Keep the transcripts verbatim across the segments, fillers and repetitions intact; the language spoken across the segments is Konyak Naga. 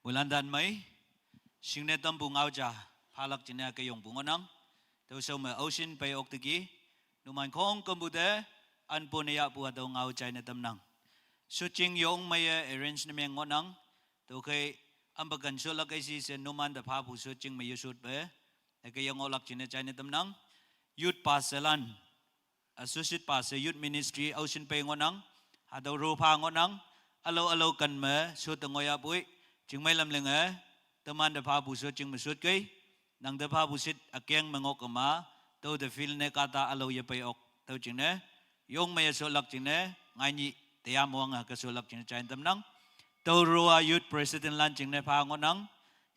Mulan dan mai, shingne tampu ngaoja, phalak jingne ke yongpu ngohnang. Tüo shao me aoshin pei okteki, numan khongkümpu te, anpu ne yahpu hatüo ngao jaine tamnang. Shotjing yong meiye arrange ne meng ngohnang. Tüokhei, ampa kan shotlak ei shi she numan te phapu shotjing me yeshot pe, hüke yengohlak jingne jaine tamnang. Youth pastor lan, associate pastor youth ministry aoshin pei ngohnang, hatüo ro pha ngohnang, ülao ülao ken me shot te ngohyapoi, chingmei lam linge, teman te phapu shotjing me shot kei, nang te phapu shit ükeng me ngoh kema, tüo te field ne kahta ülao yepei ok, tüo jingne, yong meiye shotlak jingne, ngai nyih, teya moang hüke shotlak jingne jaine tamnang. Tüo ro-a youth president lan jingne pha ngohnang,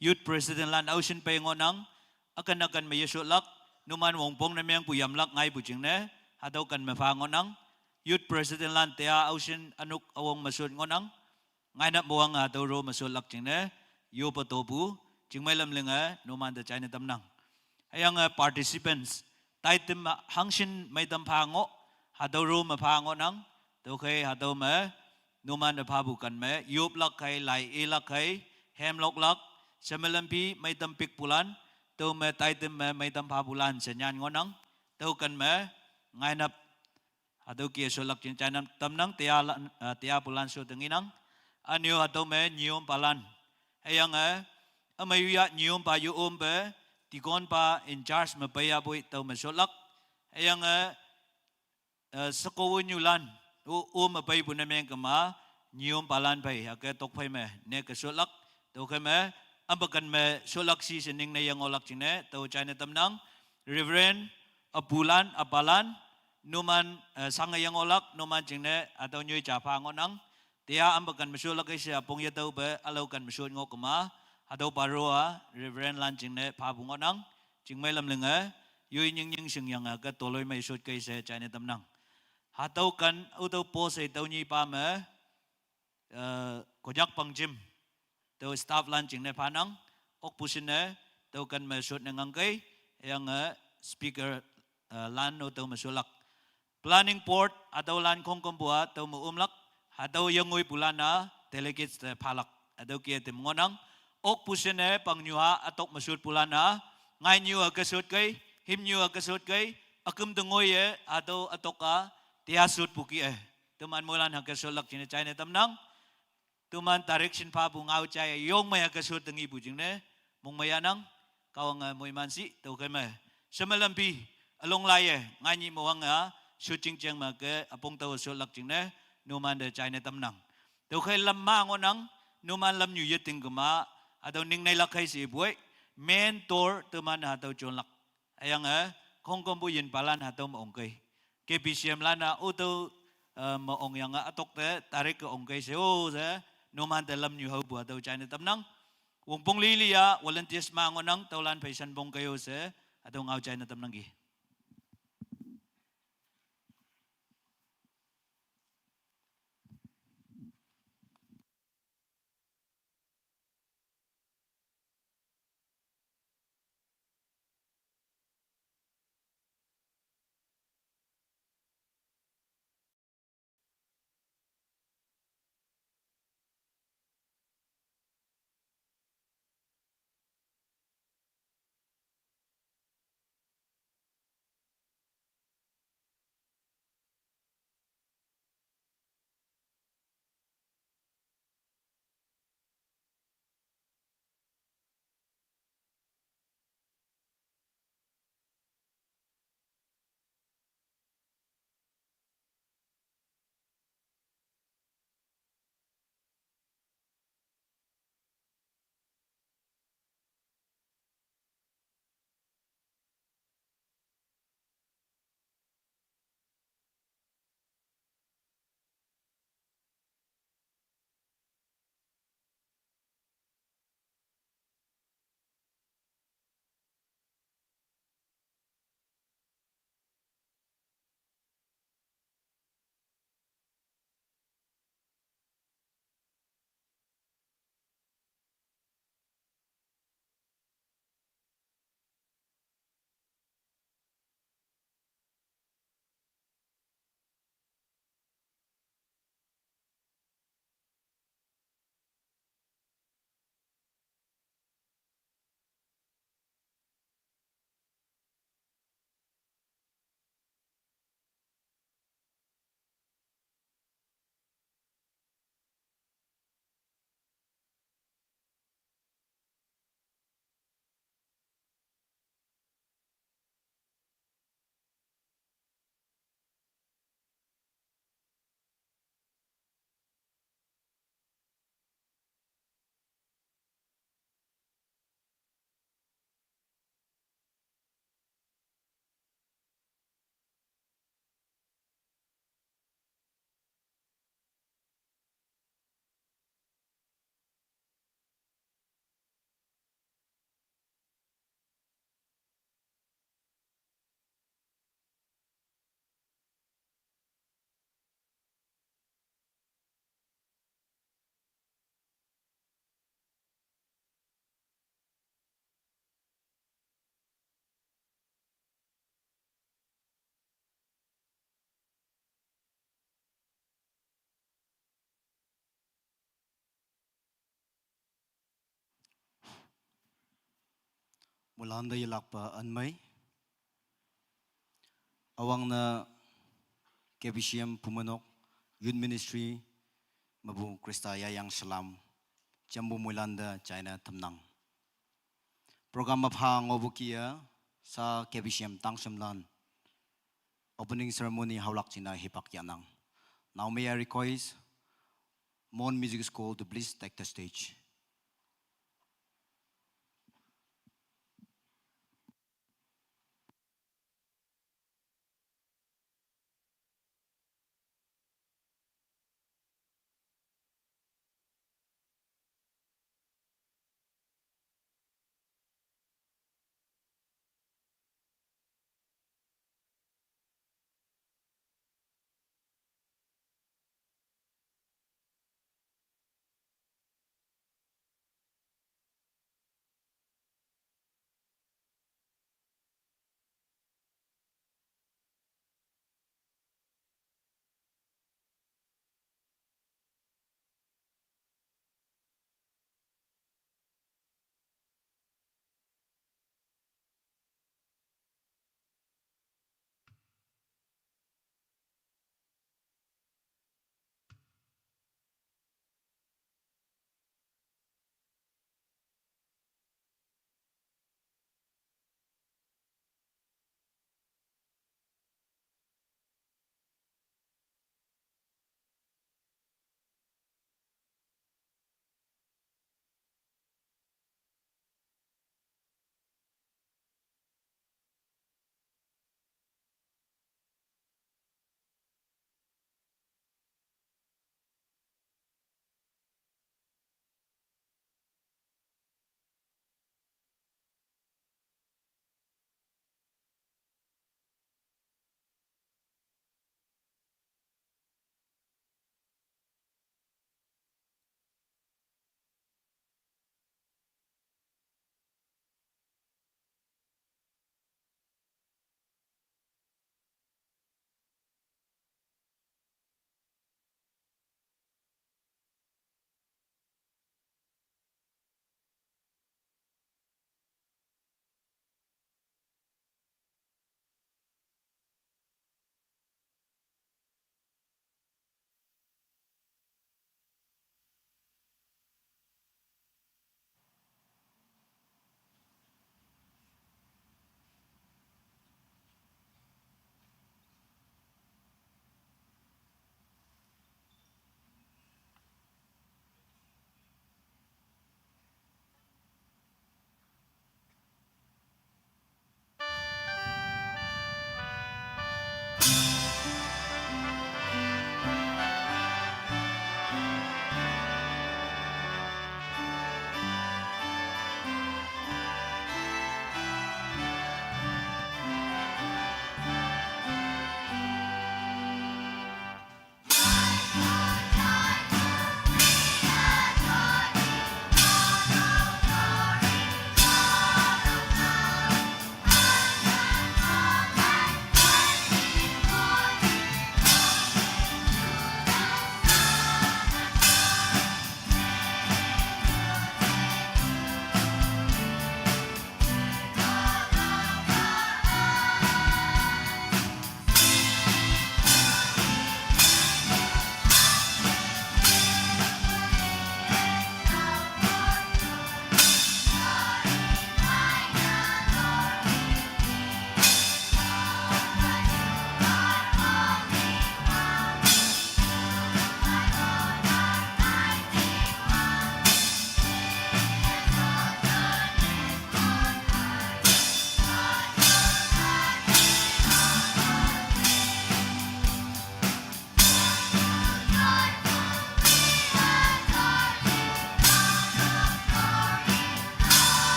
youth president lan aoshin pei ngohnang, üken üken me yeshotlak, numan wongpong ne mengpu yamlak ngaipu jingne, hatüo ken me pha ngohnang. Youth president lan teya aoshin ünok üwong me shot ngohnang. Ngainap moang hatüo ro me shotlak jingne, yope topu, chingmei lam linge, numan te jaine tamnang. Hüyange participants, taitam hangshin meitam pha ngoh, hatüo ro me pha ngohnang, tüokhei hatüo me, numan te phapu ken me, yoplak khei, lai ilak khei, hemloklak, sheme lampi meitam pikpulan, tüo me taitam me meitam phapulan she nyan ngohnang, tüo ken me, ngainap, hatüo ke shotlak jingne jaine tamnang, teya la, eh, teyapulan shot te ngenang. Ünyu hatüo me nyiyompalan. Hüyange, ümei yu ya nyiyompa yu ompe, deaconpa in charge me peiyapoi tüo me shotlak. Hüyange, eh, shekowenyulan, o, o me peipu ne meng kema, nyiyompalan pei, hüke tokphei me, ne ke shotlak, tüokhei me, ampa ken me shotlak shi she ningne yengohlak jingne, tüo jaine tamnang, Reverend, üpulan, üpalan, numan, eh, shange yengohlak, numan jingne, hatüo nyoi ja pha ngohnang, teya ampa ken me shotlak ei she üpong yetüope, ülao ken me shot ngoh kema, hatüopa ro-a, Reverend lan jingne phapu ngohnang, chingmei lam linge, yoi nying nying shingyange ke toloi mei shot kei she jaine tamnang. Hatüo ken, ütüo post ei tüo nyipa me, eh, Konyak pangjim, tüo staff lan jingne phanang, okpu shinne, tüo ken me shot ne ngangkei, hüyange speaker, eh, lan-o tüo me shotlak. Planning board, hatüolan khongkümpu-a tüo me omlak, hatüo yengoipulan-a delegates te phalak, hatüo ke tem ngohnang, okpu shinne pangnyu-a ütok me shotpulan-a, ngainyu hüke shot kei, himnyu hüke shot kei, üküm te ngoiye, hatüo ütok-a, teya shotpu kih-e, teman moilan hüke shotlak jingne jaine tamnang. Teman direction phapu ngao jaiye yong meiye hüke shot te ngipu jingne, mongmei yahnang, Kahwange moiman shi, tüokhei me. Sheme lampi, ülong laiye, ngai nyih moang-a, shotjing jeng me ke, üpong tao shotlak jingne, numan te jaine tamnang. Tüokhei lam ma ngohnang, numan lamnyu yeting kema, hatüo ning neilak khei she ipoi, main door teman hatüo jonlak. Hüyange, khongkümpu yinpalan hatüo me ongkei. K B C M lan-a, ütüo, eh, me ongyange ütok te, tarik ke ongkei she-o she, numan te lamnyu haopu hatüo jaine tamnang. Wongpong lili-a, volunteers ma ngohnang, tüolan phei shanpong kei-o she, hatüo ngao jaine tamnangki. Muilanda yalakpa anmai. Awangna K B C M Phumwanok Youth Ministry mabu Krista yayang salam. Jambu muilanda jaina tamnang. Program mapha ngobu kia sa K B C M tangsamlan opening ceremony haulak jina hipak yanang. Now may I request Mon Music School to please take the stage.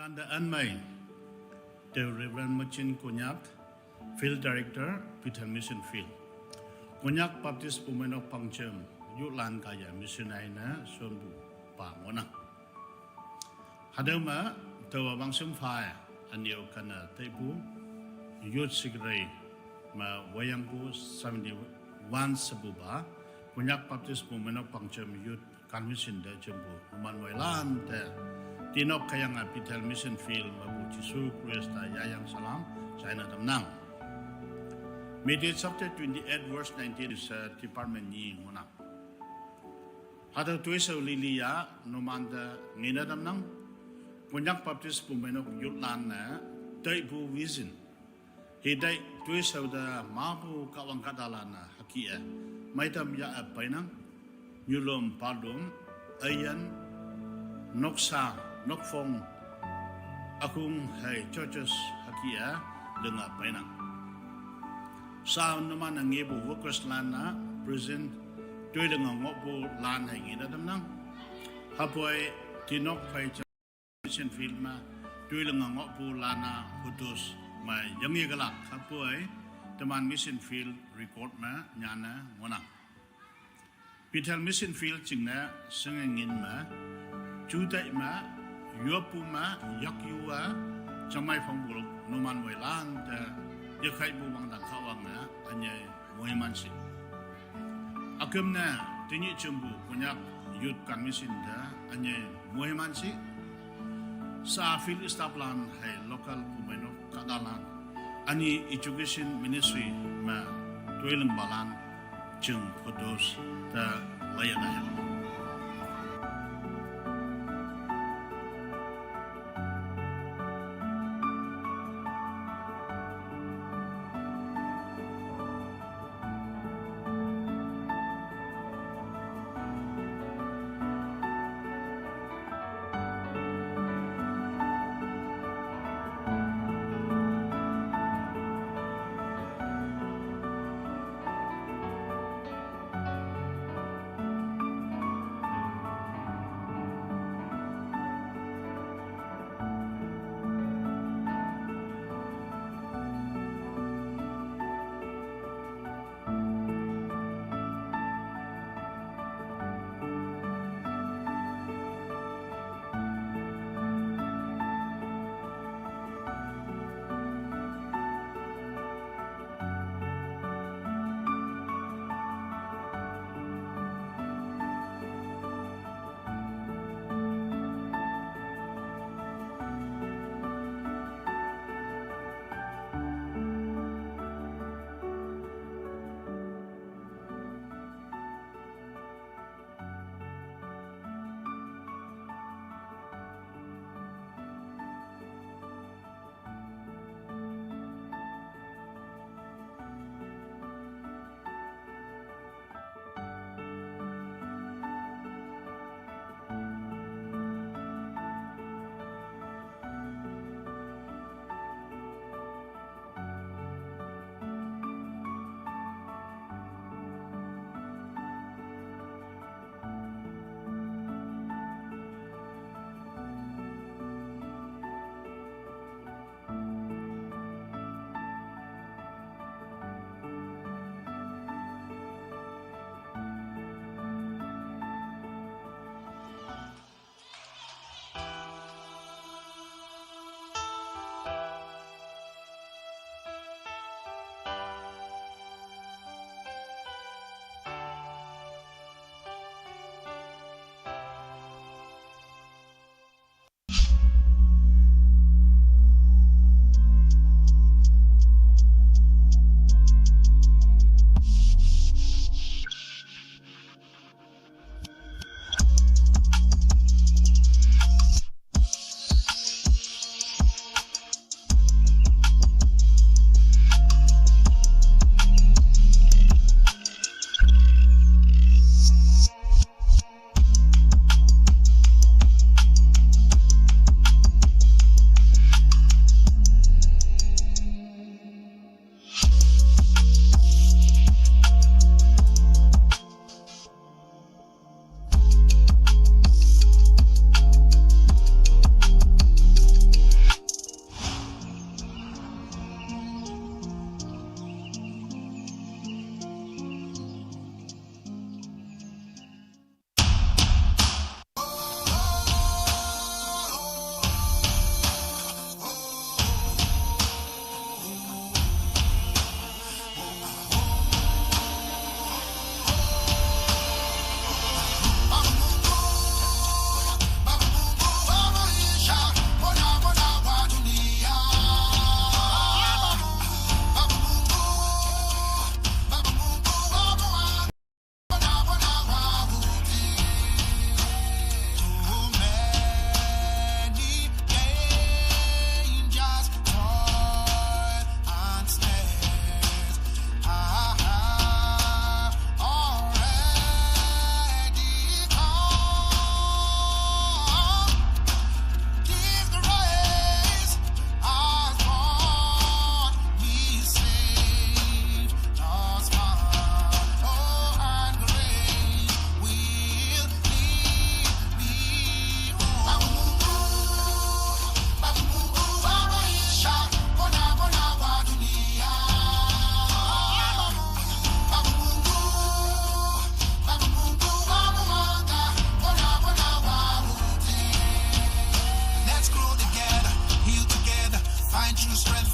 Anda anmai, the Reverend Machin Konyak, Field Director, Bethel Mission Field. Konyak Baptist Bumainok Pangchem, Yutlan Kaya Missionary na Sonbu Pa Ngona. Hadama, Tawa Bangsum Fire, and Yokana Taipu, Youth Secretary, Ma Wayangpu seventy-one Sabuba, Konyak Baptist Bumainok Pangchem Youth Convention de jembu, Numan Wailan de, Tinok Kayanga Bethel Mission Field, Mabu Jisu Krista Yayang Salam, China Damnang. Matthew chapter twenty-eight, verse nineteen is a department ni ngona. Hada tuisa lilia, Numan de Nina Damnang, Konyak Baptist Bumainok Yutlan na, Taipu Vision. Hidai tuisau da mabu kawang kadalana hakia. Maitam ya ap painang. Nyulum padum. Ayan. Noksa. Nokfong. Akung hai churches hakia. Lenga painang. Sa Numan na ngebu workers lana present. Tui lenga ngobu lan hai ngina damnang. Hapoi Tinok Pai Mission Field ma, tui lenga ngopu lana hutus ma yangi galak hapoi, teman Mission Field record ma, nyana ngonang. Bethel Mission Field chingna, sengengin ma, jutai ma, yuapu ma, yakyua, jamai fangbuluk, Numan Wailan, te, yakai bu wang dan kawang na, anyai, Muhimansi. Akum na, Tinyi Chumbu, Konyak Youth Convention da, anye Muhimansi. Sa field staff lan hai local Bumainok kadalan. Ani education ministry ma tuilang balan jeng photos da layana hai.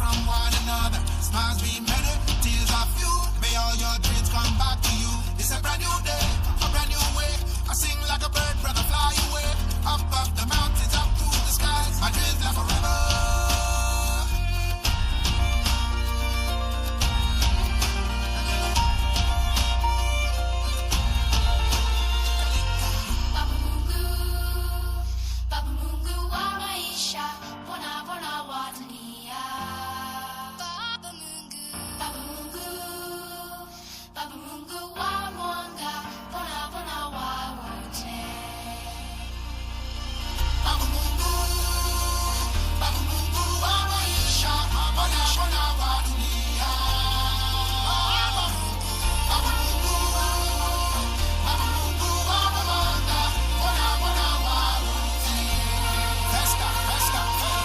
From one another, smiles be many, tears are few. May all your dreams come back to you. It's a brand new day, a brand new way. I sing like a bird, brother, fly away. Up, up the mountains, up through the skies. My dreams last forever. Baba Mungu, Baba Mungu wa maisha, pona pona wa dunia. Baba Mungu, Baba Mungu, Baba Mungu wa mwanga, pona pona wa wote. Baba Mungu, Baba Mungu wa maisha, pona pona wa dunia. Baba Mungu, Baba Mungu, Baba Mungu wa mwanga, pona pona wa wote. Festa, festa, festa.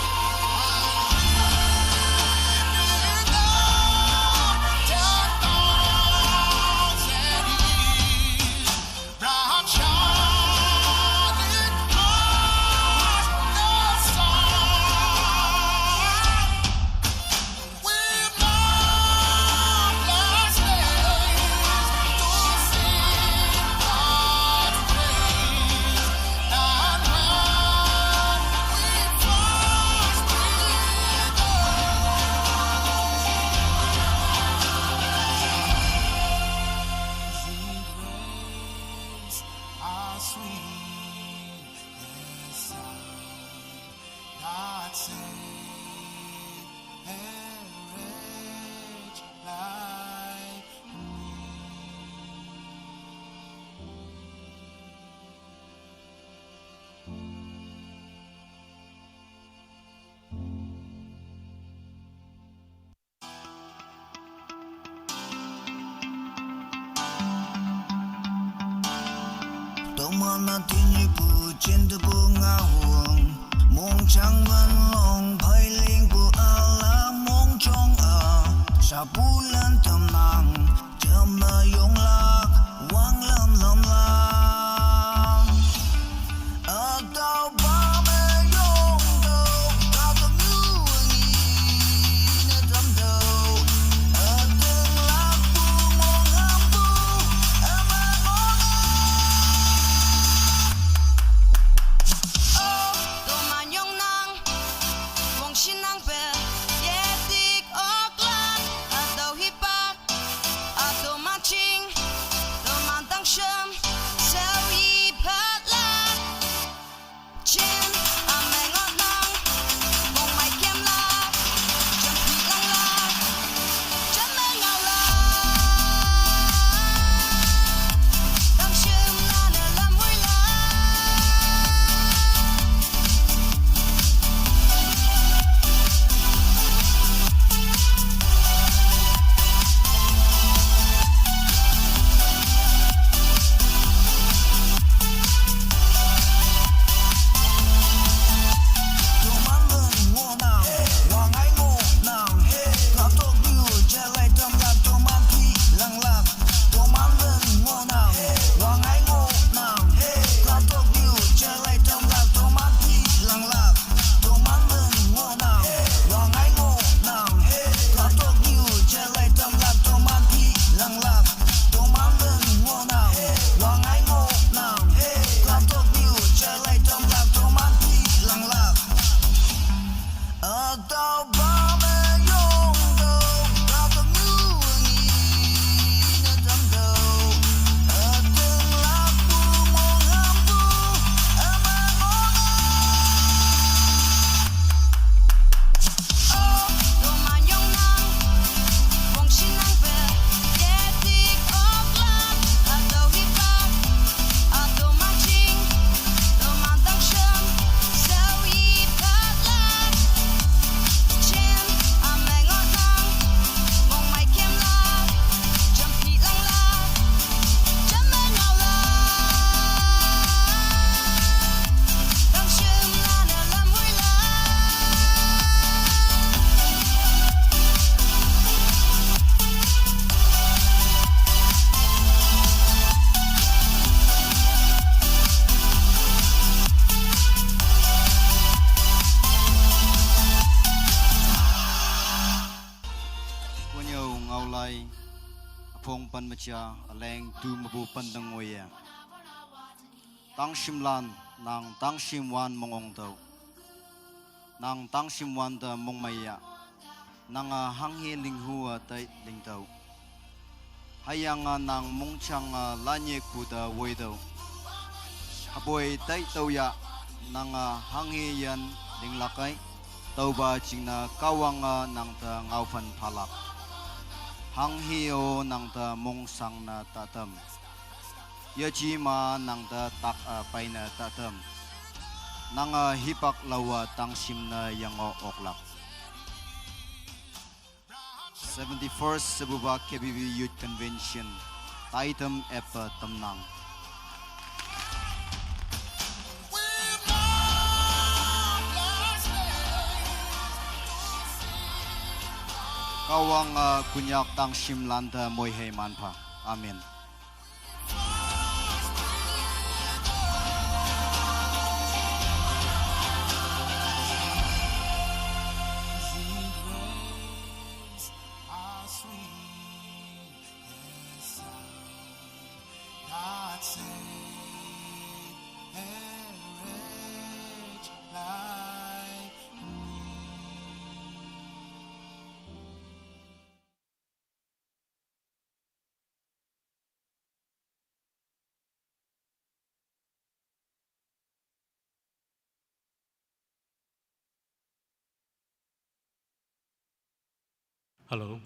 Toma na tini pu chin tu pu nga huang. Mong chang van long phai ling pu a la mong chong a. Sha pu lan tam nang, jam na yong lak, wang lam lam lang. A tau ba me yong tau, ka tam yu ang i na tam tau. A teng lak pu mong ham pu, a ma mong e. Oh, to ma yong nang, wong shin nang pe, ye tik ok lak, a tau hi pak, a to ma ching. Ai, apong pen mecha, aleng tu mebu pen deng oye. Tangshim lan, nang tangshim wan mengong tau. Nang tangshim wan te mongmaya. Nang a hanghe linghu a tai lingtau. Hayang a nang mongchang a lanye ku te woitau. Hapoi tai tau ya, nang a hanghe yan linglakai. Tauba chingna Kahwang a nang te ngaophan phalak. Hanghe o nang te mongsang na tatam. Yachi ma nang te tak a paina tatam. Nang a hipak lawa tangshim na yango oklak. Seventy-first Sebuba K B B Youth Convention, Taitam Epa Tamnang. Kahwang a Konyak tangshim lan te moihei manpha. Amen. Hello.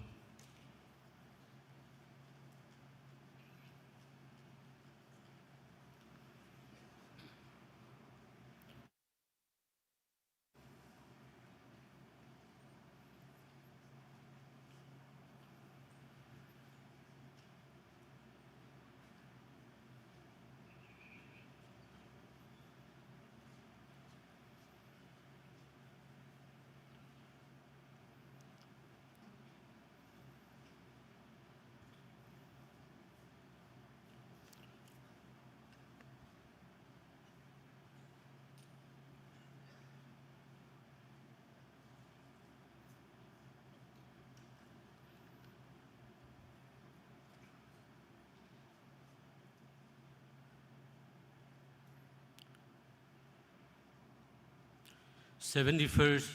Seventy-first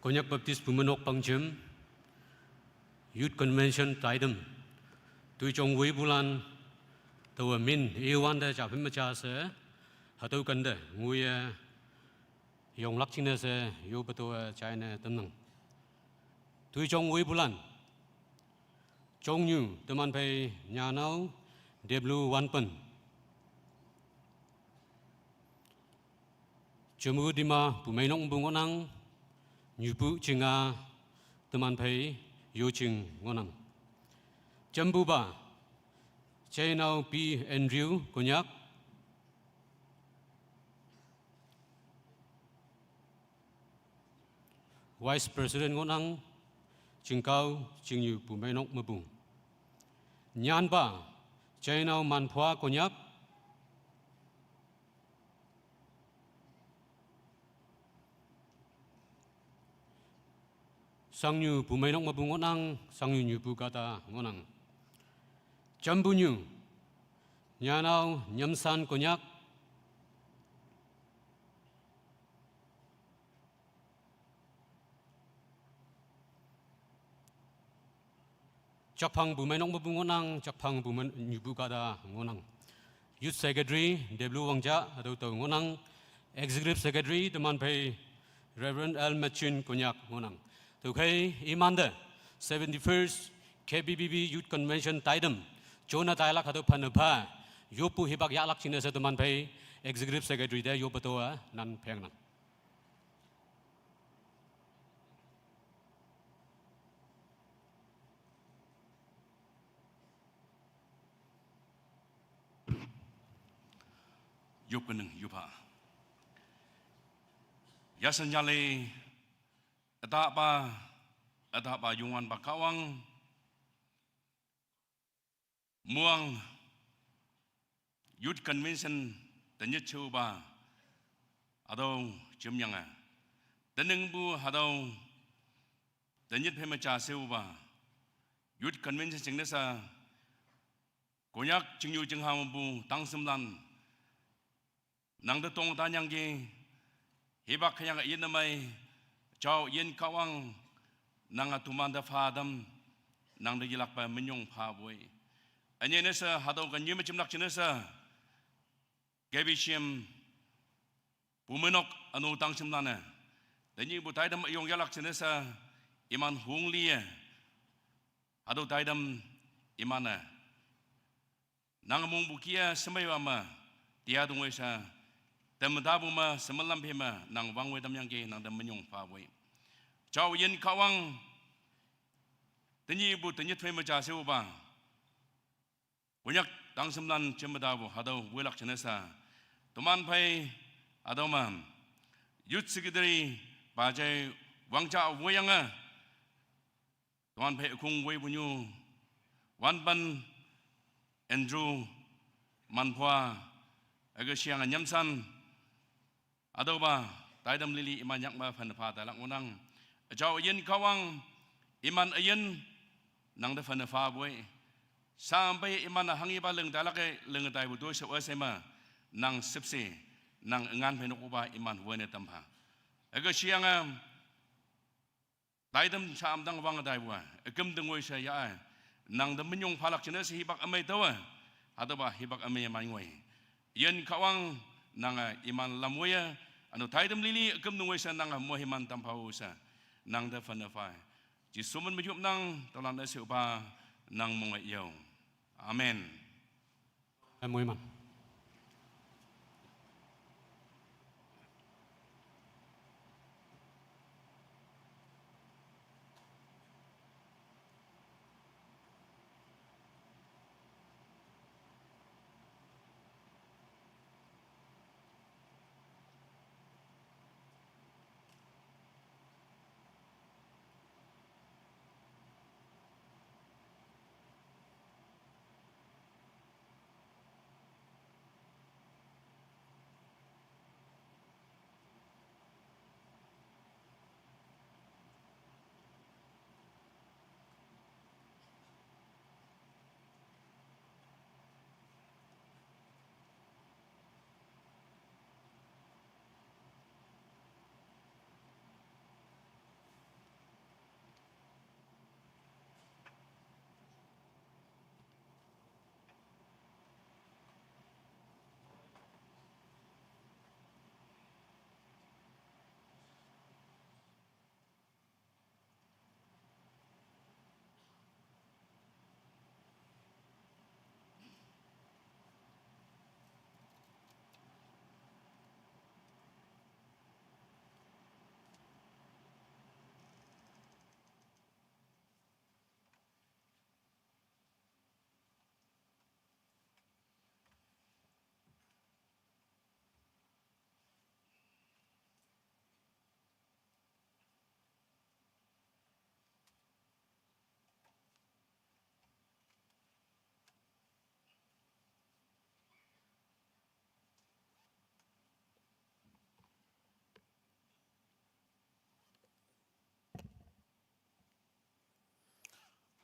Konyak Baptist Bumenok Pangjim Youth Convention Taidem, Tuichong Weibulan, tawa min iwanda chapim macha se, hatau kanda nguya yong lakchina se, yo batowa china tamnang. Tuichong Weibulan, Chongnyu teman phei nyanau deblu wanpen. Chemu dima pumeinok bungonang, nyupu chinga teman phei yoching ngonang. Chembuba, chainau pi Andrew Konyak, Vice President ngonang, chingkau chingyu pumeinok mebung. Nyanba, chainau manphua Konyak, sangyu pumeinok mebung ngonang, sangyu nyupu kata ngonang. Chambunyu, nyanau nyamsan Konyak, Chakphang bumeinok mebung ngonang, chakphang bumen nyubu kada ngonang. Youth Secretary, deblu wangja, atau tau ngonang. Executive Secretary, teman phei Reverend L Machin Konyak ngonang. Tukhei imanda, seventy-first K B B B Youth Convention taidem, chona tailak atau phanapha, yopu hibak yaklak china se teman phei Executive Secretary de yopatoa nan phengnang. Yop keneng, yop ha. Yasen yale, eta pa, eta pa yungan pa kawang, muang Youth Convention tenyit cheu ba, atau chemyang a. Teneng bu atau tenyit phema cha seu ba. Youth Convention jingne she, Konyak chingnyu chingha mepu tangshimlan, nangte tong tanyangki, hipak hüyange üyin ne mei, jao üyin Kahwang, nange temante pha tam, nangte yelakpe minyong phapoi. Ünyei ne she hatüo ke nyime jimlak jingne she, K B C M, Bumeinok ünu tangshimlan-e, tenyihpu taitam üyong yahlak jingne she, iman hongliye, hatüo taitam iman-e, nang mongpu kih-e shemeiwa me, tia tongoi she, temtapu me, shemelam phe me, nang wangwoi tamyangki nangte minyong phapoi. Jao üyin Kahwang, tenyihpu tenyih phei me ja shepupa, Konyak tangshimlan jemme tapu hatüo woilak jingne she, teman phei, hatüo me, Youth Secretary, Pajai Wangja woiyange, teman phei ükong woipu nyu, Wanpan, Andrew, Manpua, hüke sheyange Nyamsan, hatüopa, taitam lili iman yak me phane pha tailak ngohnang. Jao üyin Kahwang, iman üyin, nangte phane phapoi. Sampei iman-e hanghipa ling tailak-e, ling taipu toi she üshei me, nang shüpshe, nang üngan phei nokpupa iman woine tampha. Hüke sheyange, taitam sha amtang wange taipu-a, üküm te ngoi she ya-e, nangte minyong phalak jingne she hipak ümei taowe, hatüopa hipak ümei man ngoi. Üyin Kahwang, nange iman lam woiye, ünu taitam lili üküm te ngoi she nange moiman tampha-o she, nangte phane pha. Jesu min me yopnang, tüolan üsheipa, nang monge yao. Amen. Moiman.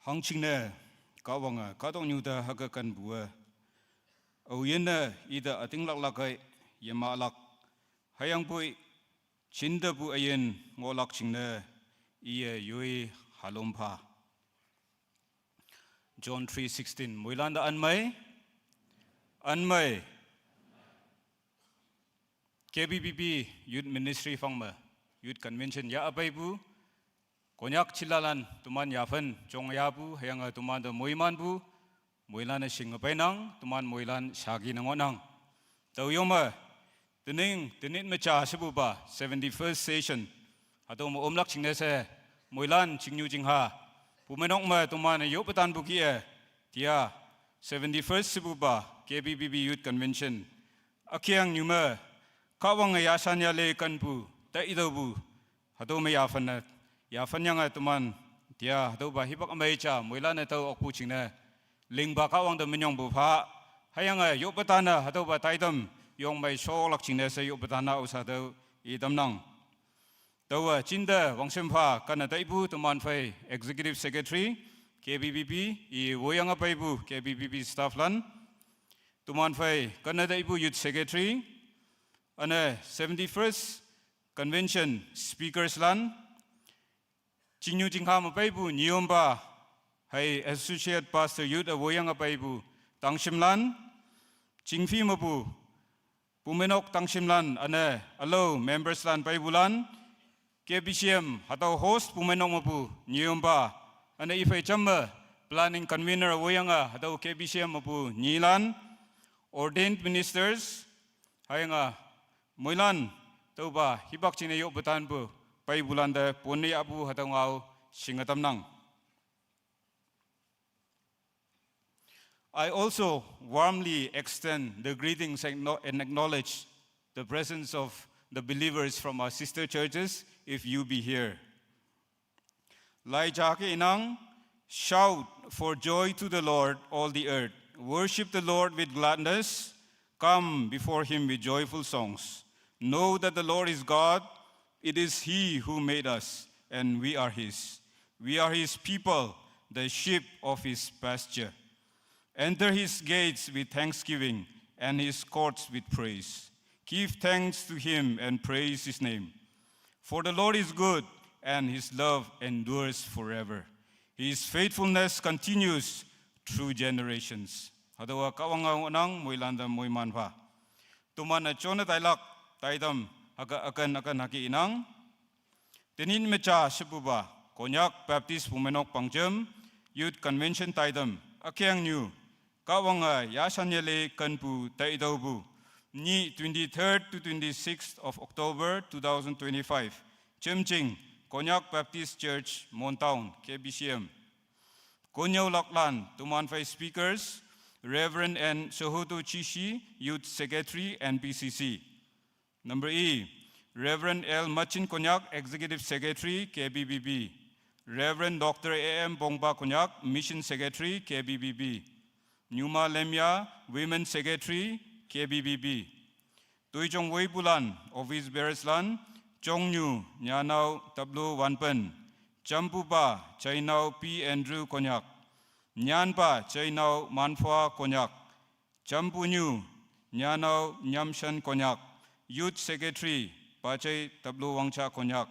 Hangjingne Kahwange kahtoknyu te hüke kenpu-e, aoyinne ite ütinglaklak-e yemahlak, hüyangpoi jintepu üyin ngohlak jingne iye yoi halom pha. John three sixteen, moilan te anmei, anmei. K B B B Youth Ministry phang me, Youth Convention yah peipu, Konyak jinlalan teman yaphen jongyapu, hüyange temante moimanpu, moilan-e shinge peinang, teman moilan shaki ne ngohnang. Tüo yome, tening, tenyih me ja shepupa, seventy-first session, hatüo me omlak jingne she, moilan chingnyu chingha, Bumeinok me teman-e yoppetanpu kih-e, tia, seventy-first shepupa, K B B B Youth Convention, ükeangnyu me, Kahwange yashan yale kenpu, taitüopu, hatüo me yaphen ne, yaphenyange teman, tia, hatüopa hipak ümei ja, moilan-e tao okpu jingne, lingpa Kahwang te minyongpu pha, hüyange yoppetan-e hatüopa taitam, yongmei shoklak jingne she yoppetan-a osa tüo itamnang. Taowe jinte wangshim pha kane taipu teman phei Executive Secretary, K B B B, i woyang apaipu K B B B staff lan, teman phei kanada ipu youth secretary, ane seventy-first convention speakers lan, chingnyu chingkham apaipu nyiyompa, hei associate pastor youth awoyang apaipu tangshim lan, chingfi mapu pumeinok tangshim lan, ane alo members lan paipu lan, K B C M hatüo host pumeinok mapu nyiyompa, ane iphei jamme planning convener awoyang a hatüo K B C M mapu nyilan, ordained ministers, hüyange moilan tüopa hipak jingne yoppu tanpu paipu lante ponne yahpu hatüo ngao shinge tamnang. I also warmly extend the greetings and acknow-, and acknowledge the presence of the believers from our sister churches, if you be here. Lai ja ke inang, shout for joy to the Lord, all the earth. Worship the Lord with gladness. Come before him with joyful songs. Know that the Lord is God. It is he who made us, and we are his. We are his people, the sheep of his pasture. Enter his gates with thanksgiving and his courts with praise. Give thanks to him and praise his name. For the Lord is good, and his love endures forever. His faithfulness continues through generations. Hatüowa Kahwang ngao ngohnang, moilan te moiman pha. Teman-e jone tailak taitam hüke üken üken hüke inang. Tenyih me ja shepupa, Konyak Baptist Bumeinok Pangjem, Youth Convention taitam, ükengnyu, Kahwange yashan yele kenpu taitüopu, nyih twenty-third to twenty-sixth of October two thousand twenty-five, Chemching, Konyak Baptist Church, Mon Town, K B C M. Konnyüolaklan, teman phei speakers, Reverend N Sohoto Chishi, Youth Secretary, N P C C. Number E, Reverend L Machin Konyak, Executive Secretary, K B B B. Reverend Doctor A M Bongpa Konyak, Mission Secretary, K B B B. Nyuma Lemya, Women Secretary, K B B B. Toijong woipulan, office bearers lan, Chongnyu, Nyanao Tablo Wanpen. Jampupa, Chainao P Andrew Konyak. Nyanpa, Chainao Manphua Konyak. Jampunyu, Nyanao Nyamshan Konyak. Youth Secretary, Pachei Tablo Wangcha Konyak.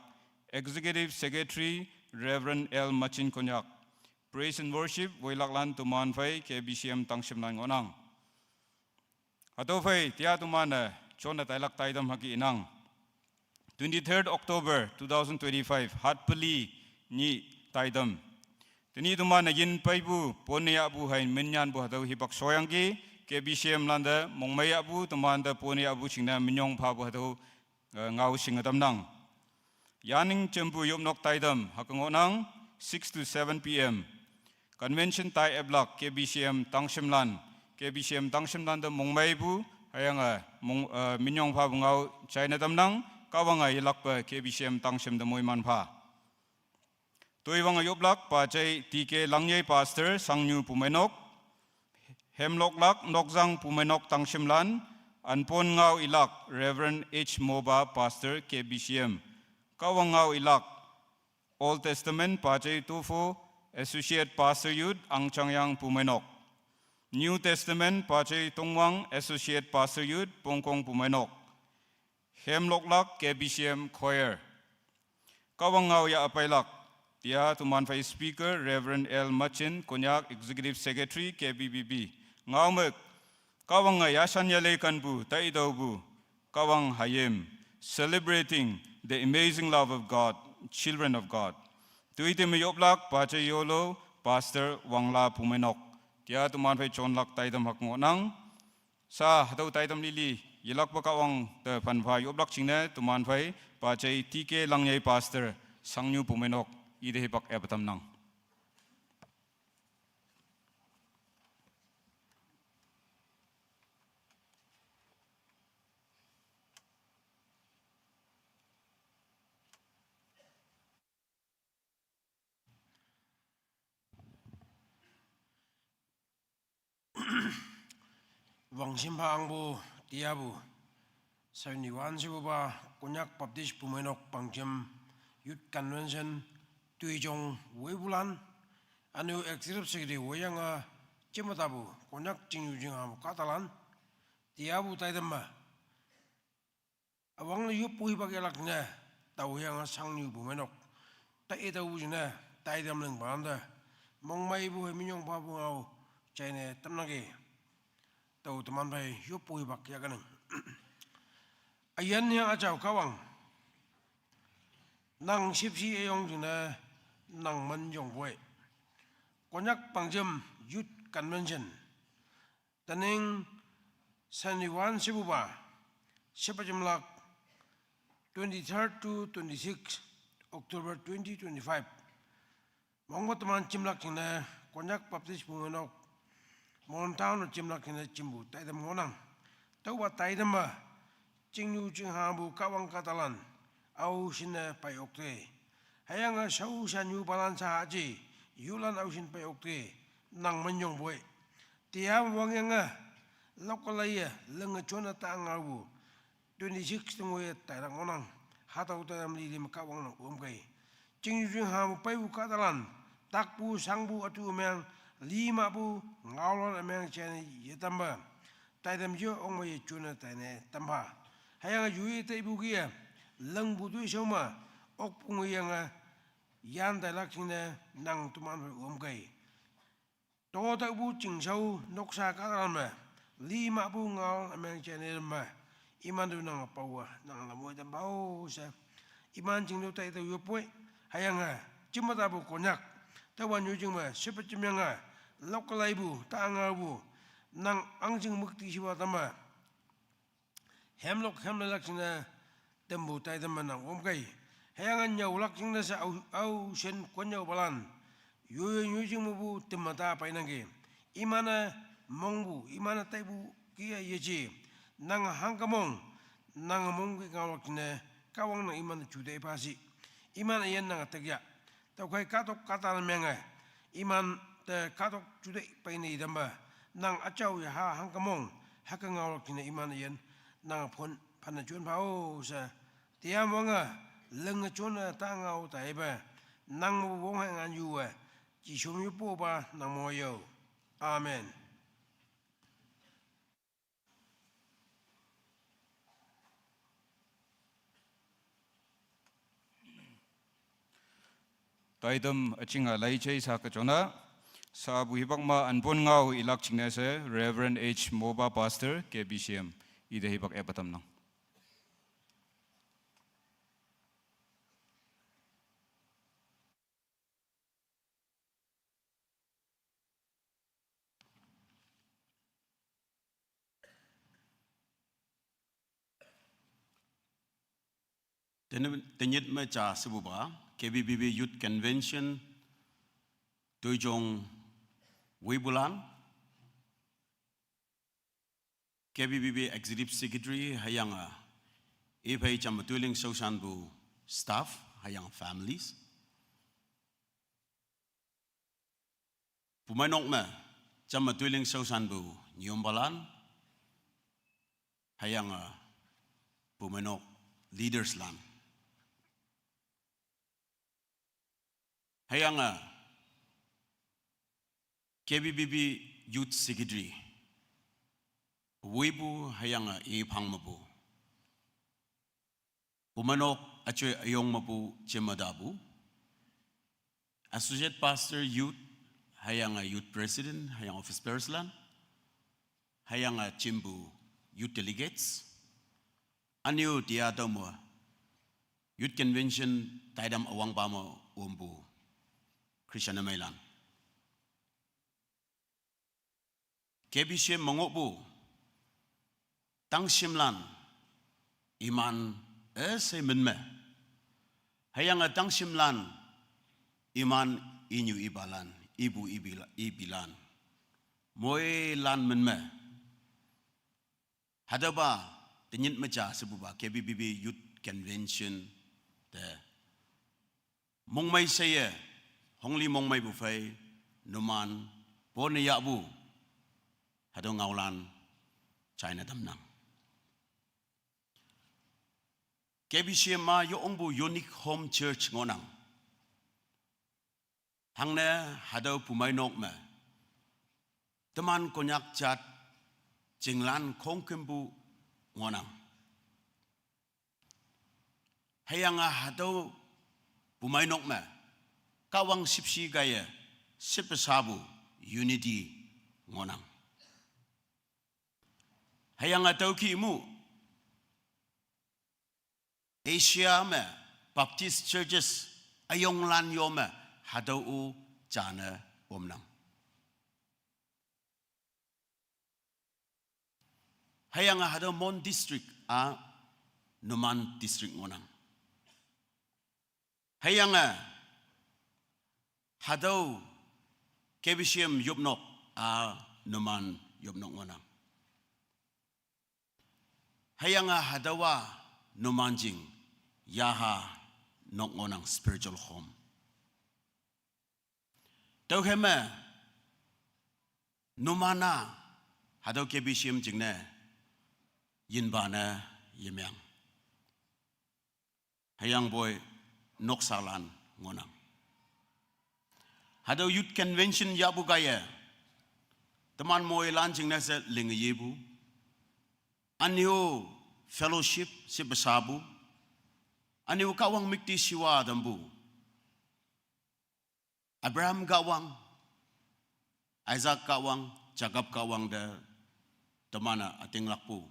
Executive Secretary, Reverend L Machin Konyak. Praise and worship, woilaklan teman phei K B C M tangshimlan ngohnang. Hatüo phei tia teman-e jone tailak taitam hüke inang. Twenty-third October two thousand twenty-five, hatpeli nyih taitam. Tenyih teman-e yin peipu, ponne yahpu hei minnyanpu hatüo hipak shoyangki, K B C M lante mongmei yahpu, temante ponne yahpu jingne minyong phapu hatüo, eh, ngao shinge tamnang. Yaning jempu yopnok taitam hüke ngohnang, six to seven P M. Convention tai eplak K B C M tangshimlan, K B C M tangshimlan te mongmeipu, hüyange mong, eh, minyong phapu ngao jaine tamnang, Kahwange yelakpe K B C M tangshim te moiman pha. Toiwange yoplak Pachei T K Langnyei Pastor Sangnyu Bumeinok, hemloklak nokzang Bumeinok tangshimlan, anpon ngao ilak Reverend H Moba Pastor K B C M. Kahwang ngao ilak Old Testament Pachei Tofo Associate Pastor Youth Angchangyang Bumeinok. New Testament Pachei Tongwang Associate Pastor Youth Pongkong Bumeinok. Hemloklak K B C M Choir. Kahwang ngao yah peilak. Tia teman phei speaker Reverend L Machin, Konyak Executive Secretary, K B B B. Ngaomük. Kahwange yashan yale kenpu, taitüopu. Kahwang hayim. Celebrating the amazing love of God, children of God. Toiteme yoplak, Pachei Yolo, Pastor Wangla Bumeinok. Tia teman phei jonlak taitam hüke ngohnang. Sa hatüo taitam lili, yelakpa Kahwang te phanpha yoplak jingne, teman phei, Pachei T K Langnyei Pastor, Sangnyu Bumeinok, ite hipak epa tamnang. Wangshimpa angpu tiapu, seventy-one shepupa Konyak Baptist Bumeinok Pangjem Youth Convention, Toijong woipulan, Ünyu executive secretary wüyange jimetapu Konyak chingnyu chingha kahtalan, tiapu taitam me üwangne yoppu hipak yahlak jingne, tao hüyange shangnyu pumeinok tai taopu jingne taitam lingpa ante, mongmeipu hei minyong phapu ngao jaine tamnangki. Tao teman phei yoppu hipak yahkenang. Üyin hüyange üjao Kahwang, nang shüpshe üyong jingne nang men yongpoi. Konyak Pangjim Youth Convention, tening seventy-one shepupa, shepa jimlak twenty-third to twenty-sixth October twenty twenty-five. Mongmeteman jimlak jingne Konyak Baptist Bumeinok Mon town jimlak jingne jimpu taitam ngohnang. Tüopa taitam me chingnyu chinghapu Kahwang kahtalan aoshinne pei okte, hüyange shaoshanyu palan sha haji, yulan aoshin pei okte, nang men yongpoi. Tiapu wangyange, lokalaiye linge jone ta ngaopu twenty-six te ngoiye tailak ngohnang. Hatüo taitam lili me Kahwang nang omkei. Chingnyu chinghapu peipu kahtalan, takpu shangpu ütu ümeng, limahpu ngaolan ümeng jane yetampe, taitam yo ongmeiye jone taine tampha. Hüyange yoi taipu kih-e, lingpu toishao me okpu ngoiyange yan tailak jingne nang teman phei omkei. Totüopu chingshao noksa kahtalan me, limahpu ngao ümeng jane me, iman tu nang pawe, nang lamoi tam pao she, iman chingtüo tai tao yoppoi. Hüyange jimetapu Konyak, tüowa nyujing me shepa jimyange, lokalaipu ta ngaopu, nang ahngjing müktishiwa tamme, hemlok hemleilak jingne tampu taitam me nang omkei. Hüyange nyüolak jingne she ao, aoshin konnyüopalan, yoiyoi nyujing mepu temme ta peinangki. Iman-e mongpu, iman-e taipu kih-e yeje, nange hangke mong, nange mongki ngaolak jingne, Kahwang nang iman-e juteih pha shi. Iman üyin nange tak ya. Tüokhei kahtok kahtalan menge, iman te kahtok juteih peine itampe, nang üjao yaha hangke mong, hüke ngaolak jingne iman üyin, nange phon phanne jon phao she, tiapu wange, linge jone ta ngao taipe, nang mepu wong hei ngan yuwe, Jesu me yoppapa nang mo yo. Amen. Taitam üjinge laijei sha kejona, sapu hipak me anpon ngao ilak jingne she Reverend H Moba, Pastor, K B C M, ite hipak epa tamnang. Tenyit, tenyit me ja shepupa, K B B B Youth Convention, toijong wipulan, K B B B Executive Secretary hüyange, iphei jamme toiling shaoshanpu staff hüyange families. Bumeinok me jamme toiling shaoshanpu nyompalan, hüyange bumeinok leaders lan, hüyange K B B B Youth Secretary wipu hüyange iphang mepu, bumeinok üjoi üyong mepu jemma tapu, Associate Pastor Youth, hüyange Youth President, hüyange Office Bearers lan, hüyange jimpu Youth Delegates, ünyu tia tüome Youth Convention taitam üwangpa me ompu Christian ümeilan, K B C M me ngohpu tangshimlan, iman üshei min me, hüyange tangshimlan, iman inyu ipalan, ipu ipila-, ipilan, moilan min me, hatüopa tenyit me ja shepupa K B B B Youth Convention te mongmei sheye, hongli mongmeipu phei, numan pone yahpu, hatüo ngaolan jaine tamnang. K B C M me yongpu Unique Home Church ngohnang. Hangne hatüo pumeinok me teman Konyak jat jinglan khongkümpu ngohnang. Hüyange hatüo pumeinok me Kahwang shüpshe kaiye shüpshepu unity ngohnang. Hüyange tüoki mu Asia me Baptist churches üyonglan yo me hatüo-o jane omnang. Hüyange hatüo Mon district-a numan district ngohnang. Hüyange hatüo K B C M yopnok-a numan yopnok ngohnang. Hüyange hatüowa numan jing yaha nok ngohnang, spiritual home. Tüokhei me numan-a hatüo K B C M jingne yinpa ne yemeng. Hüyangpoi noksalan ngohnang. Hatüo youth convention yahpu kaiye teman moilan jingne she linge yepu, ünyu fellowship she pesapu, ünyu Kahwang müktishiwa tampu, Abraham Kahwang, Isaac Kahwang, Jacob Kahwang te teman-e ütinglakpu.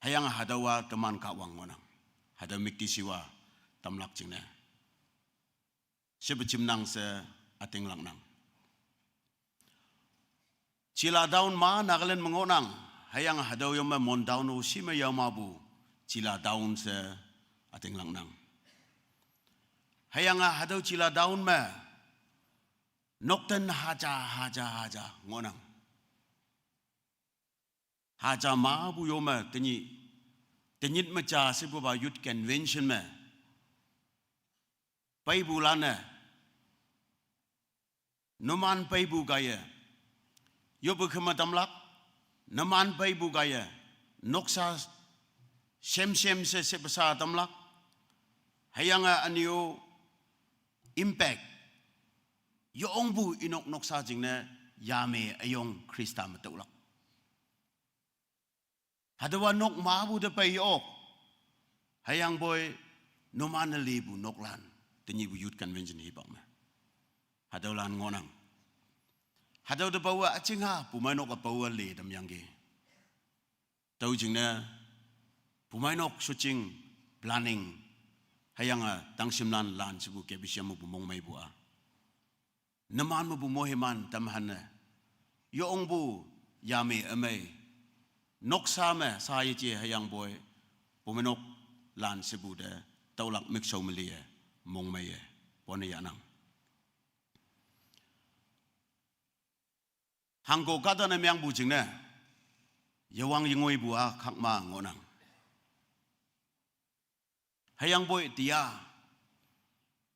Hüyange hatüowa teman Kahwang ngohnang, hatüo müktishiwa tamlak jingne shepe jimnang she ütinglaknang. Chila town ma Nagaland me ngohnang, hüyange hatüo yo me Mon town-o shi me yao mapu Chila town she ütinglaknang. Hüyange hatüo Chila town me nokten haja haja haja ngohnang. Haja mapu yo me tenyih, tenyit me ja shepupa youth convention me peipulan-e numan peipu kaiye yoppe khema tamlak, numan peipu kaiye noksa shem shem she shepsa tamlak, hüyange ünyu impact yongpu inok noksa jingne yame üyong Khrista me tüolak. Hatüowa nok mapu te pei ok. Hüyangpoi numan-e lipu noklan, tenyihpu youth convention hipak me hatüolan ngohnang. Hatüo te pawe üjingha pumeinok-e pawe le tamyangki. Tüo jingne pumeinok shotjing planning, hüyange tangshimlan lan shepu K B C M mepu mongmeipu-a, numan mepu moiman tamhanne yongpu yame ümei noksa me sa yeje hüyangpoi pumeinok lan shepu te tüolak mükshao me liye mongmeiye ponne yahnang. Hangko kahta ne mengpu jingne yewang yengoipu-a khakma ngohnang. Hüyangpoi tia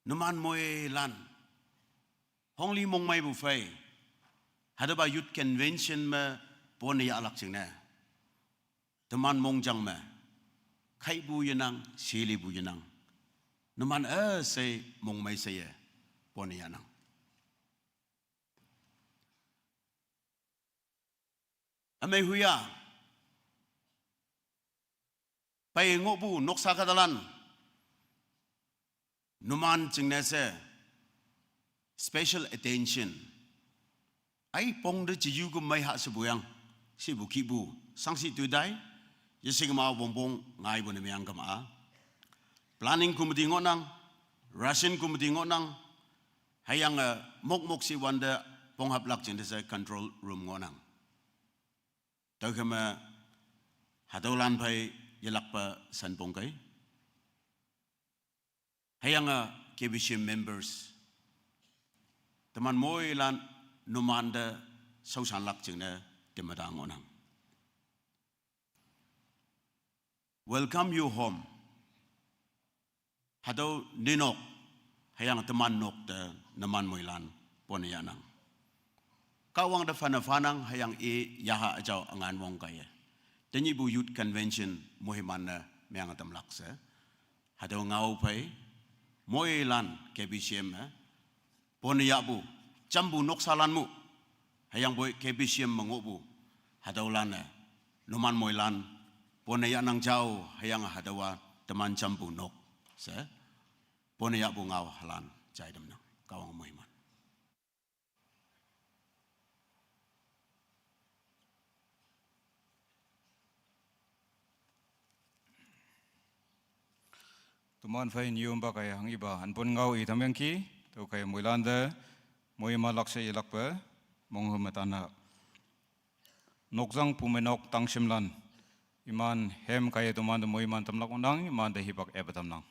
numan moilan hongli mongmeipu phei hatüopa youth convention me ponne yahlak jingne teman mongjang me kheipu yenang, shelipu yenang, numan üshei mongmei sheye ponne yahnang. Ümei huya pei ngohpu noksa kahtalan numan jingne she special attention, ai pong te jeyu ke mei ha shepu yang, shepu kihpu shangshi toitai yeshikma wongpong ngaipu ne meang kema-a, planning committee ngohnang, ration committee ngohnang, hüyange mokmok shiwante pong haplak jingte she control room ngohnang. Tüokhei me hatüolan phei yelakpe shanpong kei, hüyange K B C M members, teman moilan numante shaoshanlak jingne temata ngohnang. Welcome you home. Hatüo ninok hüyange teman nok te numan moilan ponne yahnang. Kahwang te phane phanang hüyange i yaha üjao üngan wong kaiye tenyihpu youth convention moiman-e meange tamlak she hatüo ngao phei moilan K B C M me Pone yahpu, jampu noksalan mu, hüyangpoi K B C M me ngohpu, hatüolan-e, numan moilan, pone yahnang jao, hüyange hatüowa, teman jampu nok, she, pone yahpu ngao halan, jai tamnang, Kahwang moiman. Toman phei nyüompa kaiye hanghipa hanpon ngao i tamyangki, tüokhei moilante, moiman lak she yelakpe, monghüm me tana. Nokjang pumeinok tangshimlan, iman hem kaiye tomante moiman tamlak ngohnang, imante hipak epe tamnang.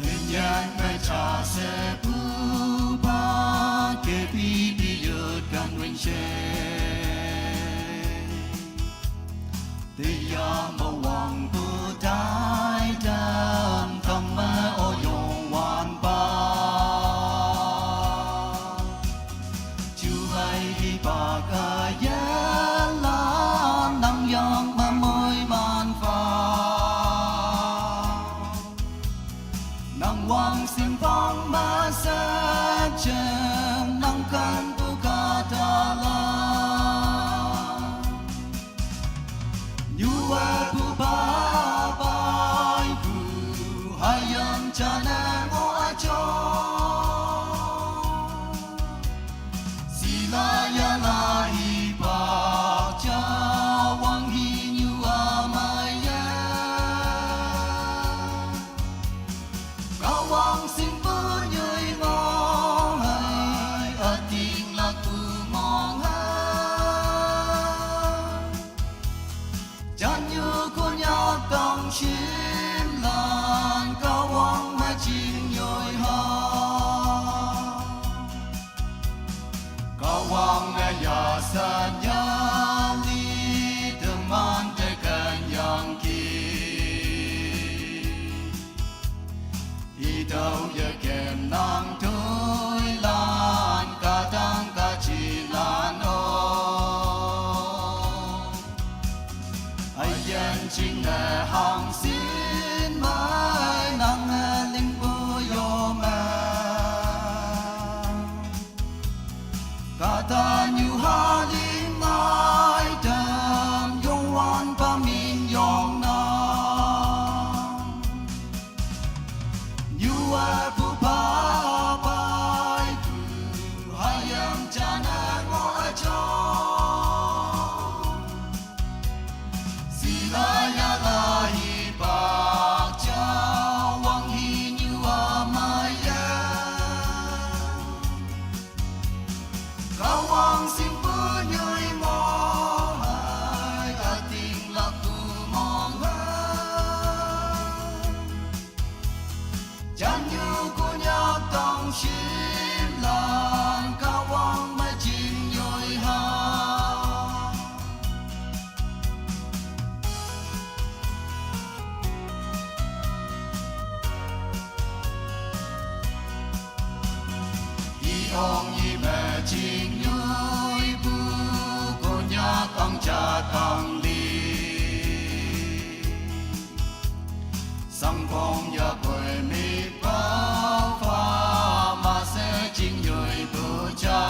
Tenyih me ja shepupa, K B B youth convention. Teya me wangpu taidam, tang me oyong wanpa. Juhai hipak üyin lan, nang yang me moiman pha. Nang wang singpang me shejeng, nang kanpu kahtalan. Nyuwe pu papaipu, hayang jane ngoh ajo. Sila yala hipak ja, wang hi nyuwe maya. Kahwang singpu nyoi ngoh hei, ütinglakpu mong hei. Janyu Konyak tang shim lang, Kahwang me jing yoi ha. I ong i me jing yoi bu, Konyak tang ja tang li. Sang phong ya boi mi pao fa, ma se jing yoi bu ja.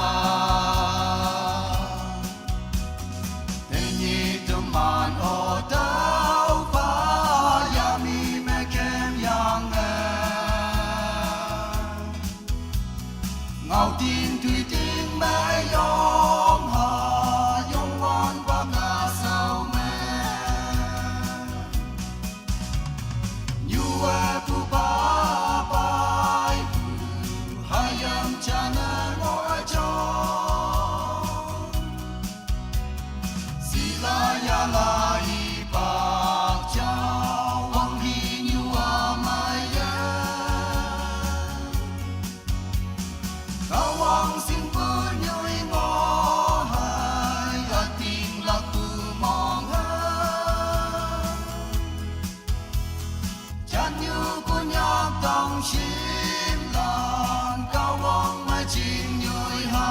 Te ni tu man o tao fa, ya mi me kem yang e. Ngau tin tui ting me yong ha, yong wan ba ka sao me. Nyu e pu ba bai pu, ha yam cha na ngo a chong. Sila ya la i pak cha, wang hi nyu a mai ya. Kahwang sing pu nyu i mo hai, a ting lak pu mong hai. Janyu Konyak tang shim lang, Kahwang me jing yoi ha.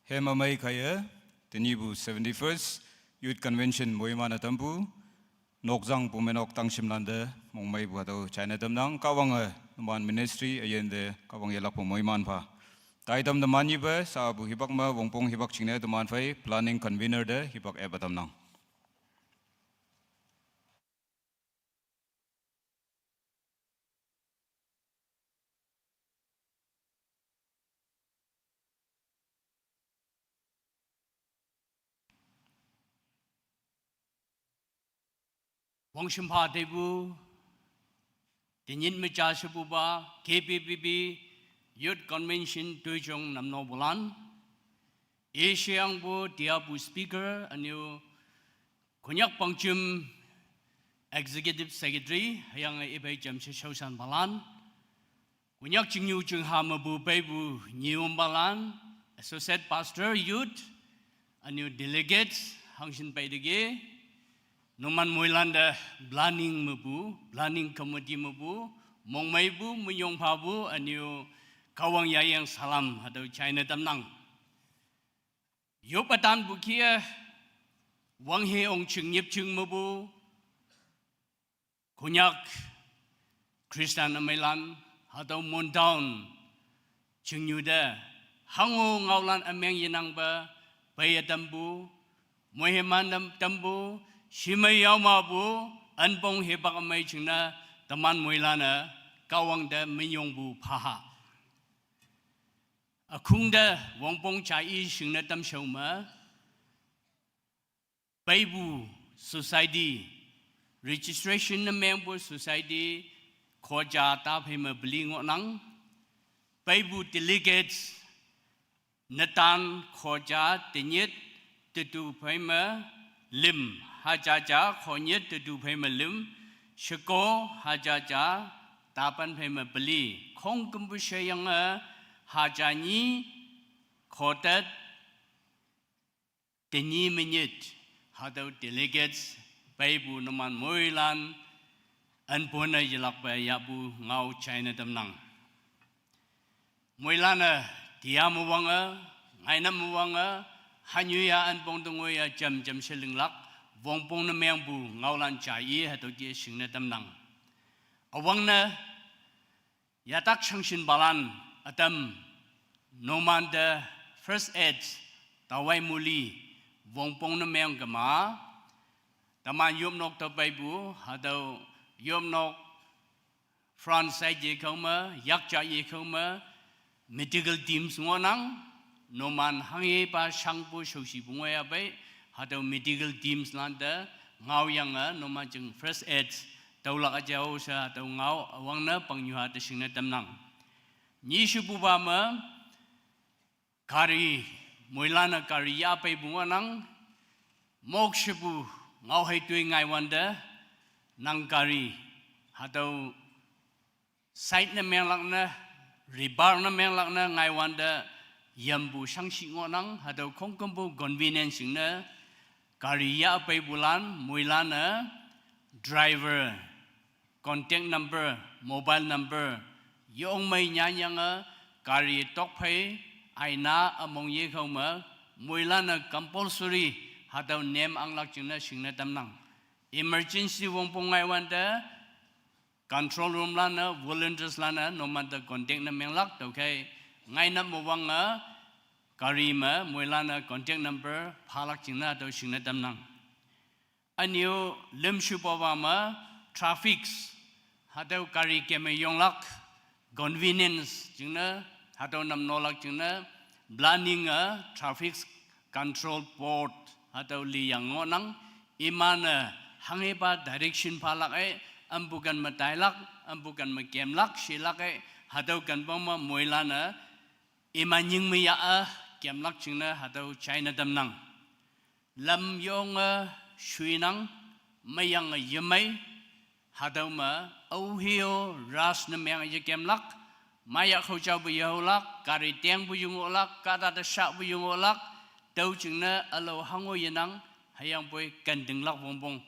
Hem amai kaya, teni bu seventy-first Youth Convention moiman atampu, nokjang pumenok tangshim lande, mongmai bu atau China tamnang, Kahwang e, numan ministry, ayende, Kahwang yelak pu moiman pa. Tai tam teman ibe, sa bu hibak ma, wongpong hibak chingne teman fai, planning convener de, hibak e batamnang. Wangshimpa tebu, tenyit mecha shepuba, K P P B, Youth Convention tuijong namno bulan, Asiang bu, tia bu speaker, anyu, Konyak Pangchim Executive Secretary, hayang ibai jam sheshausan balan, Konyak chingyu chingha mabu paibu nyium balan, Associate Pastor Youth, anyu delegates, hangshin pai dege, numan moilan da planning mabu, planning committee mabu, mongmai bu, muyong pa bu, anyu Kahwang yayang salam, hatau China tamnang. Yop atan bu kia, wang he ong ching nyip ching mabu, Konyak Christian amailan, hatau Mon Town, chingyu de, hango ngaolan ameng yenang ba, pai atam bu, moheman tam, tam bu, shimai yau ma bu, anpong hebak amai chingna, teman moilan a, Kahwang de minyong bu paha. Akung de, wongpong cha i shingna tam shau ma, Paibu society, registration na mengbu society, khoja ta phaima beli ngo nang. Paibu delegates, natan khoja tenyit tetu phaima lim, haja ja khonyit tetu phaima lim, sheko haja ja tapan phaima beli, khong kembu shayang a, haja nyi khotet tenyi menyit, hatau delegates, paibu numan moilan, anpona yelak ba yabu ngau China tamnang. Moilan a, tia mawang a, ngainam mawang a, hanyu ya anpong tungoi ya jam jam shelinglak, wongpong na mengbu ngaolan cha i hatau ki shingna tamnang. Awang na, yatak shangshin balan atam, numan de first aid, tawai muli, wongpong na meng kama, taman yopnok tau paibu, hatau yopnok front side yekhao me, yakja yekhao me, medical teams ngohnang, numan hanghepa shangpu shaoshipu ngoiya pei, hatüo medical teams lante ngaoyange numan jing first aid tüolak üjao she hatüo ngao üwangne pangnyuha te shingne tamnang. Nyishepupa me, gari, moilan-e gari yahpeipu ngohnang, mokshepu ngaohei toi ngaiwante, nang gari, hatüo side ne menglak ne, repair ne menglak ne ngaiwante, yampu shangshih ngohnang, hatüo khongkümpu convenience jingne, gari yahpeipulan, moilan-e, driver, contact number, mobile number, yongmei nyanyange, gari tokphei, aina ümong yekhao me, moilan-e compulsory, hatüo nem anglak jingne shingne tamnang. Emergency wongpong ngaiwante, control room lan-e, volunteers lan-e, numante contact ne menglak, tüokhei, ngainap me wange, gari me, moilan-e contact number phalak jingne hatüo shingne tamnang. Ünyu lümshepupa me, traffics, hatüo gari keme yonglak, convenience jingne, hatüo nam nolak jingne, planning-e, traffic control board, hatüo liyang ngohnang, iman-e, hanghepa direction phalak-e, ampu ken me tailak, ampu ken me kemlak, shelak-e, hatüo kenpong me moilan-e, iman nying me yah-e, kemlak jingne, hatüo jaine tamnang. Lam yonge, shuinang, meyange yemei, hatüo me, aohe-o, rush ne meng yekemlak, mayak khao japu yehaolak, gari tengpu yengohlak, kahta te shahpu yengohlak, tüo jingne ülao hango yenang, hüyangpoi kentinglak wongpong,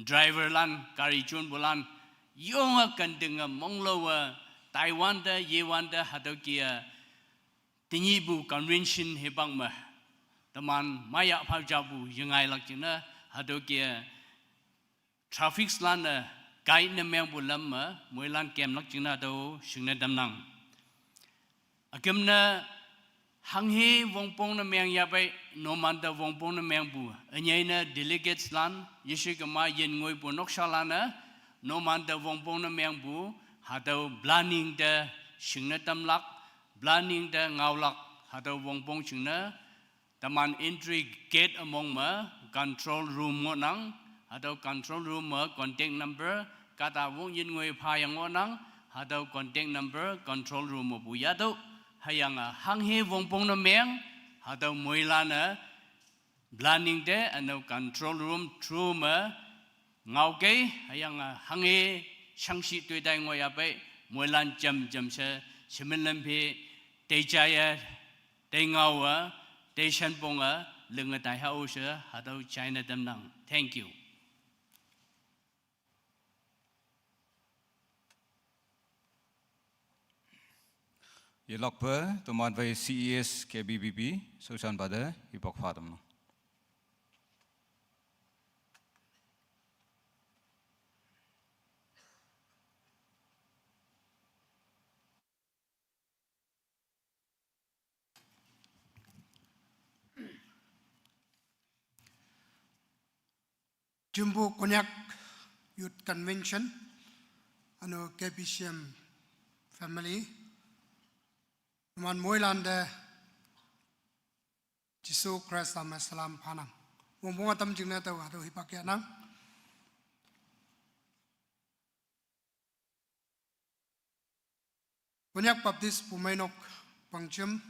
driver lan, gari jonpulan, yonge kentinge monglowe, taiwante, yewante, hatüo ke-a, tenyihpu convention hipak me, teman mayak phao japu yengailak jingne, hatüo ke-a, traffics lan-e, guide ne mengpu lam me, moilan kemlak jingne hatüo shingne tamnang. Üküm ne, hanghe wongpong ne meng yahpei, numante wongpong ne mengpu, ünyei ne delegates lan, yeshe kema yin ngoipu nokshalan-e, numante wongpong ne mengpu, hatüo planning te shingne tamlak, planning te ngaolak, hatüo wongpong jingne, teman entry gate ümong me, control room ngohnang, hatüo control room me contact number, kahta wong yin ngoi phayang ngohnang, hatüo contact number control room mepu yahtüoh, hüyange hanghe wongpong ne meng, hatüo moilan-e, planning te, üne-o control room through me, ngaokei, hüyange hanghe shangshih toitai ngoiyapei, moilan jam jam she, shemin lam phe, teijaiye, teingao-e, teishanponge, linge taihao she, hatüo jaine tamnang. Thank you. Yelakpe, teman phei C E S K B B B, shaoshanpa te, hipak pha tamnang. Jumbo Konyak Youth Convention, üne-o K B C M family, numan moilante Jesu Khrista me salam phanang. Wongpong ütam jingne tao hatüo hipak yahnang. Konyak Baptist Bumeinok Pangjem,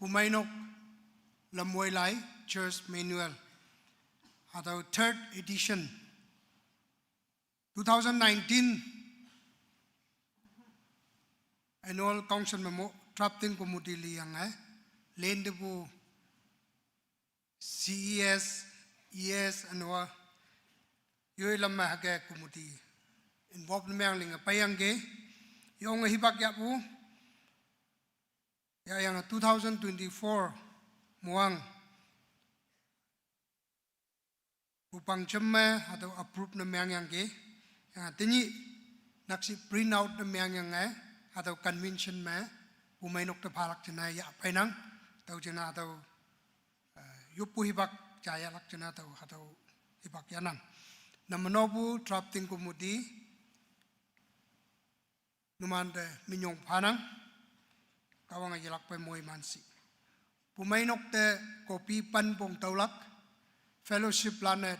Bumeinok Lamwoilai Church Manual, hatüo third edition, two thousand nineteen Annual Council me mo drafting committee liyange, lentepu C E S, E S üne-o, yoi lam me hüke committee involve ne meng linge peiyangki, yonge hipak yahpu, yahyange two thousand twenty-four moang, pu Pangjem me hatüo approve ne mengyangki, ya, tenyih nakshih print out ne mengyange, hatüo convention me, Bumeinok te phalak jingne yahpeinang, tüo jingne hatüo, eh, yoppu hipak jayahlak jingne tao hatüo hipak yahnang. Namenopu drafting committee, Numante minyong phanang, Kahwange yelakpe moiman shi. Pumeinok te kopi panpong taolak, fellowship lane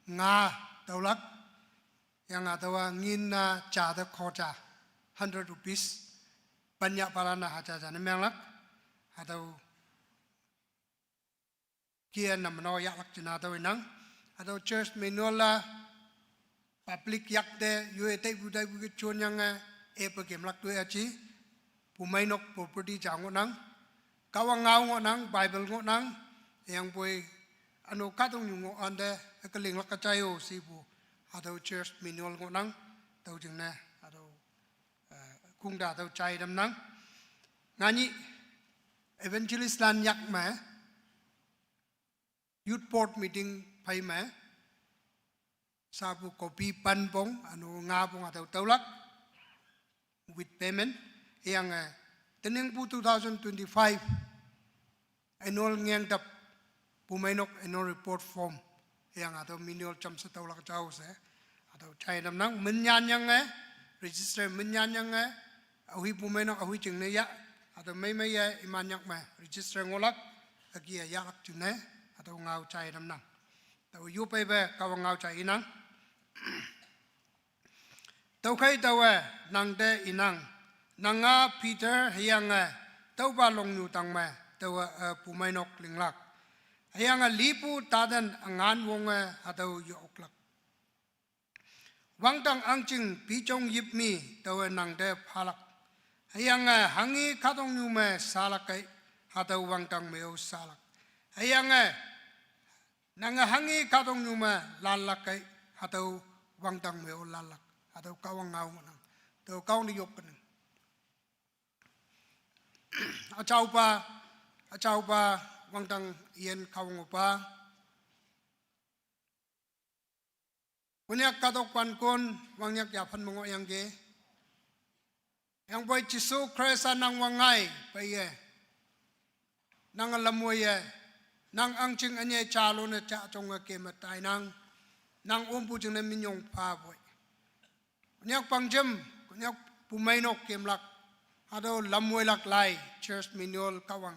nga taolak, yang atawa ngin na ja te khoja, hundred rupees, panya palana haja ja ne menglak, hatüo kia namno yahlak jingne hatüo inang. Hatüo church manual la public yakte yoi taipu taipu ke jonyange, epe kemlak toi aji. Pumeinok property ja ngohnang. Kahwang ngao ngohnang, Bible ngohnang. Hüyangpoi üno kahtoknyu ngoh ante, ükelinglak ka jai-o shepu. Hatüo church manual ngohnang. Tüo jingne, hatüo, eh, kungta tüo jai tamnang. Nganyih evangelist lan yak me, youth board meeting phei me, sapu kopi panpong, üno ngapong hatüo taolak, with payment, hüyange, teningpu two thousand twenty-five, annual ngengtap, Pumeinok annual report form, hüyange hatüo manual jamshe taolak jao she, hatüo jai tamnang, minyanyange, register minyanyange, aohi Pumeinok aohi jingne ya, hatüo meimeiye iman yak me, register ngohlak, hüke yahlak jingne, hatüo ngao jai tamnang. Tao yopeipe Kahwang ngao jai inang. Tüokhei taowe nangte inang, nanga Peter hüyange tüopa longnyu tangme, taowe, eh, Pumeinok linglak. Hüyange lipu taten üngan wonge hatüo ye-oklak. Wangdang ahngching pijong yipmi taowe nangte phalak. Hüyange hanghi kahtoknyu me shalak kei, hatüo wangdang me-o shalak. Hüyange nange hanghi kahtoknyu me lanlak kei, hatüo wangdang me-o lanlak. Hatüo Kahwang ngao ngohnang. Tüo Kahwang te yop kenang. Üjaopa, üjaopa, wangdang yin Kahwang opa. Konyak kahtok pankon, wangnyak yaphan me ngohyangki. Hüyangpoi Jesu Khrista nang wangngai peiye, nang lamwoiye, nang ahngching ünyei jalone ja jonge keme tainang, nang ompu jingne minyong phapoi. Konyak pangjem, Konyak Pumeinok kemlak, hatüo lamwoilak lai, church manual Kahwang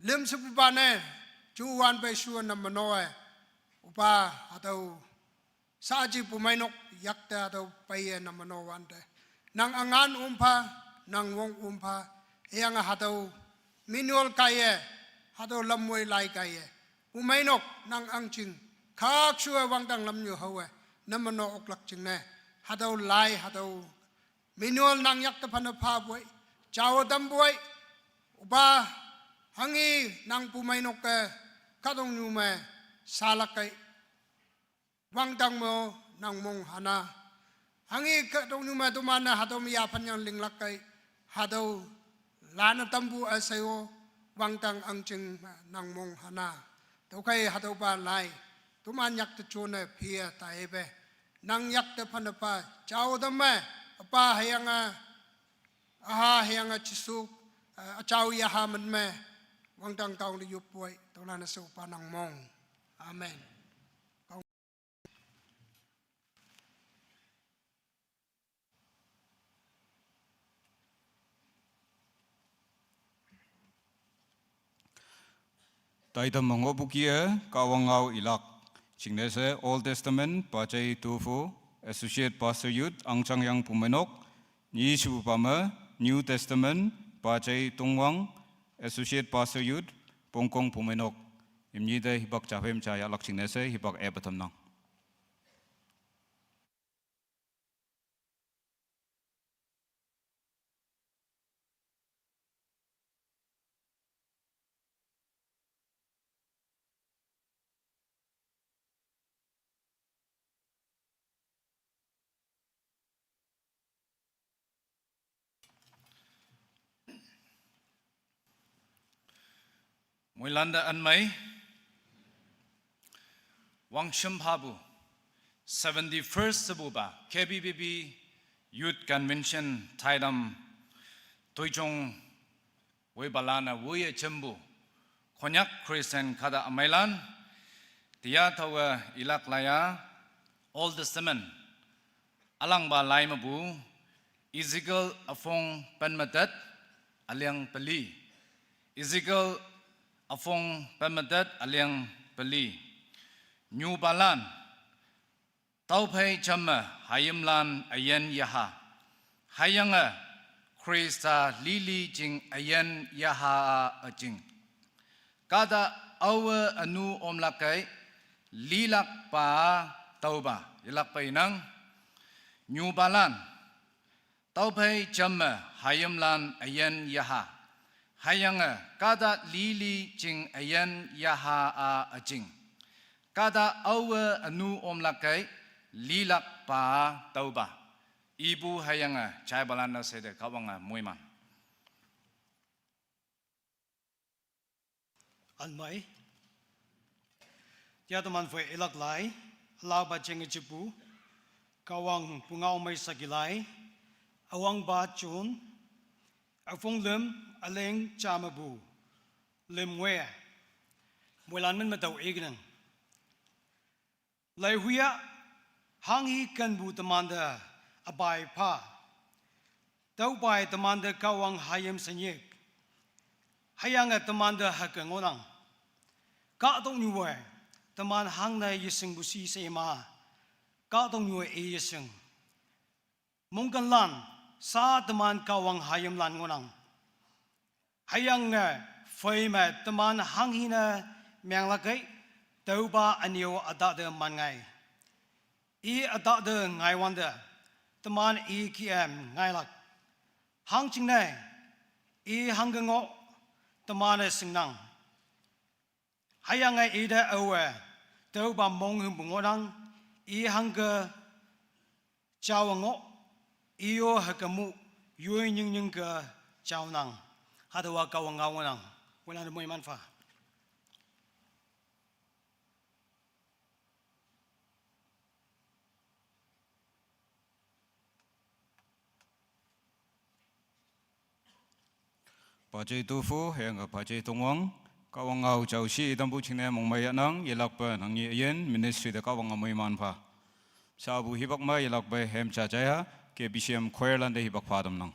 lüm shepupa ne, juwan pei shuwa nam mano-e, opa, hatüo, saji Pumeinok yakte hatüo peiye nam mano wante, nang üngan om pha, nang wong om pha, hüyange hatüo manual kaiye, hatüo lamwoi lai kaiye, Pumeinok nang ahngching khakshuwe wangdang lamnyu haowe, nam mano oklak jingne, hatüo lai, hatüo manual nang yakte phanne phapoi, jao tampoi, opa, hanghi nang Pumeinok-e kahtoknyu me shalak kei, wangdang me-o nang mong hana. Hanghi kahtoknyu me toman-e hatüo me yaphan yang linglak kei, hatüo lane tampu üshei-o, wangdang ahngching nang mong hana. Tüokhei hatüopa lai, toman yakte jone phe taipe, nang yakte phanne pha, jao tamme, üpa hüyange, üha hüyange Jesu, eh, üjao yaha min me, wangdang Kahwang te yoppoi, tüolan-e she opa nang mong. Amen. Taitam me ngohpu kih-e Kahwang ngao ilak jingne she Old Testament pajei Tofu, Associate Pastor Youth, Ahngchang Yang Pumeinok, nyi shepupa me New Testament pajei Tongwang, Associate Pastor Youth, Pongkong Pumeinok, imnyi te hipak ja phei me ja yahlak jingne she hipak epe tamnang. Moilante ünmei, wangshim phapu, seventy-first shepupa, K B B B Youth Convention taitam, toijong woipalan-e woiye jempu, Konyak Christian kahta ümeilan, tiya taowe ilak laiya, Old Testament, ülangpa lai mepu, Ezekiel aphong pen matet, aliang peli. Ezekiel aphong pen matet, aliang peli. Nyupalan, tüophei jamme hayimlan üyin yaha. Hüyange Khrista lili jing üyin yaha a üjing. Kahta aowe ünu omlakei, lilakpa tüopa, yelakpe inang. Nyupalan, tüophei jamme hayimlan üyin yaha. Hüyange kahta lili jing üyin yaha a üjing. Kahta aowe ünu omlakei, lilakpa tüopa. Ipu hüyange jaipalan-e sheite Kahwange moiman. Anmei. Tia teman phei ilak lai, laopa jenge jepu, Kahwang pungao mei saki lai, üwangpa John, üpong lüm, üleng ja mepu, lüm ngwe, moilan min me tao ikenang. Leihuya, hanghe kenpu temante üpai pha. Tüopai temante Kahwang hayim shenyik. Hüyange temante hüke ngohnang. Kahtoknyu-e, teman hangne yeshingpu shi she ima. Kahtoknyu-e i yeshing. Mongkenlan, sa teman Kahwang hayimlan ngohnang. Hüyange phei me teman hanghe ne menglakei, tüopa ünyo ütahte man ngai. I ütahte ngaiwante, teman i kem ngailak. Hangjingne, i hangke ngoh, teman-e shingnang. Hüyange ite aowe, tüopa monghümpu ngohnang, i hangke jaowe ngoh, i-o hüke mu, yoi nyingnyingke jaonang. Hatüowa Kahwang ngao ngohnang, moilan-e moiman pha. Pajei tofu, hüyange pajei tongwang, Kahwang ngao jao shi tampu jingne mongmei yahnang, yelakpe nangni üyin ministry te Kahwange moiman pha. Shapu hipak me yelakpe hem ja jaiha, K B C M choirlante hipak pha tamnang.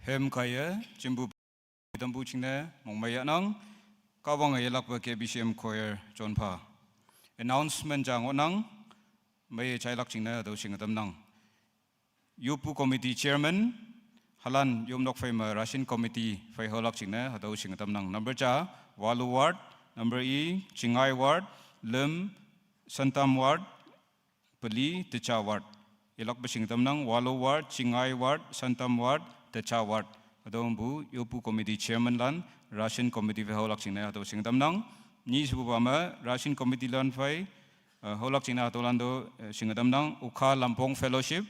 Hem kaiye, jimpu tampu jingne, mongmei yahnang, Kahwange yelakpe K B C M choir jonpha. Announcement ja ngohnang, meiye jailak jingne hatüo shinge tamnang. Yoppu Committee Chairman, halan yopnok phei me Ration Committee phei haolak jingne hatüo shinge tamnang. Number ja, Walu Ward, number i, Chingai Ward, lüm, Santam Ward, peli, Techa Ward. Yelakpe shinge tamnang, Walu Ward, Chingai Ward, Santam Ward, Techa Ward. Hatüo mepu, Yoppu Committee Chairman lan, Ration Committee phei haolak jingne hatüo shinge tamnang. Nyi shepupa me, Ration Committee lan phei, eh, haolak jingne hatüolan to, eh, shinge tamnang, Ukha Lampong Fellowship,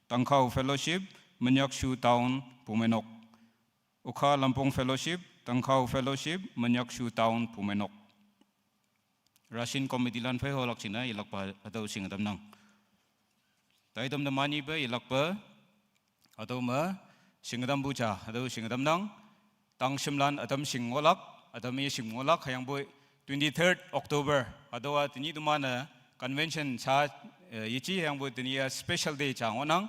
Tangkhao Fellowship, Manyakshu Town, Pumeinok. Ukha Lampong Fellowship, Tangkhao Fellowship, Manyakshu Town, Pumeinok. Ration Committee lan phei haolak jingne yelakpa hatüo shinge tamnang. Taitam te manyipe yelakpe, hatüo me, shinge tampu ja, hatüo shinge tamnang. Tangshimlan ütam shing ngohlak, ütam yeshing ngohlak, hüyangpoi twenty-third October, hatüowa tenyih teman-e convention sha, eh, yeje hüyangpoi tenyih-a special day ja ngohnang.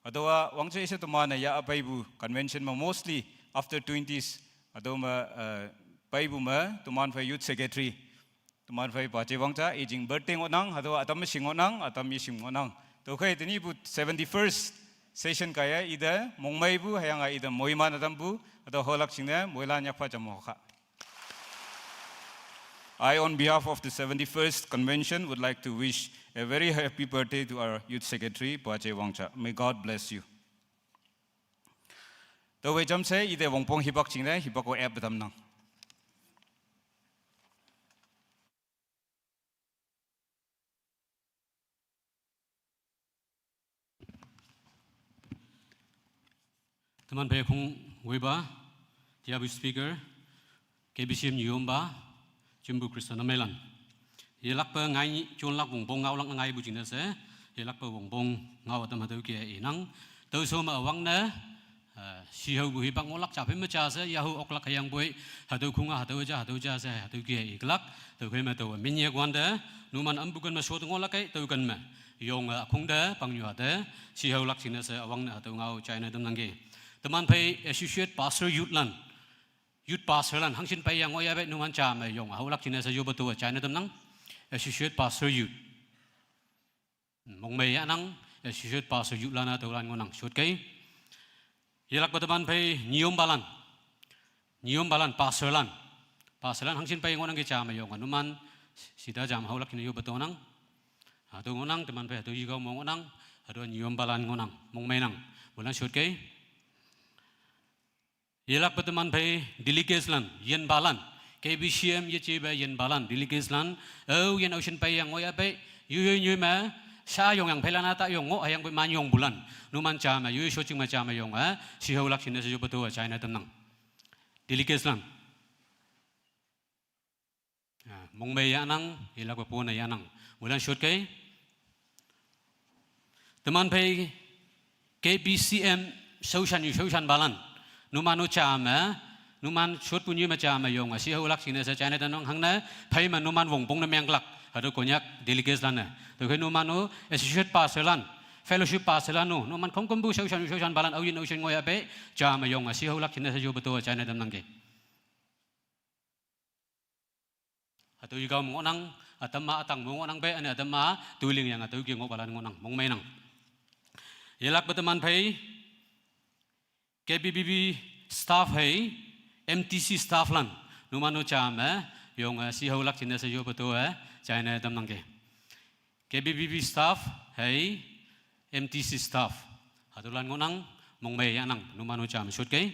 Hatüowa wangje she teman-e yah peipu convention me mostly after twenties, hatüo me, eh, peipu me teman phei youth secretary, teman phei paje wangja, ijing birthday ngohnang, hatüowa ütam me shing ngohnang, ütam yeshing ngohnang. Tüokhei tenyihpu seventy-first session kaiye ite mongmeipu hüyange ite moiman ütampu, hatüo haolak jingne moilan yakpha jam hoka. I, on behalf of the seventy-first convention, would like to wish a very happy birthday to our youth secretary, Paje Wangja. May God bless you. Taowe jamshe ite wongpong hipak jingne, hipak-o ep tamnang. Teman phei khongweipa, tiapu speaker, K B C M nyuyompa, jimpu Khrista ne meilan. Yelakpe ngai jonlak wongpong ngaolak ne ngaipu jingne she, yelakpe wongpong ngao ütam hatüo ke inang. Tüo sho me üwangne, eh, shihaopu hipak ngohlak ja phei me ja she, yahhu oklak hüyangpoi, hatüo khunga, hatüo ja, hatüo ja she, hatüo ke iklak, tüokhei me tüo minyek wante, numan ampu ken me shot ngohlak kei, tüo ken me. Yonge ükhong te, pangnyuha te, shihaolak jingne she, üwangne hatüo ngao jaine tamnangki. Teman phei associate pastor youth lan, youth pastor lan, hangshin peiya ngohya pei numan ja me yonge haolak jingne she yoppe tüowa jaine tamnang. Associate pastor youth. Mongmei yahnang, associate pastor youth lan-a tüolan ngohnang shotkei. Yelakpe teman phei nyiyompalan. Nyiyompalan, pastor lan. Pastor lan hangshin pei ngohnangki ja me yonge numan, shita ja me haolak jingne yoppe tüonang. Hatüo ngohnang, teman phei hatüo yikao mo ngohnang, hatüo nyiyompalan ngohnang, mongmeinang. Moilan shotkei. Yelakpe teman phei delegates lan, yinpalan, K B C M yejepe yinpalan, delegates lan, aoyin aoshin peiya ngohya pei, yoiyoi nyoi me, sha yongyang pheilan-a ta yong ngoh hüyangpoi man yongpulan, numan ja me, yoiyoi shotjing me ja me yonge, shihaolak jingne she yoppe tüowa jaine tamnang. Delegates lan. Ah, mongmei yahnang, yelakpe pone yahnang. Moilan shotkei. Teman phei K B C M shaoshan yu shaoshanpalan. Numan-o ja me, numan shotpu nyoi me ja me yonge, shihaolak jingne she jaine tamnang hangne, phei me numan wongpong ne menglak, hatüo Konyak delegates lan-e. Tüokhei numan-o associate pastor lan, fellowship pastor lan-o, numan khongkümpu shaoshan yu shaoshanpalan, aoyin aoshin ngohya pei, ja me yonge, shihaolak jingne she yoppe tüowa jaine tamnangki. Hatüo yikao me ngohnang, ütam ma ütang me ngohnang pei, üne ütam ma toilingyange tüo ke ngohpalan ngohnang, mongmeinang. Yelakpe teman phei, K B B B staff hei, M T C staff lan, numan-o ja me, yonge shihaolak jingne she yoppe tüowe, jaine tamnangki. K B B B staff hei, M T C staff. Hatüolan ngohnang, mongmei yahnang, numan-o ja me shotkei.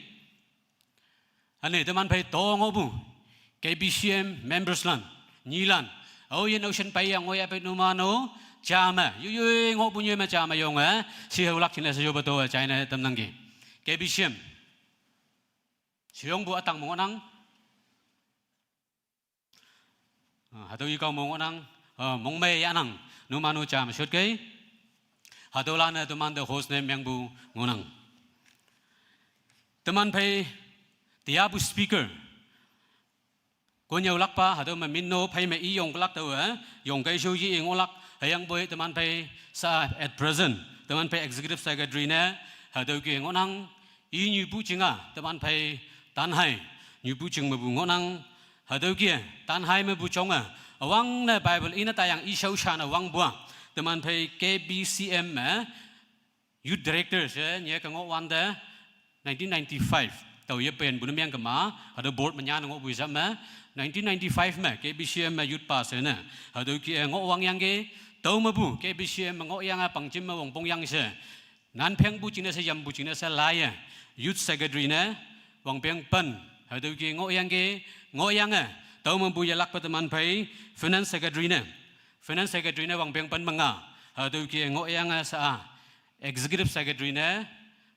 Üne, teman phei to ngohpu, K B C M members lan, nyilan, aoyin aoshin peiya ngohya pei numan-o, ja me, yoiyoi ngohpu nyoi me ja me yonge, shihaolak jingne she yoppe tüowa jaine tamnangki. K B C M. Sheyongpu ütang me ngohnang. Ah, hatüo yikao me ngohnang, ah, mongmei yahnang, numan-o ja me shotkei. Hatüolan-e temante host ne mengpu ngohnang. Teman phei, tiapu speaker. Konyaolakpa, hatüo me minno phei me i yongkelak tüowe, yongkei sho ye i ngohlak, hüyangpoi teman phei sa at present, teman phei executive secretary ne, hatüo ke ngohnang, I nyupu chinga teman phei tanhai nyupu ching mepu ngohnang. Hatüo ke tanhai mepu chonge üwangne Bible ine tayang i shaoshan üwangpu-a teman phei K B C M me youth director she nye ke ngohwante nineteen ninety-five tao yepenpu ne meng kema, hatüo board me nyan ngohpu isap me, nineteen ninety-five me K B C M me youth pastor ne hatüo ke ngohwangyangki. Tüo mepu K B C M me ngohyange pangjim me wongpong yang she nanphengpu jingne she yampu jingne she laiye youth secretary ne wangpeng pen hatüo ke ngohyangki. Ngohyange tüo mepu yelakpe teman phei finance secretary ne, finance secretary ne wangpeng pen me nga hatüo ke ngohyange sha-a executive secretary ne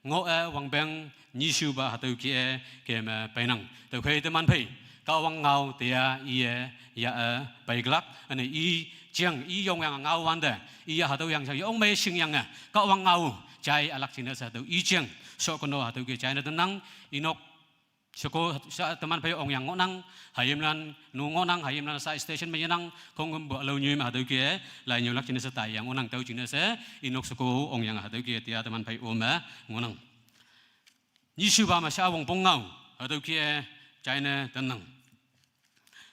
ngoh-e wangpeng nyishupa hatüo ke keme peinang. Tüokhei teman phei Kahwang ngao teya iye ya-e peiklak, üne i jeng i yongyange ngaowante, iye hatüo yang sha yong mei shingyange Kahwang ngao jai alak jingne she hatüo i jeng shokono hatüo ke jaine tamnang. Inok sheko sha teman phei ongyang ngohnang, hayimlan nu ngohnang, hayimlan sha station me yenang, khongkümpu ülao nyoi me hatüo ke lai nyolak jingne she taiyang ngohnang. Tüo jingne she inok sheko ongyang hatüo ke teya teman phei ome ngohnang. Nyishupa me sha wongpong ngao hatüo ke jaine tamnang.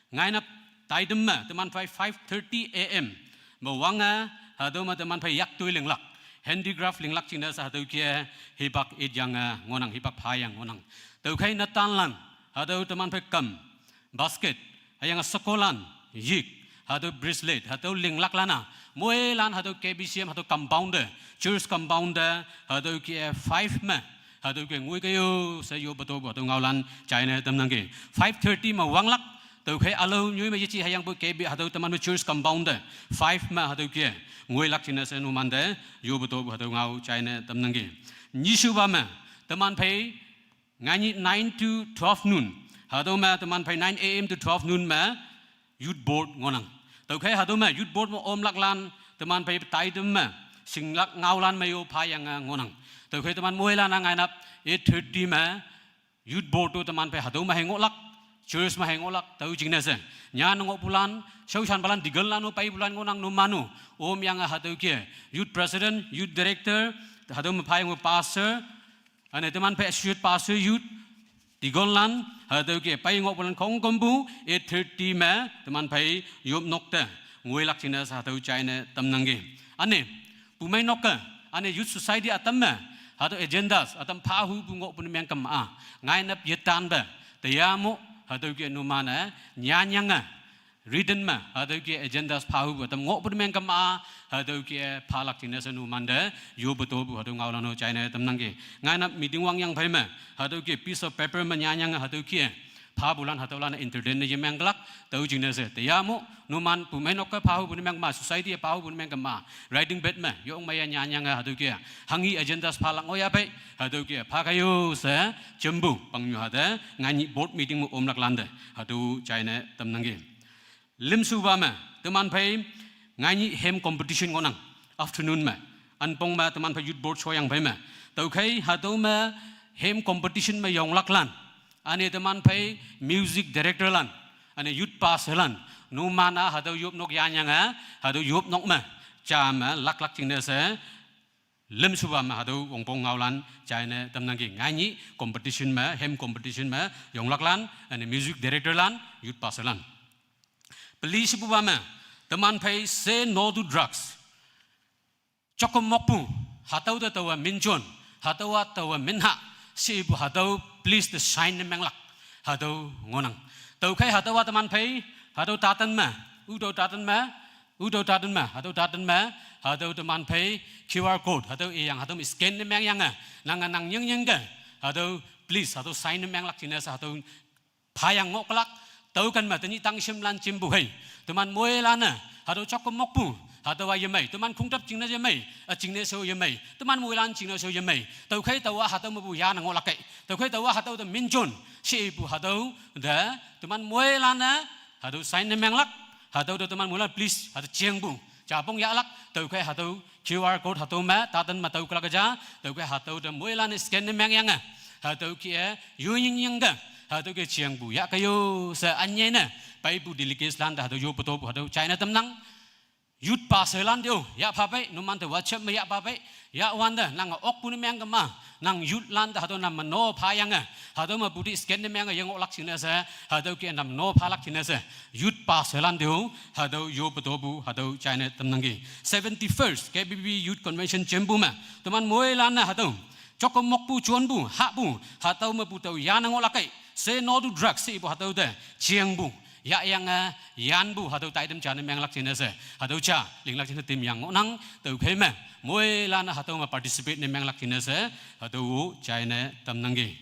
Ngainap taitam me teman phei five thirty A M me wange hatüo me teman phei yaktoi linglak, handicraft linglak jingne she hatüo ke hipak ityange ngohnang, hipak phayang ngohnang. Tüokhei netanlan hatüo teman phei kam, basket, hüyange shekolan, yik, hatüo bracelet hatüo linglaklan-a moilan hatüo K B C M hatüo compound te, church compound te hatüo ke five me hatüo ke ngoi keyo she yoppe topu hatüo ngaolan jaine tamnangki. Five thirty me wanglak, tüokhei ülao nyoi me yeji hüyangpu K B hatüo teman me church compound te five me hatüo ke ngoilak jingne she numante yoppe topu hatüo ngao jaine tamnangki. Nyishupa me teman phei nganyih nine to twelve noon, hatüo me teman phei nine A M to twelve noon me youth board ngohnang. Tüokhei hatüo me youth board me omlaklan teman phei taitam me shinglak ngaolan me yo phayange ngohnang. Tüokhei teman moilan-a ngainap eight thirty me youth board to teman phei hatüo me hei ngohlak, church me hei ngohlak. Tüo jingne she nyan ngohpulan, shaoshanpalan, deaconlan-o peipulan ngohnang, numan-o omyange hatüo ke youth president, youth director, hatüo me phayange pastor, üne teman phei associate pastor, youth, deaconlan, hatüo ke pei ngohpulan khongkümpu eight thirty me teman phei yopnok te ngoilak jingne she hatüo jaine tamnangki. Üne pumeinok-e, üne youth society ütam me hatüo agendas ütam phahupu ngohpu ne meng kema-a ngainap yetanpe teya mo, hatüo ke numan-e nyanyange written me hatüo ke agendas phahupu ütam ngohpu ne meng kema-a hatüo ke phalak jingne she numante yoppe topu hatüo ngaolan-o jaine tamnangki. Ngainap meeting wangyang phei me hatüo ke piece of paper me nyanyange hatüo ke phapulan hatüolan entertain ne yemenglak. Tüo jingne she teya mo numan pumeinok-e phahupu ne meng kema, society-e phahupu ne meng kema, writing pad me yong meiye nyanyange hatüo ke hanghi agendas phalak ngohyapei hatüo ke pha kaiyo she jempu pangnyu hate nganyih board meeting me omlaklante hatüo jaine tamnangki. Lümshupa me teman phei nganyih hem competition ngohnang, afternoon me. Anpong me teman phei youth board shoyang phei me, tüokhei hatüo me hem competition me yonglaklan, üne teman phei music directorlan, üne youth pastorlan, numan-a hatüo yopnok yanyange hatüo yopnok me ja me laklak jingne she lümshupa me hatüo wongpong ngaolan jaine tamnangki. Nganyih competition me, hem competition me yonglaklan, üne music directorlan, youth pastorlan. Pelishepupa me teman phei say no to drugs, jokke mokpu, hatüo te taowa minjon, hatüowa taowa minha she ipu hatüo please te sign ne menglak hatüo ngohnang. Tüokhei hatüowa teman phei hatüo taten me, ütüo taten me, ütüo taten me, hatüo taten me, hatüo teman phei Q R code hatüo iyang hatüo scan ne mengyange, nange nang nyingnyingke hatüo please hatüo sign ne menglak jingne she hatüo phayang ngohlak. Tüoken me tenyih tangshimlan jimpu hei, teman moilan-e hatüo jokke mokpu, hatüowa yemei, teman khongtap jingne yemei, ü jingne she-o yemei, teman moilan jingne she-o yemei, tüokhei taowa hatüo mepu yane ngohlak kei. Tüokhei taowa hatüo te minjon she ipu hatüo te teman moilan-e hatüo sign ne menglak. Hatüo te teman moilan please hatüo jengpu japong yahlak. Tüokhei hatüo Q R code hatüo me taten me tüoklak ja, tüokhei hatüo te moilan-e scan ne mengyange, hatüo ke-e yoi nyingyangke hatüo ke jengpu yahkeiyo she ünyei ne peipu delegates lante hatüo yoppe topu hatüo jaine tamnang. Youth pastor lan teo, yah pha pei, numan te WhatsApp me yah pha pei, yah wante, nang okpu ne meng kema, nang youth lan te hatüo nam me no phayange, hatüo me putih scan ne menge yengohlak jingne she, hatüo ke nam no phalak jingne she, youth pastor lan teo, hatüo yope topu, hatüo jaine tamnangki. Seventy-first K B B B Youth Convention jempu me, teman moilan-e hatüo, jokkem mokpu jonpu, hahpu, hatüo mepu tao yane ngohlak kei, say no to drugs she ipu hatüo te, jengpu, yahyange, yanpu, hatüo taitam jane menglak jingne she, hatüo ja, linglak jingne tim yang ngohnang, tüokhei me, moilan-e hatüo me participate ne menglak jingne she, hatüo jaine tamnangki.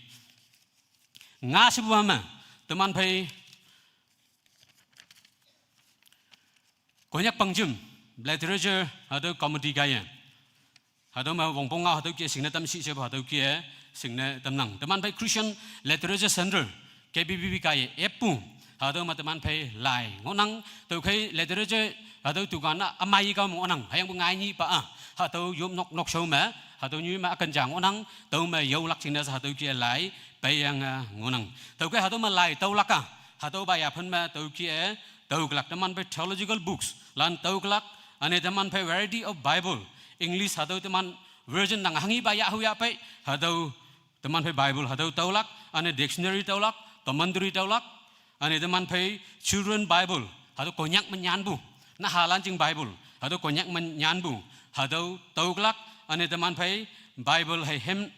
Nga shepu me, teman phei, Konyak Pangjem, Literature, hatüo committee kaiye. Hatüo me wongpong ngao hatüo ke shingne tam shi shepu hatüo ke shingne tamnang. Teman phei Christian Literature Center, K B B B kaiye eppu. Hatüo me teman phei lai ngohnang. Tüokhei literature hatüo dukan-a ümei kao me ngohnang. Hüyangpu ngai nyih pa-a. Hatüo yop nok nokshao me. Hatüo nyoi me üken ja ngohnang. Tüo me yaolak jingne she hatüo ke lai. Peiyange ngohnang. Tüokhei hatüo me lai tüolak-a. Hatüopa yaphen me tüo ke tüoklak teman phei theological books lan tüoklak, üne teman phei variety of Bible, English hatüo teman version nang hanghipa yahhu yah pei, hatüo teman phei Bible hatüo tüolak, üne dictionary tüolak, commentary tüolak, üne teman phei children Bible, hatüo Konyak me nyanpu, nahalan jing Bible, hatüo Konyak me nyanpu, hatüo tüoklak, üne teman phei Bible hei hem,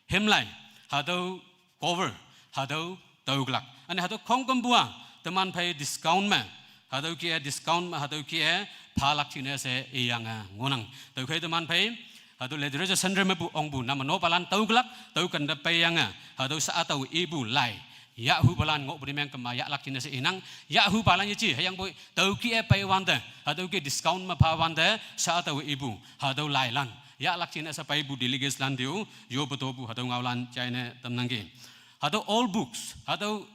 hemlai, hatüo cover, hatüo tüoklak. Üne hatüo khongkümpu-a, teman phei discount me, hatüo ke discount me, hatüo ke phalak jingne she iyange ngohnang. Tüokhei teman phei, hatüo Literature Center mepu ongpu, nam me nopalan tüoklak, tüoken te peiyange, hatüo sha-a tao ipu lai. Yahhupalan ngohpu ne meng kema yahlak jingne she inang, yahhupalan yeje, hüyangpoi, tüo ke pei wante, hatüo ke discount me pha wante, sha-a tao ipu, hatüo lailan. Yahlak jingne she peipu delegates lan teo, yope topu hatüo ngaolan jaine tamnangki. Hatüo all books, hatüo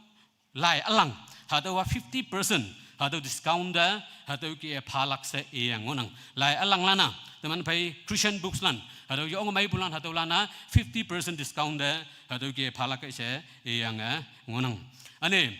lai ülang, hatüowa fifty percent, hatüo discount te, hatüo ke phalak she iyange ngohnang. Lai ülanglan-a, teman phei Christian books lan, hatüo yonge meipulan hatüolan-a fifty percent discount te, hatüo ke phalak kei she iyange ngohnang. Üne,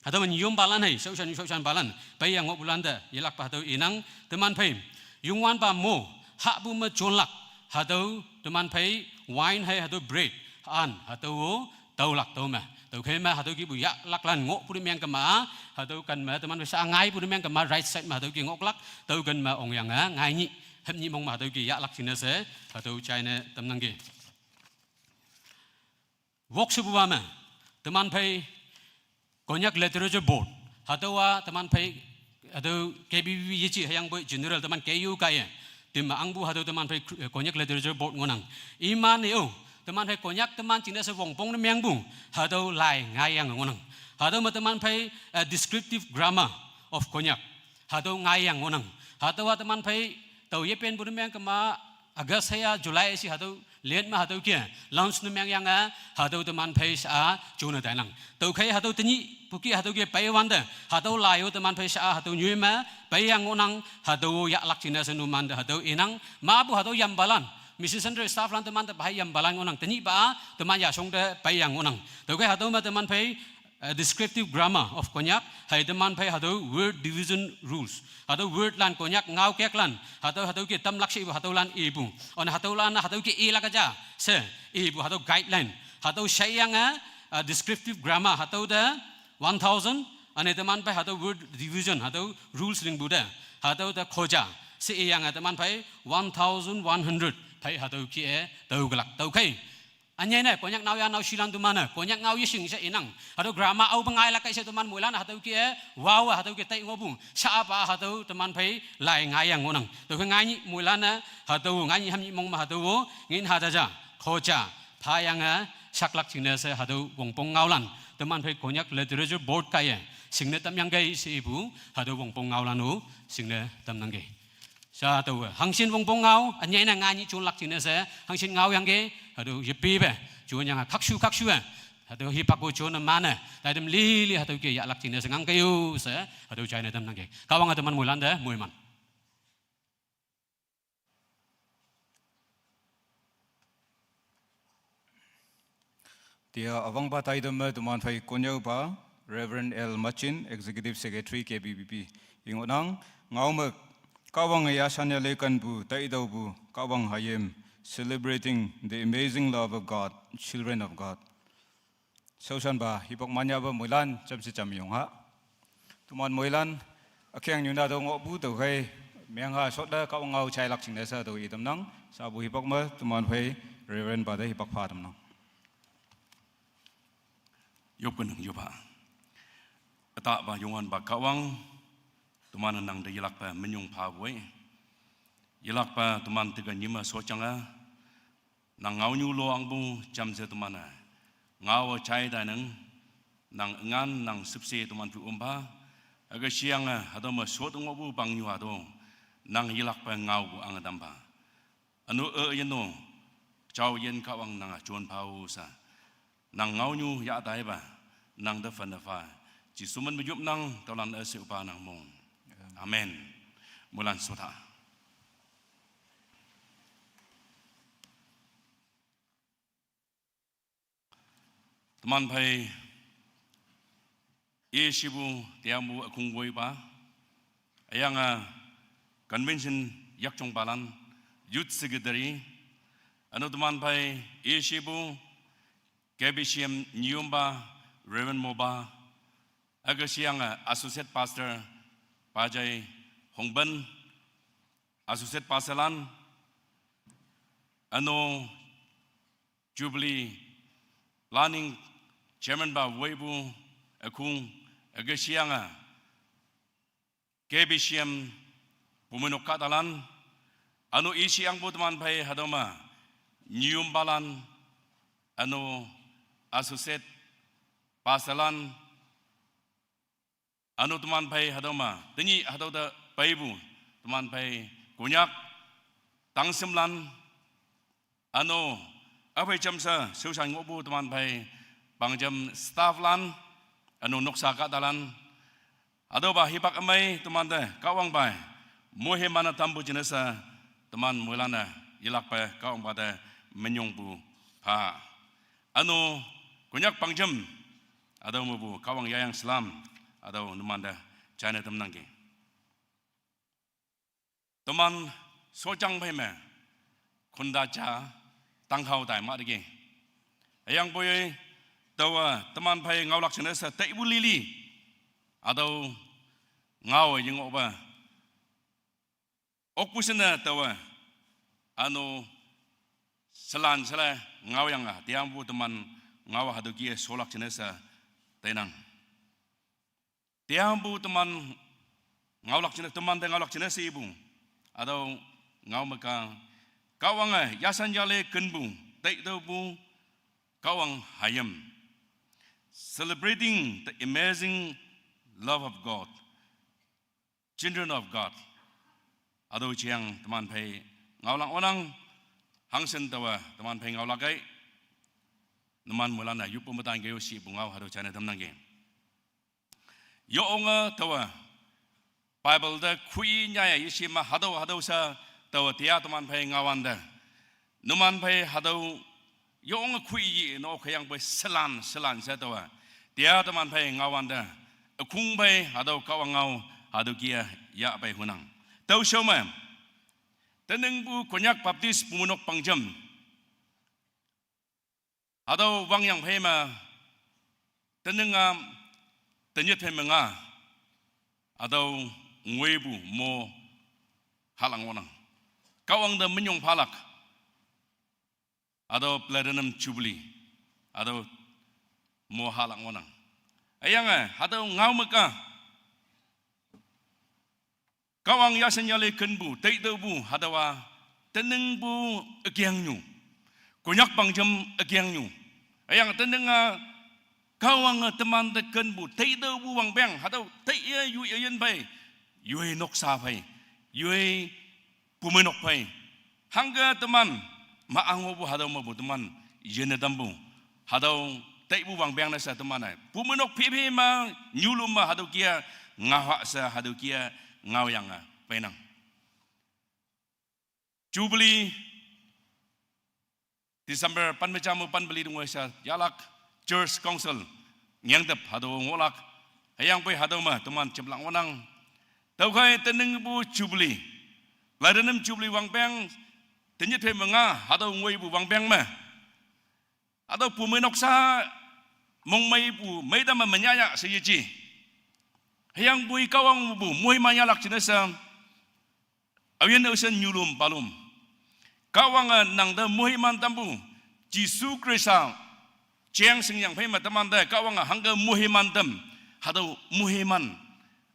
hatüo me nyompalan hei, shaoshan shaoshanpalan, peiyange ngohpulan te, yelakpa hatüo inang, teman phei, Youngwanpa mo, hahpu me jonlak, hatüo, teman phei, wine hei, hatüo bread, an, hatüo-o, tüolak tüo me. Tüokhei me, hatüo kihpu yahlaklan ngohpu ne meng kema, hatüo ken me, teman phei sha-a ngaipu ne meng kema, right side me, hatüo ke ngohlak, tüoken me ongyange, ngai nyih, hep nyih mong me, hatüo ke yahlak jingne she, hatüo jaine tamnangki. Wok shepupa me, teman phei Konyak Literature Board, hatüowa teman phei, hatüo K B B B yeje hüyangpoi general teman K U kaiye, tim me angpu hatüo teman phei, eh, Konyak Literature Board ngohnang. Iman-e-o, teman phei Konyak teman jingne she wongpong ne mengpu, hatüo lai ngaiyange ngohnang. Hatüo me teman phei, eh, Descriptive Grammar of Konyak, hatüo ngaiyange ngohnang. Hatüowa teman phei, tao yepenpu ne meng kema, August hei-a July she hatüo late me hatüo ke, launch ne mengyange, hatüo teman phei sha-a, jone tainang. Tüokhei hatüo tenyihpu ke hatüo ke pei wante, hatüo lai-o teman phei sha-a, hatüo nyoi me, peiyange ngohnang, hatüo yahlak jingne she numante hatüo inang, mapu hatüo yampalan, Mission Center staff lan temante phei yampalan ngohnang, tenyihpa, teman yashong te peiyange ngohnang. Tüokhei hatüo me teman phei, eh, Descriptive Grammar of Konyak, hei teman phei hatüo word division rules. Hatüo word lan Konyak ngaokeklan, hatüo, hatüo ke tamlak she ipu, hatüolan ipu. Üne hatüolan, hatüo ke ilak ja, she, ipu, hatüo guideline. Hatüo sheyange, eh, Descriptive Grammar, hatüo te one thousand, üne teman phei hatüo word division, hatüo rules lingpu te. Hatüo te khoja, she iyange teman phei one thousand one hundred, phei hatüo ke, tüoklak, tüokhei. Ünyei ne, Konyak naoyha naoshilan teman-e, Konyak ngao yeshing she inang. Hatüo grammar aope ngailak kei she teman moilan-e hatüo ke, waowe hatüo ke tai ngohpu. Sha-a pa hatüo teman phei lai ngaiyange ngohnang. Tüokhei ngai nyih moilan-e, hatüo ngai nyih ham nyih mong me hatüo-o, ngin ha ja ja, khoja, phayange, shaklak jingne she hatüo wongpong ngaolan. Teman phei Konyak Literature Board kaiye, shingne tamyangkei she ipu, hatüo wongpong ngaolan-o, shingne tamnangkei. Sha taowe, hangshin wongpong ngao, ünyei ne ngai nyih jonlak jingne she, hangshin ngaoyangkei, hatüo yepipe, jonyange khakshu khakshu-e, hatüo hipak-o jone mane, taitam lili hatüo ke yahlak jingne she ngangkei-o she, hatüo jaine tamnangkei. Kahwange teman moilan te, moiman. Tia üwangpa taitam me teman phei konnyüopa Reverend L Machin, Executive Secretary K B B B, i ngohnang. Ngao me Kahwang ya sanya le kanpu, taitaupu, Kahwang hayim, celebrating the amazing love of God, children of God. Shaoshanpa, hipak manyaba moilan, jamsi jamyong ha. Teman moilan, akheng nyuna to ngohpu to khai, meng ha shot da Kahwang ngao chailak jingne sa to itamnang, sapu hipak ma, teman phei, Reverend pa da hipak pha tamnang. Yop kenang yopa. Ata pa yongan pa Kahwang, teman nang da yelakpa minyong pha wei. Yelakpa teman tiga nyima sochanga, nang ngao nyu lo angpu jamse teman a. Ngao chai da nang, nang engan, nang sipse teman pu umpa. Aga siang a, hatoma sot ngohpu pang nyu hato, nang yelakpa ngao pu ang dampa. Anu e yeno, chao yen Kahwang nang a chon pha u sa. Nang ngao nyu ya dai ba, nang da fan da fa. Jesu min meyup nang, tolan e se upa nang mong. Amen. Moilan sota. Teman phei, e shipu, tiamu akung woi pa. Ayang a, convention yakchong palan, youth secretary. Anu teman phei, e shipu, K B C M nyumba, Reverend Moba. Aga siang a, associate pastor, Pajai Hongben, associate pastor lan. Anu Jubilee Planning Chairman pa weipu akung, aga siang a, K B C M puminok katalan, anu e shiangpu teman phei hatoma, nyum palan, anu associate pastor lan, anu teman phei hatoma, tenyi hato da peipu, teman phei Konyak, tangsim lan, anu, aphei jamsa, shaoshan ngohpu teman phei, pangjam staff lan, anu noksa katalan, hatoma hipak amei teman te, Kahwang pa, mohe mana tampu jingne sa, teman moilan a, yelakpa, Kahwang pa te, minyong pu, pha. Anu, Konyak pangjam, hatoma pu, Kahwang yayang salam, hatoma numan te, china tamnang ke. Teman sochang phei me, khunda cha, tangkhao tai ma dege. Ayang poi, tawa, teman phei ngaolak jingne sa, taipu lili. Hatoma, ngao ying oba. Okpu sene tawa, anu, selan sela, ngao yang a, tiamu teman, ngao hatokih e sholak jingne sa, tainang. Tiamu teman ngaolak jingne, teman te ngaolak jingne si ipu. Hatoma ngao meka, Kahwang a, yasan yale kenpu, taitaupu, Kahwang hayim. Celebrating the amazing love of God. Children of God. Hatüo jeng teman phei ngaolan onang, hangsen taowe teman phei ngaolak ei. Numan moilan-e yuppu metan ke yo shipu ngao hatüo jaine tamnangki. Yo onge taowe Bible te khui nyaiye yeshi me hatüo hatüo she taowe tia teman phei ngaowante. Numan phei hatüo yonge khui yi no kheyangpoi shelan, shelan she taowe. Tia teman phei ngaowante. Ükhung phei hatüo Kahwang ngao hatüo kih-e yahpei hunang. Tüo shao me. Teningpu Konyak Baptist Bumeinok Pangjam. Hatüo wangyang phei me. Tening-a, tenyit phei me nga. Hatüo ngoipu mo hahlak ngohnang. Kahwang te minyong phalak. Hatüo Platinum Jubilee. Hatüo mo hahlak ngohnang. Hüyange, hatüo ngao me ka. Kahwang yashen yale kenpu, teitüopu, hatüowa, teningpu ükengnyu. Konyak Pangjam ükengnyu. Hüyange tening-a, Kahwange temante kenpu, teitüopu wangpeng, hatüo teiye yu üyin phei, yoi noksa phei, yoi Bumeinok phei. Hangke teman, ma angopu hatüo mepu teman, yinne tampu. Hatüo, teipu wangpeng ne she teman-e. Bumeinok phiphi me, nyulum me hatüo kih-e, ngaoha she hatüo kih-e, ngaoyange, peinang. Jubilee, December pen me jam me pen peli tungwe she yahlak, Church Council, ngyangtep hatüo ngohlak, hüyangpoi hatüo me, teman jemlak ngohnang. Tüokhei teningpu Jubilee. Platinum Jubilee wangpeng, tenyit phei me nga, hatüo ngoipu wangpeng me, hatüo pumeinok sha mongmeipu meitamme menyahya she yeji. Hüyangpoi Kahwang mepu moiman yahlak jingne she, aoyin aoshin nyulom palom, Kahwange nangte moiman tampu, Jesu Khrista jeng shingyang phei me temante Kahwange hangke moiman tam, hatüo moiman,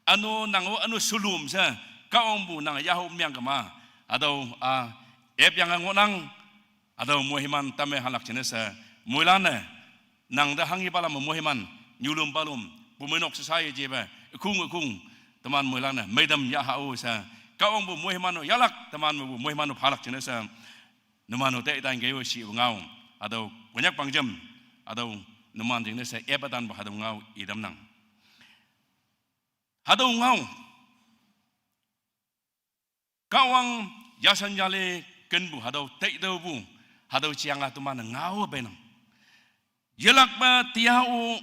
üno nang-o üno shulom she, Kahwangpu nang yaho meng kema, hatüo a, epyange ngohnang, hatüo moiman tamme halak jingne she, moilan-e, nangte hanghipalan me moiman, nyulom palom, pumeinok sha sha yejepe, ükhung ükhung, teman moilan-e meitam yaha-o she, Kahwangpu moiman-o yahlak, teman mepu moiman-o phalak jingne she, numan-o taitan keo shipu ngao, hatüo Konyak pangjem, hatüo numan jingne she epatanpu hatüo ngao itamnang. Hatüo ngao, Kahwang yashan yale kenpu hatüo taitüopu, hatüo jeang-a teman-e ngao peinang. Yelakpe tia-o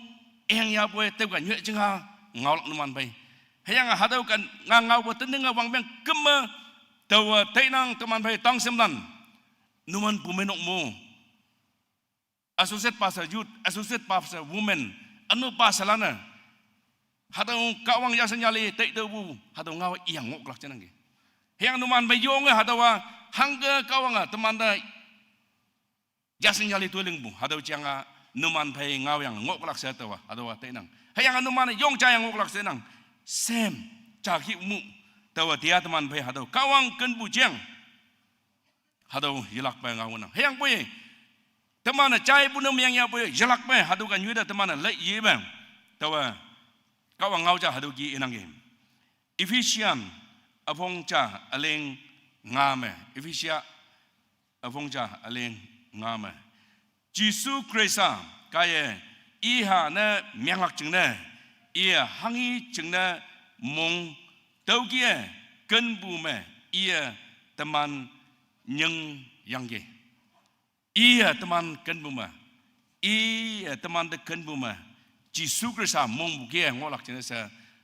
engyapoi tüoka nyoi jinga ngaolak numan phei. Hüyange hatüo ka nga ngaopu teninge wangpeng kemme, taowe tainang teman phei tangshimlan. Numan pumeinok mo, associate pastor youth, associate pastor women, üno pastorlan-e, hatüo Kahwang yashan yale taitüopu hatüo ngao iyang ngohlak jingnangki. Hüyange numan phei yonge hatüowa, hangke Kahwange temante yashan yale toi lingpu hatüo jeang-a, numan phei ngaoyange ngohlak she taowa hatüowa tainang. Hüyange numan-e yong jayang ngohlak she nang, same, jaki mu, taowa tia teman phei hatüo Kahwang kenpu jeang, hatüo yelakpe ngaonang. Hüyangpoi, teman-e jaipu ne meang yapoi yelakpe hatüo ka nyoite teman-e lei yeme, taowe Kahwang ngao ja hatüo ki inangki. Ephesian üpong ja üleng nga me, Ephesia üpong ja üleng nga me, Jesu Khrista kaiye iha ne menglak jingne, iye hanghi jingne mong, tüokih-e kenpu me iye teman nying yangki. Iye teman kenpu me, iye temante kenpu me, Jesu Khrista mongpu kih-e ngohlak jingne she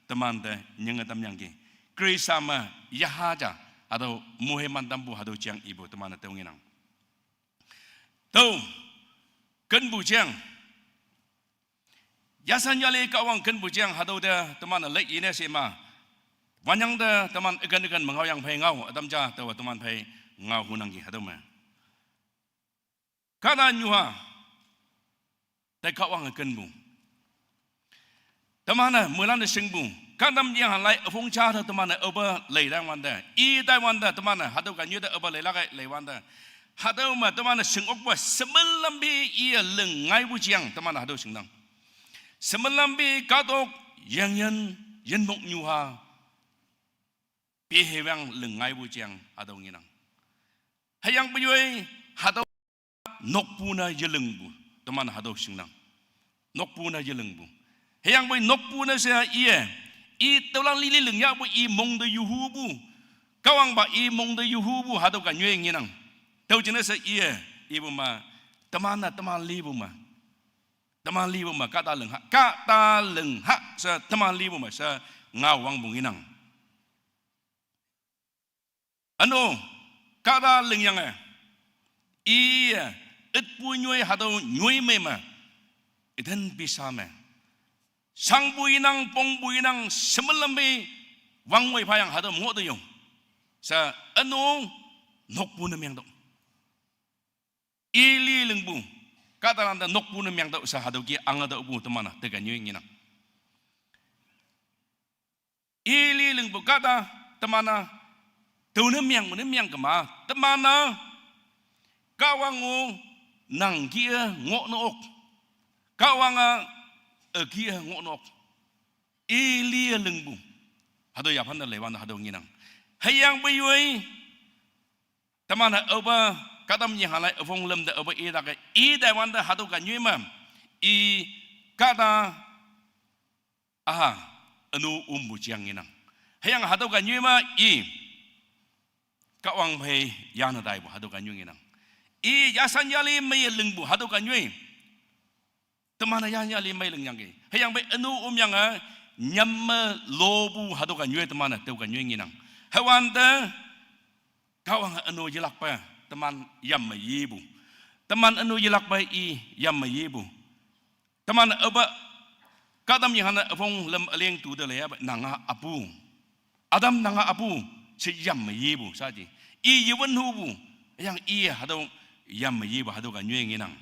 temante nyinge tamyangki. Khrista me yaha ja, hatüo moiman tampu hatüo jeang ipu teman-e tüo ngenang. Tüo, kenpu jeang, yashan yale Kahwang kenpu jeang hatüo te teman-e lei ine she ma, wanyang te teman üken üken me ngaoyang phei ngao ütam ja taowa teman phei ngao hunangki hatüo me. Kahta nyuha, tai Kahwange kenpu, teman-e moilan-e shingpu, kahtam yangha lai üpong ja te teman-e aope lei taiwante, i taiwante teman-e hatüo ka nyoite aope leilak-e leiwante, hatüo me teman-e shing okpe shemelampi iye ling ngaipu jeang teman-e hatüo shingnang. Shemelampi kahtok, yengyin, yinmok nyuha, pehewang ling ngaipu jeang hatüo ngenang. Hüyangpoi yoi, hatüo nokpu ne yelingpu, teman hatüo shingnang. Nokpu ne yelingpu. Hüyangpoi nokpu ne she iye, i tüolan lili ling yahpu i mong te yuhupu, Kahwangpa i mong te yuhupu hatüo ka nyoi ngenang. Tüo jingne she iye, ipu me, teman-e teman lipu me, teman lipu me kahta lingha, kahta lingha she teman lipu me she ngao wangpu ngenang. Üno, kahta lingyange, iye, ütpu nyoi hatüo nyoi mei me, iten pisa me, shangpu inang, pongpu inang, shemelam pei, wangngoi phayang hatüo ngoh te yo, she, üno, nokpu ne mengtüoh. I li lingpu, kahtalante nokpu ne mengtüoh she hatüo ki ange tüohpu teman-a teke nyoi ngenang. I li lingpu kahta teman-a, tüo ne mengpu ne meng kema, teman-a, Kahwang-o, nang kih-e ngoh ne ok. Kahwang-a, ükih-e ngoh ne ok. I li lingpu. Hatüo yaphante leiwante hatüo ngenang. Hüyangpoi yoi, teman-e aope, kahtam yengha lai üpong lüm te aope i take, i taiwante hatüo ka nyoi me, i kahta, aha, ünu ümpu jeang ngenang. Hüyange hatüo ka nyoi me i, Kahwang phei yane taipu hatüo ka nyoi ngenang. I yashan yali meiye lingpu hatüo ka nyoi, teman-e yashan yali mei lingyangki. Hüyangpoi ünu ümyange, nyam me lopu hatüo ka nyoi teman-e tüo ka nyoi ngenang. Hüwante, Kahwange üno yelakpe teman yam me yepu. Teman üno yelakpe i yam me yepu. Teman aope, kahtamyenghan-e üpong lüm üleng tute leiyape nange apu. Adam nange apu, she yam me yepu shaaji. I yewün hupu, hüyange i hatüo yam me yepu hatüo ka nyoi ngenang.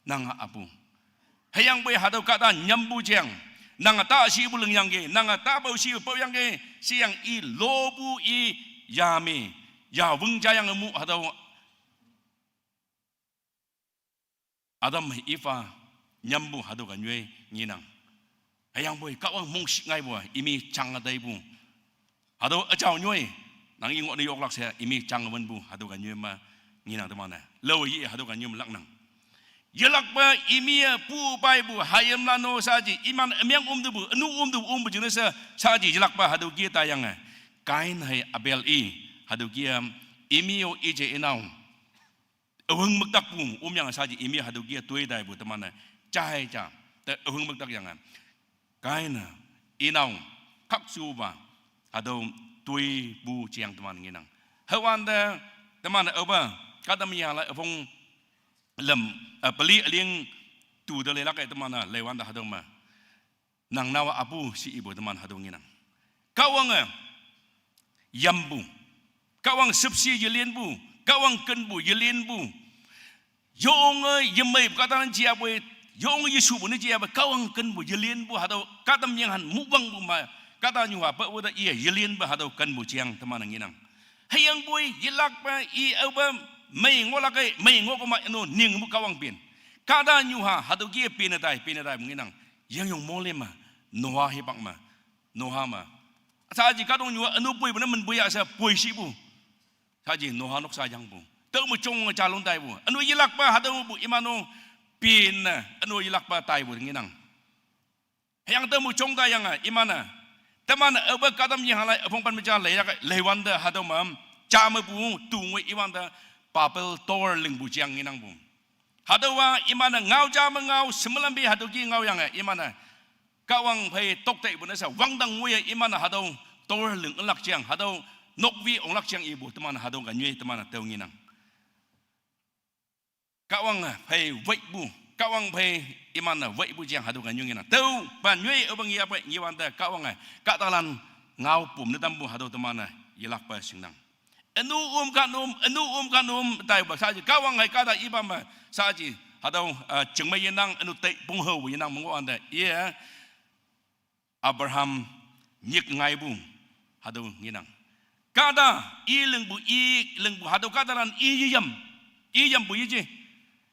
Nange apu. Hüyangpoi hatüo kahta nyampu jeang. Nange ta shipu lingyangki, nange ta pao shipu paoyangki, sheyang i lopu i ya me, ya wüng jayange mu hatüo Adam hei Eva nyampu hatüo ka nyoi ngenang. Hüyangpoi Kahwang mongshih ngaipu, imi jange taipu. Hatüo üjao nyoi, nang i ngohne yoklak she, imi jange wünpu, hatüo ka nyoi me ngenang teman-e. Lao ye hatüo ka nyoi me laknang. Yelakpe imi-e pu paipu, hayimlan-o shaaji, iman ümeng ümtepu, ünu ümtepu, ümpu jingne she, shaaji yelakpe hatüo kih-e taiyange. Kain hei Abel i, hatüo kih-e, imi-o ije inao. Üwüng müktakpu, ümyange shaaji imi hatüo kih-e toi taipu teman-e. Jai ja, te üwüng müktakyange. Kain-e, inao, khakshupa, hatüo toipu jeang teman ngenang. Hüwante, teman aope, kahtamyenghan-e üpong lüm, eh, peli üling tute leilak-e teman-e, leiwante hatüo me. Nang naowa apu she ipu teman hatüo ngenang. Kahwange yampu. Kahwang shüpshe yelinpu. Kahwang kenpu yelinpu. Yonge yemeipu kahtalan jiyapoi. Yonge yeshupu ne jiyapoi. Kahwang kenpu yelinpu hatüo kahtamyenghan muwangpu me. Kahtanyuha pawe te iye yelinpu hatüo kenpu jeang teman ngenang. Hüyangpoi yelakpe i aope mei ngohlak-e, mei ngohkema üno ningpu Kahwang pen. Kahtanyuha hatüo kih-e pene tai, pene taipu ngenang. Yengyong mole me, Noah hipak me, Noah me. Shaaji kahtoknyu-a ünu poipu ne min poi ya she poi shipu. Shaaji Noah noksa yangpu. Tao me jonge jalon taipu. Ünu yelakpa hatüopu iman-o pin ne, ünu yelakpa taipu ngenang. Hüyange tao me jong taiyange iman-e. Teman-e aope kahtamyenghan lai üpong pen me ja leiyak leiwante hatüo me. Ja mepu tu ngoi iwante Babel tower lingpu jeang ngenangpu. Hatüowa iman-e ngao ja me ngao, shemelam pi hatüo kih ngaoyange iman-e. Kahwang phei tokteipu ne she wangdang ngoiye iman-e hatüo tower ling ülak jeang, hatüo nokwi onglak jeang ipu, teman hatüo ka nyoi teman-e tao ngenang. Kahwang phei weipu, Kahwang phei iman-e weipu jeang hatüo ka nyoi ngenang. Tüopa nyoi aope ngeyape ngewante Kahwange kahtalan ngao pum ne tampu hatüo teman-e yelakpe shingnang. Ünu üm kan üm, ünu üm kan üm taipa shaaji Kahwang hei kahta ipa me shaaji hatüo, eh, jingme yenang ünu tei ponghaopu yenang me ngohwante iye Abraham nyik ngaipu hatüo ngenang. Kahta i lingpu, i lingpu hatüo kahtalan i yeyam, i yampu yeje.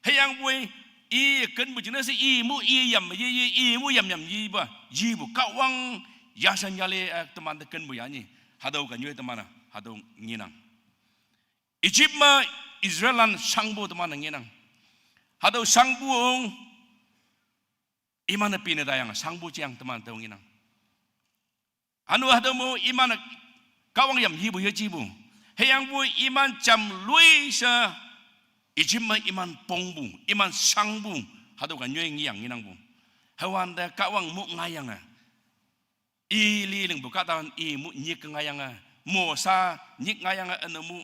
Hüyangpoi i kenpu jingne she i mu i yam ye, ye i mu yam yam yepa yepu Kahwang yashan yale, eh, temante kenpu ya nyi. Hatüo ka nyoi teman-e hatüo ngenang. Egypt me Israellan shangpu teman-e ngenang. Hatüo shangpu-o iman-e pine taiyange shangpu jeang teman tüo ngenang. Ünu hatüo mo iman-e Kahwang yam yipu yejipu. Hüyangpoi iman jamloi she Egypt me iman pongpu, iman shangpu, hatüo ka nyoi ngeyang ngenangpu. Hüwante Kahwang mu ngaiyange i li lingpu kahtalan i mu nyik ngaiyange, Mosa nyik ngaiyange üne mu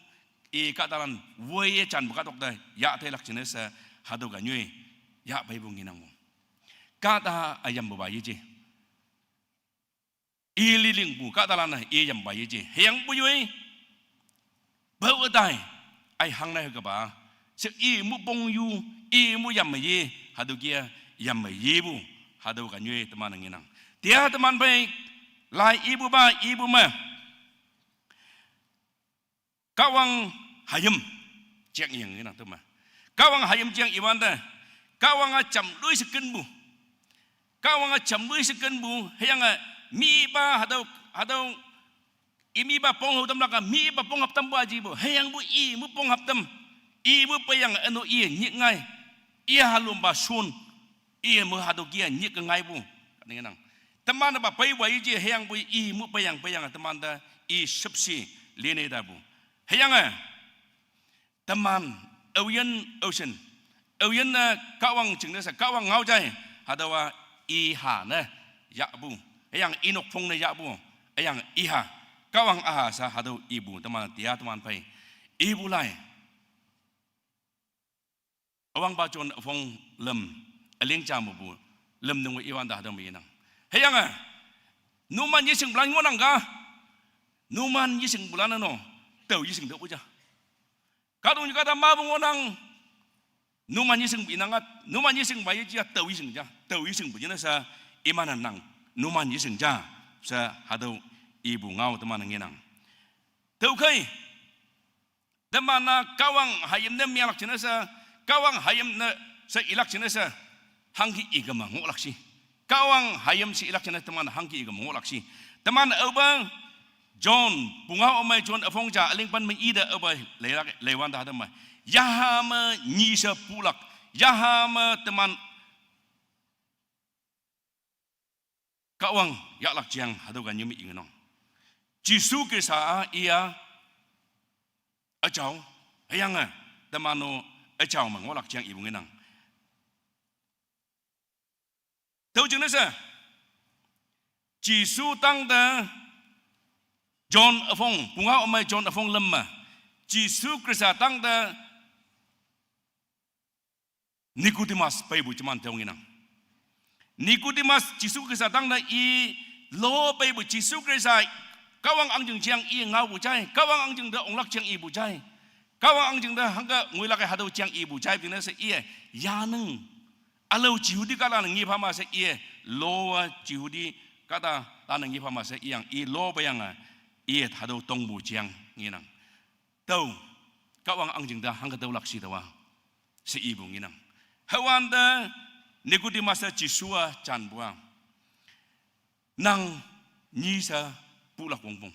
i kahtalan woiye janpu kahtok te yah teilak jingne she hatüo ka nyoi yah peipu ngenangpu. Kahta üyampupa yeje. I li lingpu kahtalan-e i yampa yeje. Hüyangpu yoi pao ütai, ai hangne hükapa she i mu pongyu, i mu yam me ye, hatüo kih-a yam me yepu, hatüo ka nyoi teman-e ngenang. Tia teman phei lai ipupa ipu me Kahwang hayim jeang iyang ngenang tüome. Kahwang hayim jeang iwante, Kahwang-a jamloi she kenpu. Kahwang-a jamloi she kenpu, hüyange mipa hatüo, hatüo, i mipa ponghao tamlak-a, mipa ponghap tampu ajipu, hüyangpu i mu ponghap tam, i mu peiyange üno i nyik ngai, i halompa shon, i mu hatüo kih-a nyik ngaipu, ngenang. Teman-e pa peiwa yeje hüyangpu i mu peiyang peiyange temante i shüpshe lene taipu. Hüyange teman, aoyin, aoshin, aoyin-e Kahwang jingne she Kahwang ngao jai, hatüowa i ha ne yahpu, hüyange i nokphong ne yahpu, hüyange i ha, Kahwang üha she hatüo ipu teman tia teman phei Ipu lai. Üwangpa John üpong lüm, üling ja mepu lüm nungpu iwante hatüo me inang. Hüyange, numan yeshingpulan ngohnang ka, numan yeshingpulan-e no, tao yeshing tüopu ja. Kahtoknyu kahta mapu ngohnang, numan yeshingpu inang at, numan yeshingpa yeji a tao yeshing ja, tao yeshingpu jingne she, iman-e nang, numan yeshing ja, she hatüo ipu ngao teman ngenang. Tüokhei, teman-a Kahwang hayim ne menglak jingne she, Kahwang hayim ne she ilak jingne she, hangke ikema ngohlak shi. Kahwang hayim she ilak jingne teman hangke ikema ngohlak shi. Teman aope John, pungao ümei John üpong ja üleng pen me ite aope leilak, leiwante hatüo me. Yaha me nyi she pulak. Yaha me teman Kahwang yahlak jeng hatüo ka nyim ingenang. Jesu Khrista-a iya üjao, hüyange teman-o üjao me ngohlak jeng ipu ngenang. Tüo jingne she, Jesu tangte John üpong, pungao ümei John üpong lüm me, Jesu Khrista tangte Nikodemus peipu jeman tüo ngenang. Nikodemus Jesu Khrista tangte i lo peipu Jesu Khrista Kahwang ahngjing jeng i ngaopu jai, Kahwang ahngjing te onglak jeng ipu jai. Kahwang ahngjing te hangke ngoilak-e hatüo jeng ipu jai jingne she iye, yaneng. Ülao Jehudi kahtalan-e ngepha ma she iye, lowa Jehudi kahtalan-e ngepha ma she iyang, i lo peyange, iye hatüo tongpu jeng ngenang. Tüo, Kahwang ahngjing te hangke tüolak shi taowa, she ipu ngenang. Hüwante Nikodemus-e Jesu-a janpu a, nang nyi she pulak wongpong.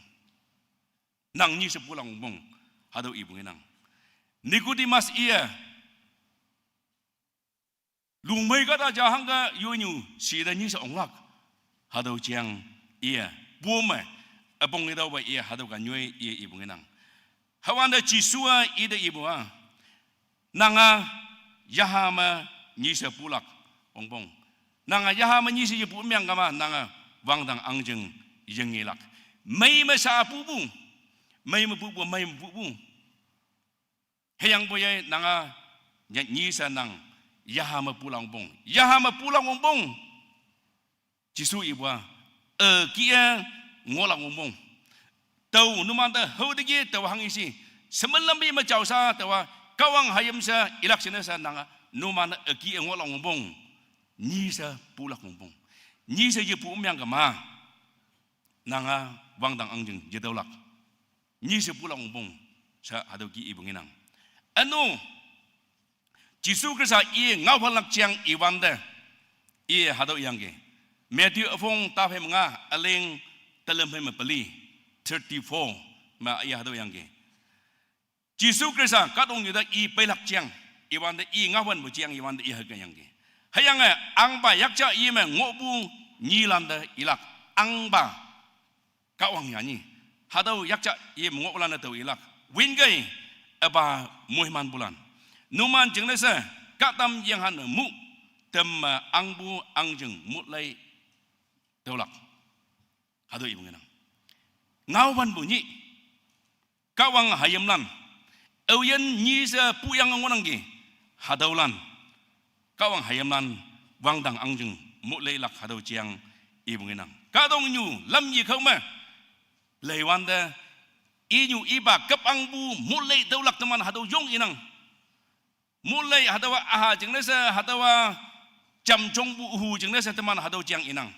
Nang nyi she pulak wongpong. Hatüo ipu ngenang. Nikodemus iye, lungmei kahta ja hangke yoinyu shite nyi she onglak. Hatüo jeng iye, pu me, üpong itaopa iye hatüo ka nyoi iye ipu ngenang. Hüwante Jesu-a ite ipu a, nanga yaha me nyi she pulak wongpong. Nanga yaha me nyi she yepu meang kama, nanga wangdang ahngjing yengelak. Mei me sha pupu, mei me pupu, mei me pupu. Hüyangpoi nanga, nya nyi she nang, yaha me pulak wongpong. Yaha me pulak wongpong. Jesu ipu a, üke-e ngohlak wongpong. Tao numante hao teki tao hanghe shi, shemen lampi me jao sha taowa, Kahwang hayim she ilak jingne she nanga, numan-e üke-e ngohlak wongpong. Nyi she pulak wongpong. Nyi she yepu meang kama, nanga wangdang ahngjing yetüolak. Nyi she pulak wongpong, she hatüo ki ipu ngenang. Üno, Jesu Khrista i ngaophalak jeng iwante, i hatüo yangki. Matthew üpong taphei me nga üleng telüm phei me peli, thirty-four me i hatüo yangki. Jesu Khrista kahtoknyu te i peilak jeng iwante, i ngaophanpu jeng iwante i hüke yangki. Hüyange ahngpa yakjah yim me ngohpu nyilante ilak, ahngpa Kahwang yanyi. Hatüo yakjah yim me ngohpulan-e tao ilak. Winkei üpa moimanpulan. Numan jingne she kahtam yenghan me mu, temme ahngpu ahngjing mot lei tüolak. Hatüo ipu ngenang. Ngaowanpu nyih. Kahwang hayimlan. Aoyin nyi she puyange ngohnangki. Hatüolan. Kahwang hayimlan wangdang ahngjing mot leilak hatüo jeng ipu ngenang. Kahtoknyu lam yekao me leiwante, inyu ipa küp ahngpu mot lei tüolak teman hatüo yong inang. Mot lei hatüowa üha jingne she, hatüowa jamjongpu ühu jingne she teman hatüo jeng inang.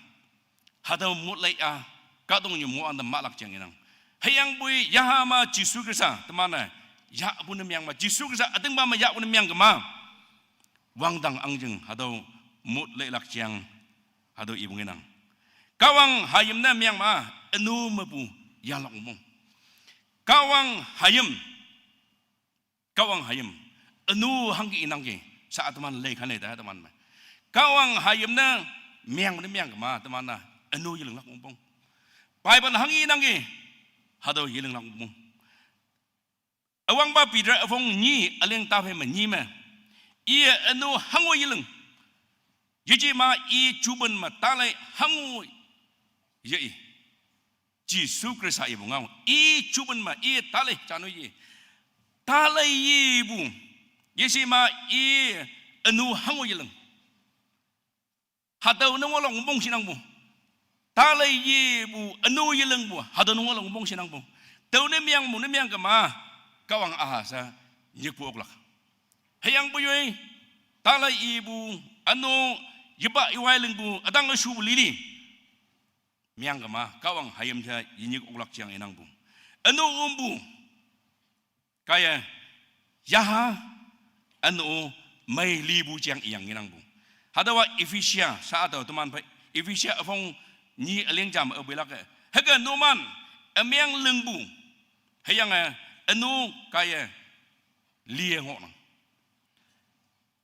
Hatüo mot lei a, kahtoknyu mo ante mahlak jeng inang. Hüyangpoi yaha me Jesu Khrista teman-e yahpu ne meang me, Jesu Khrista ütingpa me yahpu ne meang kema, wangdang ahngjing hatüo mot leilak jeng hatüo ipu ngenang. Kahwang hayim ne meang me, ünu mepu yahlak wongpong. Kahwang hayim, Kahwang hayim, ünu hangke inangki, sha teman lei kane ta teman me. Kahwang hayim ne meang ne meang kema teman-a, ünu yelinglak wongpong. Bible hangke inangki, hatüo yelinglak wongpong. Üwangpa Peter üpong nyi üleng taphei me nyi me, iye ünu hango yeling. Yeji ma i jupen me talei hango ye i. Jesu Khrista ipu ngao, i jupen me i talei jano ye. Talei yepu, yeshima i ünu hango yeleng. Hatüo ne ngohlak wongpong shinangpu. Talei yepu, ünu yelingpu, hatüo ne ngohlak wongpong shinangpu. Tüo ne mengpu, ne meng kema, Kahwang üha she nyikpu oklak. Hüyangpoi yoi, talei ipu, ünu yepa iwai lingpu, ütang üshupu lili. Meng kema, Kahwang hayim she yenyik oklak jang inangpu. Ünu ompu, kaiye, yaha, ünu, mei lipu jang iyang inangpu. Hatüowa Ephesia, sa hatüo teman phei, Ephesia üpong nyi üleng jam üpeilak-e. Hüke numan, ümeng lingpu. Hüyange, ünu, kaiye, liye ngohnang.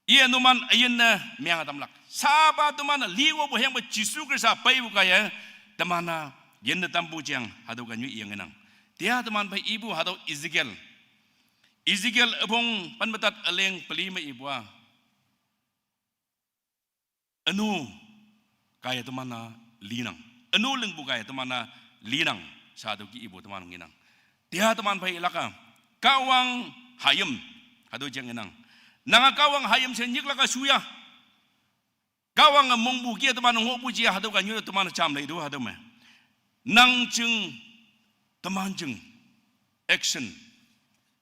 Iye numan üyinne menge tamlak. Sapa teman-e liwopu hüyangpoi Jesu Khrista peipu kaiye, teman-a yinne tampu jang hatüo kanyu iyangenang. Tia teman phei ipu hatüo Ezekiel. Ezekiel üpong pen metat üleng peli me ipu-a. Ünu kaiye teman-a linang. Ünu lingpu kaiye teman-a linang. Sa hatüo ki ipu teman ngenang. Tia teman phei ilak-a. Kahwang hayim. Hatüo jang ngenang. Nange Kahwang hayim she nyiklak-a shuya. Kahwange mongpu ki teman ngohpu ja hatüo kanyu teman jam lei tu hatüo me. Nang jing, teman jing, action.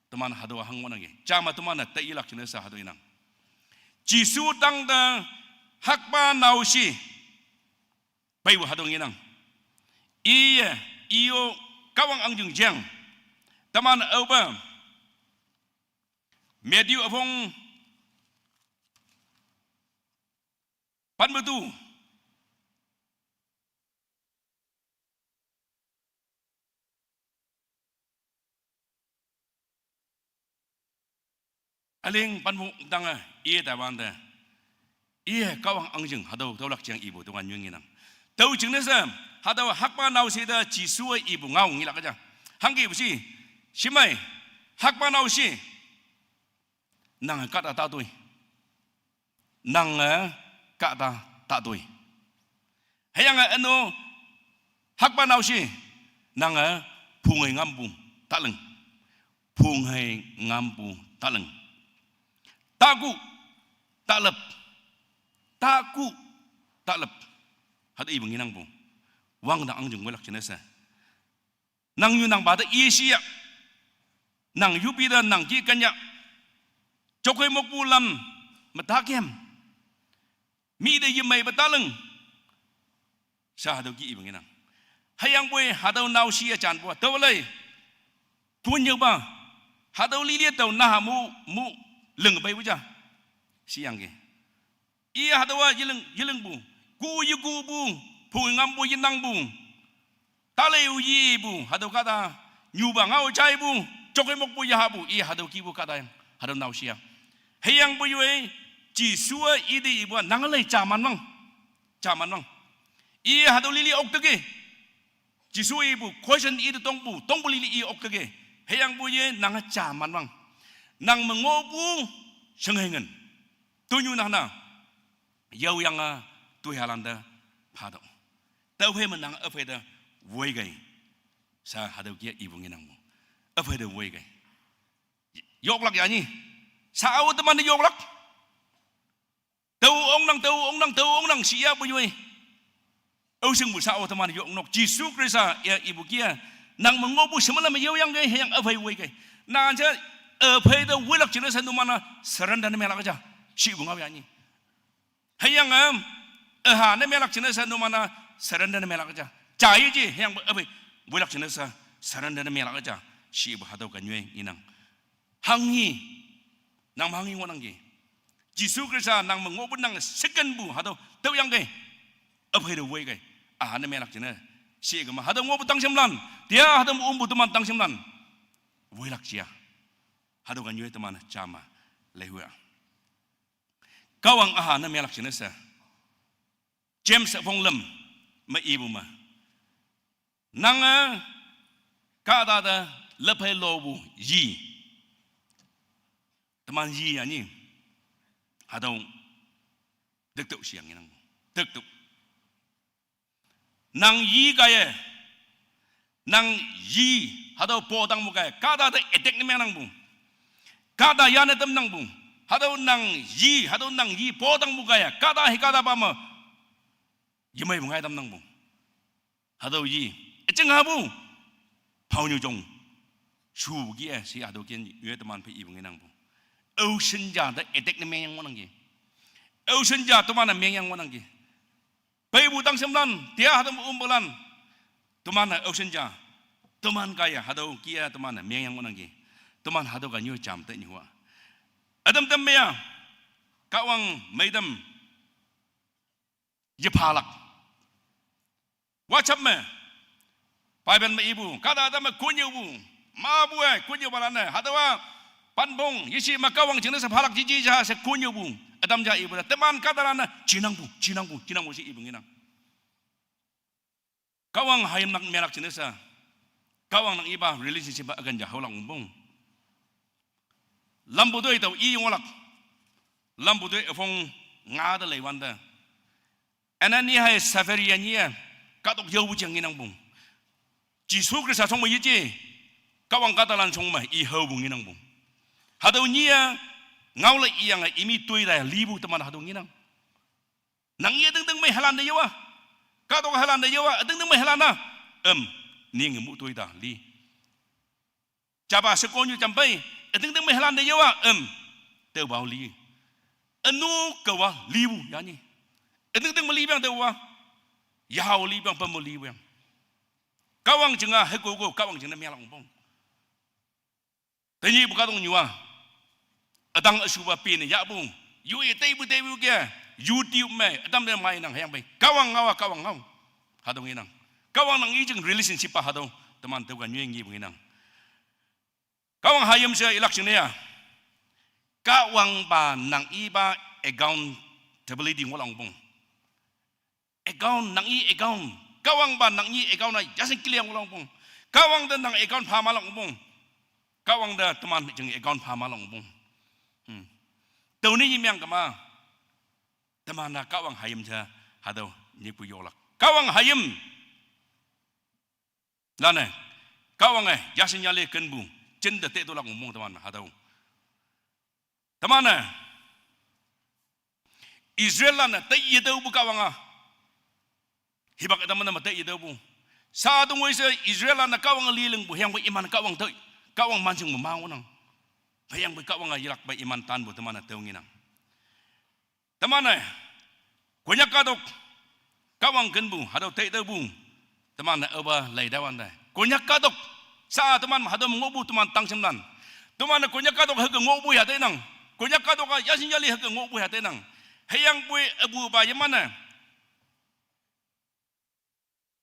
Teman hatüo hang ngohnangki. Jame teman-e te ilak jingne she hatüo inang. Jesu tangte hakpa naoshe. Peipu hatüo ngenang. Iye, iyo, Kahwang ahngching jang. Teman aope. Matthew üpong pen metu. Üleng pen mo tange, iye tawante. Iye Kahwang ahngching hatüo tüolak jang ipu teman nyu ngenang. Tüo jingne she, hatüo hakpa naoshe te Jesu-e ipu ngao ngelak ja. Hangkipu shi, shimei, hakpa naoshe. Nange kahta tatoi. Nange kahta tatoi. Hüyange ünu hakpa naoshe. Nange phungei ngampu taling. Phungei ngampu taling. Taku, talep. Taku, talep. Hatüo ipu ngenangpu. Wangdang ahngching woilak jingne she. Nang nyu nang pa te ishi ya. Nang yupi te nang ki kenya. Jokei mokpu lam me takem. Mi te yemeipe taling. Sa hatüo ki ipu ngenang. Hüyangpoi hatüo naoshe-a janpu-a tüolei. Punyüopa. Hatüo lili tao naha mu, mu, ling peipu ja. Shiyangki. Iye hatüowa yeling, yelingpu. Ku yekupu, phungei ngampu yenangpu. Talei-o yepu, hatüo kahta, nyupa ngao jaipu, jokei mokpu yahapu, iye hatüo kipu kahta yang, hatüo naoshe-a. Hüyangpoi yoi, Jesu-e ite ipu-a nange lei jaman wang. Jaman wang. Iye hatüo lili okteke. Jesu ipu, question ite tongpu, tongpu lili i okteke. Hüyangpoi ye nange jaman wang. Nang me ngohpu, shenghei ngen. Tonyu nana. Yaoyange toihalan te phatüoh. Tüophei me nang üphei te woikei. Sa hatüo ki ipu ngenangpu. Üphei te woikei. Yoklak ya nyi. Sa-o teman-e yoklak. Tao ongnang, tao ongnang, tao ongnang, shi yapu yoi. Aoshingpu sa-o teman-e yoknok. Jesu Khrista ya ipu ki-a. Nang me ngohpu shemela me yaoyangkei, hüyange üphei woikei. Nang ja, üphei te woilak jingne she numan-a surrender ne melak ja. Shipu ngao ya nyi. Hüyange, üha ne melak jingne she numan-a surrender ne melak ja. Jai ji, hüyangpoi üphei woilak jingne she surrender ne melak ja. Shipu hatüo kanyue inang. Hanghi, nang me hanghi ngohnangki. Jesu Khrista nang me ngohpu nang secondpu hatüo tüoyangkei. Üphei te woikei. Üha ne melak jingne. Shi kema hatüo ngohpu tangshimlan. Tia hatüo me ompu teman tangshimlan. Woilak ja. Hatüo kanyue teman jame leihu-a. Kahwang üha ne melak jingne she. James üpong lüm me ipu me. Nange kahta te lephei lopu yi. Teman yi ya nyi. Hatüo tektüoh shiyang ngenangpu. Tektüoh. Nang yi kaiye. Nang yi hatüo po tangpu kaiye. Kahta te attack ne mengnangpu. Kahta yane tamnangpu. Hatüo nang yi, hatüo nang yi potangpu kaiye. Kahta hi kahtapa me yemeipu ngai tamnangpu. Hatüo yi. Üjing hapu. Phaonyu jong. Shupu kih-e, she hatüo ken yoi teman phei ipu ngenangpu. Ocean ja te attack ne mengyang ngohnangki. Ocean ja teman-e mengyang ngohnangki. Peipu tangshemlan, tia hatüo me ompulan. Teman-e ocean ja. Teman kaiye hatüo kih-e teman-e mengyang ngohnangki. Teman hatüo ka nyu jam te nyu-a. Ütam tam me-a. Kahwang meitam. Yephalak. WhatsApp me. Bible me ipu. Kahta ütam me konnyüopu. Mapu-e konnyüopalan-e. Hatüowa. Panpong. Yeshi me Kahwang jingne she phalak jiji ja she konnyüopu. Ütam ja ipu. Teman kahtalan-e. Jinangpu, jinangpu, jinangpu she ipu ngenang. Kahwang hayim nang melak jingne she. Kahwang nang ipa relationship-a üken ja haolak ongpong. Lampu toi tao i yonglak. Lampu toi üphong nga te leiwante. Anania hei Sapphira nyi-e kahtok yaopu jeng ngenangpong. Jesu Khrista shong me yeje. Kahwang kahtalan shong me i haopu ngenangpong. Hatüo nyi-e ngaole iyange imi toi tai lipu teman hatüo ngenang. Nang i ütingting mei halan te yaowa. Kahtok halan te yaowa, ütingting mei halan-a. Em, ninge mu toi ta li. Japa shekonyu jam pei, ütingting mei halan te yaowa, em. Tüopao li. Ünu kawa lipu yani. Ütingting me lipeang tüowa. Yahao lipeang, pamo lipeang. Kahwang jinga hekoko, Kahwang jingne melak ongpong. Tenyihpu kahtoknyu-a. Ütang üshupa pene yahpu. Yoi teipu teipu ke. YouTube me. Ütam te meinang hüyangpoi. Kahwang ngao-a, Kahwang ngao. Hatüo ngenang. Kahwang nang i jing relationship-a hatüo. Teman tüo ka nyu ngipu ngenang. Kahwang hayim she ilak jingne-a. Kahwangpa nang ipa accountability ngohlak ongpong. Account nang i account. Kahwangpa nang i account-a yashin clear ngohlak ongpong. Kahwang te nang account pha malak ongpong. Kahwang te teman jing account pha malak ongpong. Hmm. Tüone nyi meang kema. Teman-a Kahwang hayim ja hatüo nyipu yoklak. Kahwang hayim. Lan-e. Kahwange yashin yale kenpu. Jinte te tolak ongpong teman hatüo. Teman-e. Israellan-e tei yetüopu Kahwang-a. Hipak ütam me tei yetüopu. Sa tongoi she Israellan-e Kahwange lilingpu hüyangpoi iman Kahwang tei. Kahwang manjing me ma ngohnang. Hüyangpoi Kahwange yelakpe iman tanpu teman-e tüo ngenang. Teman-e, Konyak kahtok, Kahwang kenpu, hatüo tei tüopu, teman-e aopa leitawante. Konyak kahtok, sa teman hatüo me ngohpu teman tangshemlan. Teman-e Konyak kahtok hüke ngohpu ya teinang. Konyak kahtok-a yashin yali hüke ngohpu ya teinang. Hüyangpoi üpupa yeman-e.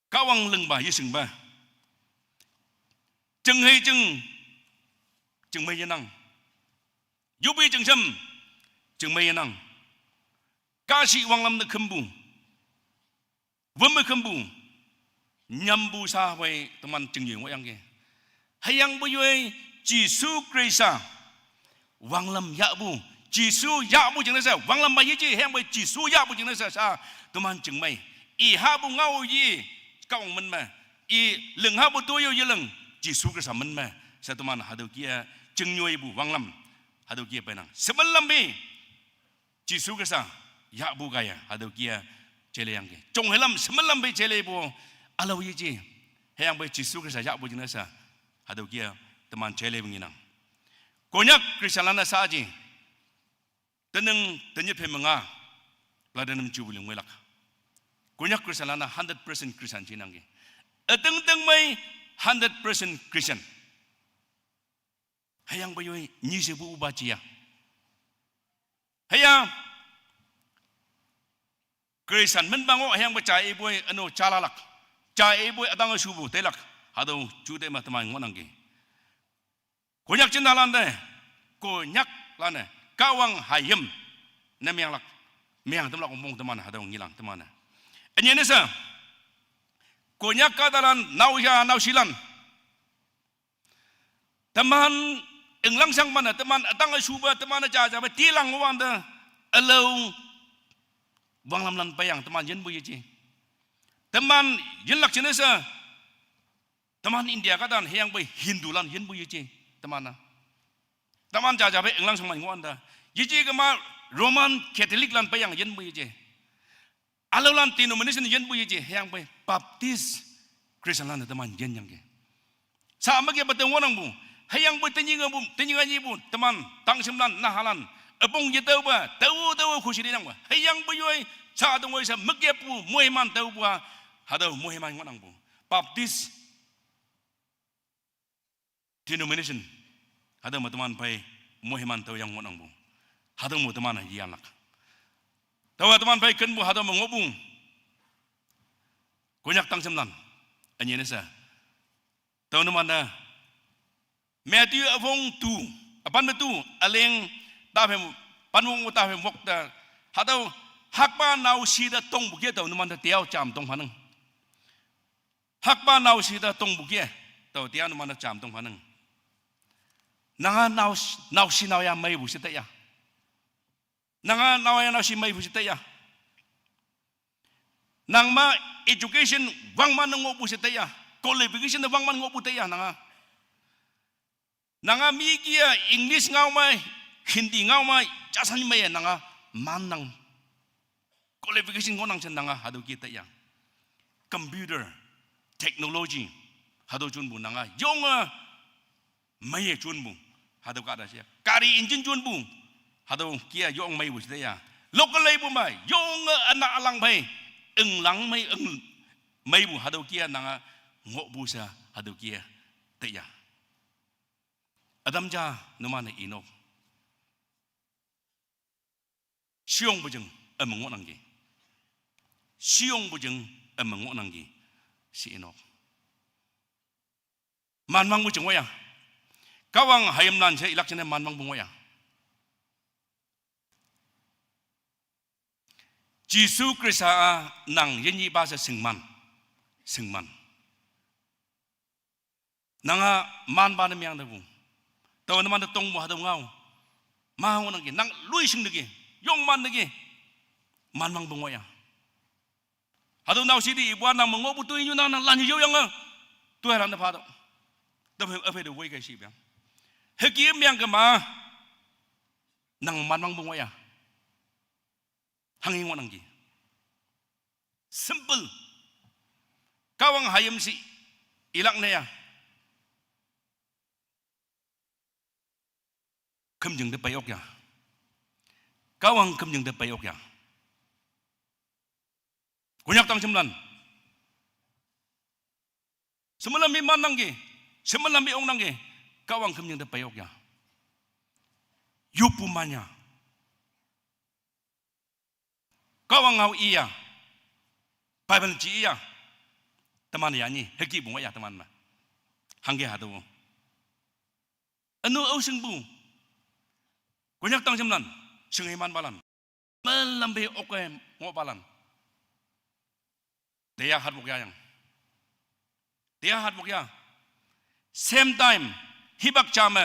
Kahwang lingpa yeshingpa. Jinghei jing, jingmei yenang. Yopi jingshem, jingmei yenang. Kahshih wanglam te khümpu. Wümme khümpu. Nyampu sha pei teman jingnyoi ngohyangki. Hüyangpoi yoi Jesu Khrista. Wanglam yahpu. Jesu yahpu jingne she. Wanglampa yeje hüyangpoi Jesu yahpu jingne she sha. Teman jingmei. I hahpu ngao yi. Kahwang min me. I ling hahpu toyo yeling. Jesu Khrista min me. She teman hatüo kih-e. Jingnyoipu wanglam. Hatüo kih-e peinang. Shemin lampe. Jesu Khrista yahpu kaiye, hatüo kih-e, jeileiyangki. Jong helam, shemin lampe jeileipu, ülao yeje. Hüyangpoi Jesu Khrista yahpu jingne she, hatüo kih-e, teman jeileipu ngenang. Konyak Christianlan-e saji. Tening, tenyih phei me nga, platinum jubilee ngoilak. Konyak Christianlan-a hundred percent Christian jinangki. Üting ting mei hundred percent Christian. Hüyangpoi yoi, nyi shepu üpa jiya. Hüya, Christian minpa ngoh hüyangpoi ja ipoi üno jalalak. Ja ipoi ütang shupu teilak. Hatüo ju te me teman ngohnangki. Konyak jintalante, Konyaklan-e, Kahwang hayim ne meanglak, meang tamlak ongpong teman hatüo ngelang teman-e. Ünyene she, Konyak kahtalan naoya naoshilan. Teman, inglang shangpa-e, teman ütang shupa, teman-e jajape tilang wante, ülao, wanglamlan peiyang, teman yinpu yeje. Teman, yinlak jingne she, teman India kahta-a hüyangpoi Hindulan yinpu yeje, teman-a. Teman jaja phei englang shangman ngohwante, yeje kema Roman Catholic lan pei yang yinpu yeje. Ülaolan denomination yinpu yeje, hüyangpoi Baptist Christian lan teman yinyangki. Sa meke pa te ngohnangpu. Hüyangpoi tenyih ngepu, tenyih nganyipu, teman, tangshimlan, nahalan, üpong yetaopa, tao tao khushi linangpu. Hüyangpoi yoi, sa tongoi sa mekeppu, moiman taopu-a, hatüo moiman ngohnangpu. Baptist denomination, hatüo me teman phei moiman tao yang ngohnangpu. Hatüo mo teman-e yeyanlak. Taowa teman phei kenpu hatüo me ngohpu. Konyak tangshimlan, ünyei ne she, tao numante Matthew üpong tu, üpan me tu, üleng ta phei, pan wok ta phei wok te, hatüo hakpa naoshi te tongpu kih-e tao numante tüo jam tong phanang. Hakpa naoshi te tongpu kih-e tao tüo numante jam tong phanang. Nanga nao, naoshi naoya meipu she taiya. Nanga naoya naoshi meipu she taiya. Nang me education wangman ngohpu she taiya. Qualification wangman ngohpu taiya nanga. Nanga mi kih-e English ngao me, Hindi ngao me, jasan meiye nanga mannang. Qualification ngohnang she nanga hatüo kih-e taiya. Computer, technology, hatüo jonpu nanga yonge meiye jonpu, hatüo kahta she. Gari engine jonpu, hatüo kih-e yong meipu she taiya. Local leipu me yonge üna ülang phei, englang mei, eng, meipu hatüo kih-e nanga ngohpu she, hatüo kih-e taiya. Ütam ja numan-e inok. Shiyongpu jing üme ngohnangki. Shiyongpu jing üme ngohnangki. She inok. Manwangpu jing ngohya. Kahwang hayimlan she ilak jingne manwangpu ngohya. Jesu Khrista-a nang yinyihpa she shingman. Shingman. Nanga manpa ne meng tepu. Tao numante tongpu hatüo ngao. Ma ngohnangki, nang loishing teki, yongman teki, manwangpu ngohya. Hatüo naoshi te ipu-a nang me ngohpu toinyu nang, nang lan yoyange, toilan te phatüoh. Tüophei, üphei te woi kei shipeang. Hüke meng kema, nang manwangpu ngohya. Hanghe ngohnangki. Simple. Kahwang hayim she ilak ne ya. Khümjing te pei ok ya. Kahwang khümjing te pei ok ya. Konyak tangshimlan, shemelam me mannangki, shemelam me ongnangki, Kahwang khümjing te pei ok ya. Yoppu man ya. Kahwang ngao iya. Bible ji iya. Teman yanyi, hükepu ngohya teman me. Hangke hatüo. Ünu ao shingpu. Konyak tangshimlan, shinge manpalan, melam pe oke ngohpalan, teya hatwok yayang. Teya hatwok ya. Same time, hipak ja me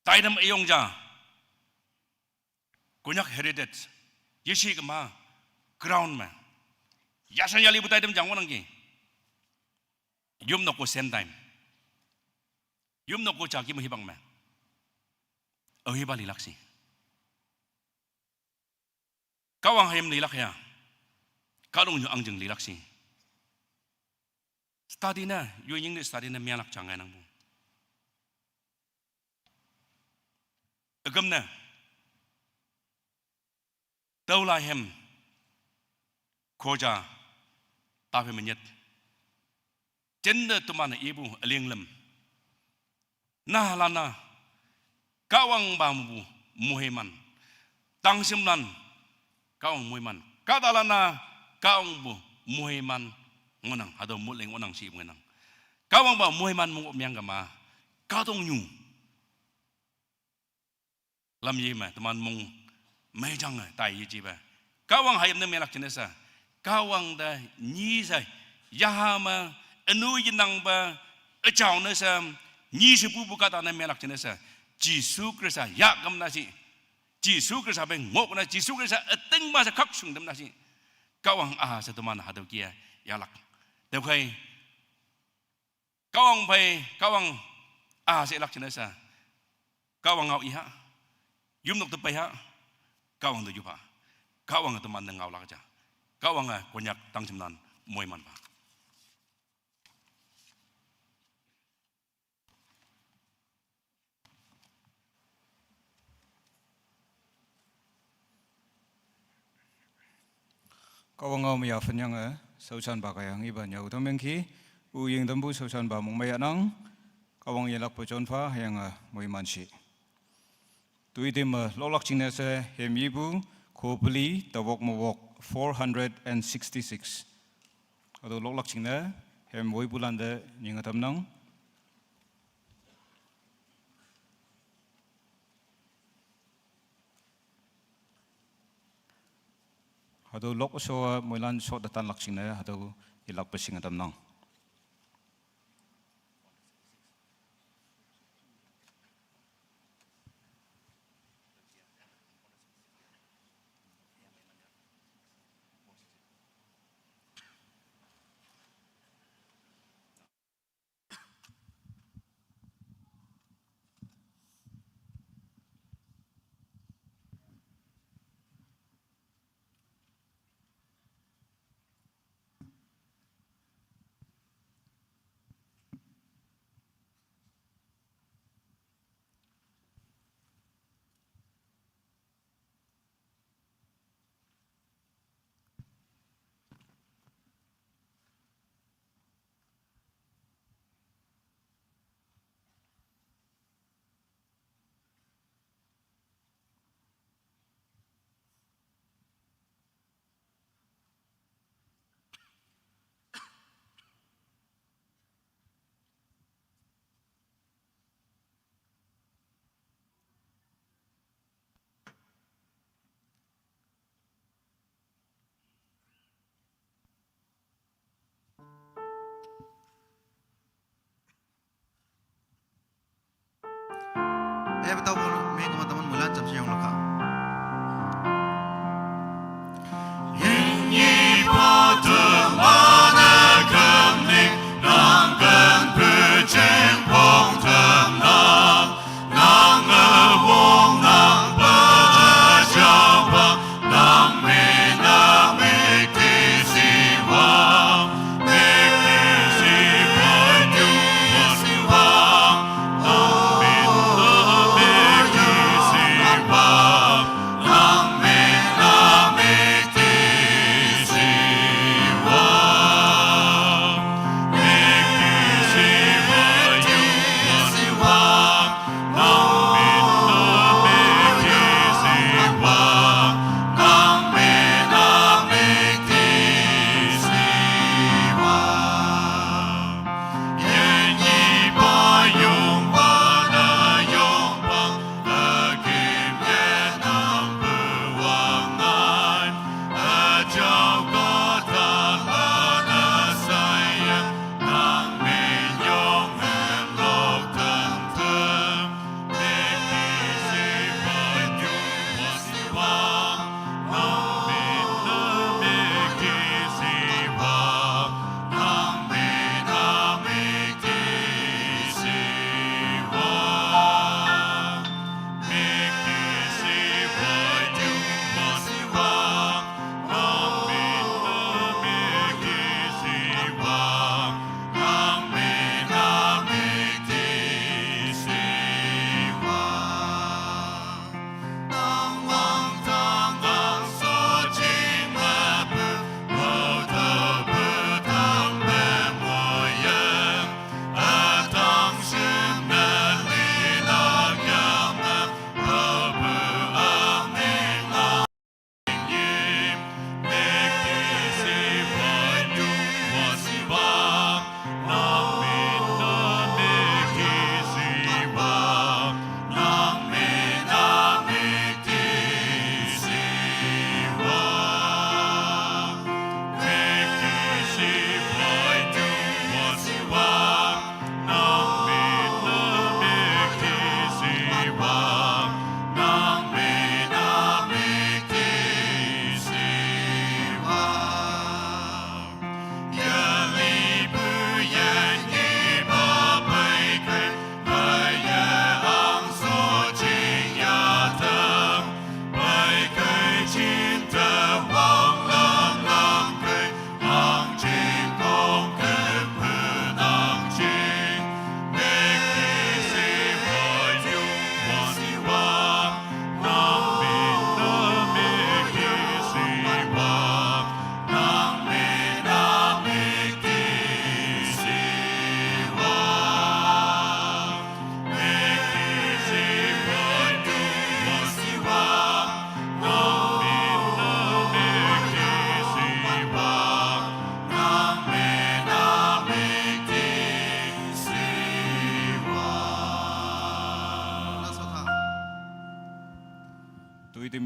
taitam üyong ja, Konyak heritage, yeshi kema ground me yashan yalipu taitam jang ngohnangki. Yopnok-o same time, yopnok-o ja kih me hipak me aohipa lilak shi. Kahwang hayim lilak ya. Kahtoknyu angjing lilak shi. Study ne, yoi nying ne study ne menglak ja ngainangpu. Üküm ne, tüolai hem, koja, taphei me nyit, jinte teman-e ipu üling lüm. Nahalan-a Kahwangpa mepu moiman, tangshimlan Kahwang moiman, kahtalan-a Kahwangpu moiman ngohnang, hatüo mot leng ngohnang shipu ngohnang. Kahwangpa moiman mo meng kema, kahtoknyu lam ye me teman mong meijange tai yejepe, Kahwang hayim ne menglak jingne she, Kahwang te nyi she, yaha me, ünu yenangpe, üjao ne she, nyi she pupu kahta ne menglak jingne she, Jesu Khrista yahküm na shi, Jesu Khrista phei ngohpu na, Jesu Khrista ütingpa she khakshung tam na shi, Kahwang aha she teman hatüo kih-e yahlak. Tüokhei Kahwang phei, Kahwang Ah, se lak chine sa. Kahwang ngao i ha. Yum nok tepai ha. Kahwang de yup ha. Kahwang teman ne ngao lak ja. Kahwang a Konyak tang chimnan moi man ba. Kahwang ngao maya fen yang e, saosan ba kayang iba nyau tang mengki, u ying tampu saosan ba mong maya nang, Kahwang yelak pa chonfa yang e, moi man shi. Tui tim e, loklak ching ne se, hem yibu, kopeli, tawok mawok, four hundred and sixty-six. Ado loklak ching ne, hem woipu lande, nying atam nang. Hatüo lok soa moilan sot te tanlak jingne, hatüo yelakpe shinge tamnang. Eh, betul pun, mei teman-teman mulan jam siang laka.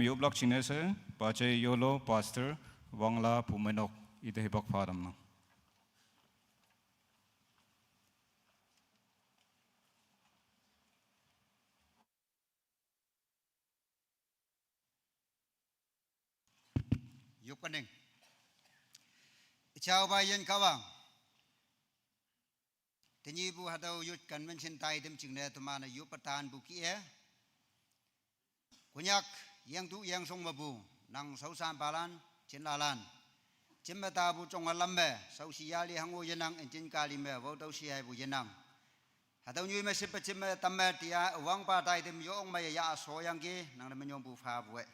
Yoplak jingne she, paje yolo pastor, Wangla Pumenok, ite hipak pha tamnang. Yop kaning. Ichao ba yin kawang. Tenyihpu hatüo youth convention taitam jingne teman-e yop patan pu kih-e. Konyak yengtu yengshong mepu, nang shaoshanpalan, jinlalan. Jimme tapu jonge lam me, shaoshi yali hango yenang, injin kali me, wao tüo shi haipu yenang. Hatüo nyoi me shippe jimme tamme tia, wangpa taitam yong me ya shoyangki, nang ne menyongpu phapu-e.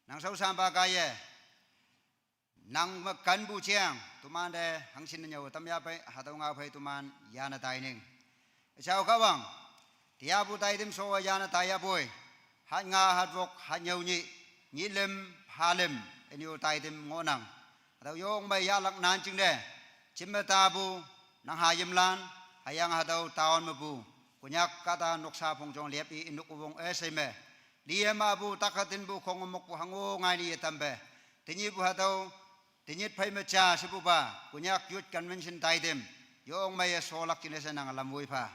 Nang shaoshanpa kaiye. Nang me kanpu jeng, tomante hangshin ne nyüo tamya phei, hatüo ngao phei toman yane taining. Üjao Kahwang, tiapu taitam sho yane taiyapoi. Hat nga, hat wok, hat nyüo nyih, nyih lüm, pha lüm, ünyu taitam ngohnang. Hatüo yong me yahlak nan jingne, jimme tapu, nang hayimlan, hüyange hatüo town mepu, Konyak kahta noksa phongjong lep i inok wong üshei me. Liye mapu, takhatinpu, khongemokpu, hango ngai ni yetampe. Tenyihpu hatüo, tenyih phei me ja shepupa, Konyak Youth Convention taitam, yong me ye sholak jingne she nang lam woi pha.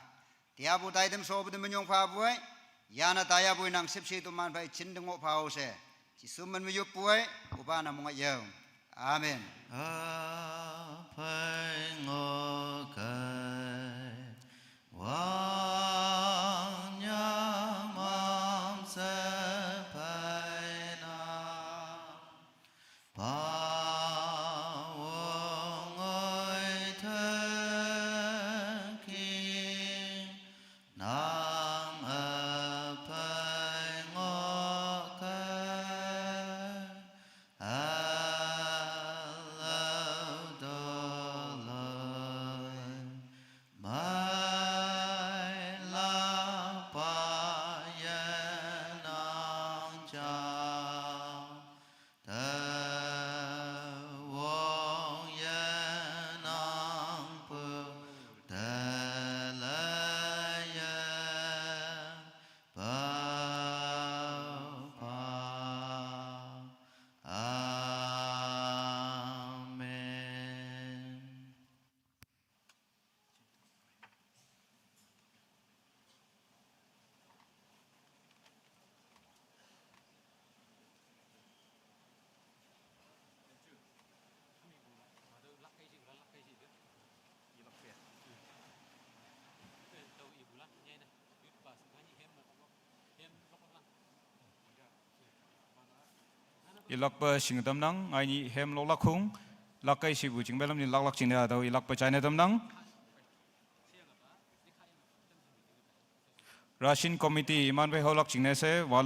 Tiapu taitam shopu te menyong phapu-e, yane taiyapoi nang shüpshe toman phei jinte ngoh phao she. Jesu min me yoppu-e, üpa na mong yao. Amen. Aphei ngoh kei, wang nyam am se phei na. Pa wong oi te king, nang üphei ngoh kei, ülao toloi, meilak pa yenang ja. Te wong yenang pu te le ye pao pha. Amen. Ilakpe shinge tamnang, ngai nyih hem loklak khong, lakkei shipu jingme lam ni laklak jingne hatüo ilakpe jaine tamnang. Ration committee iman phei haolak jingne she,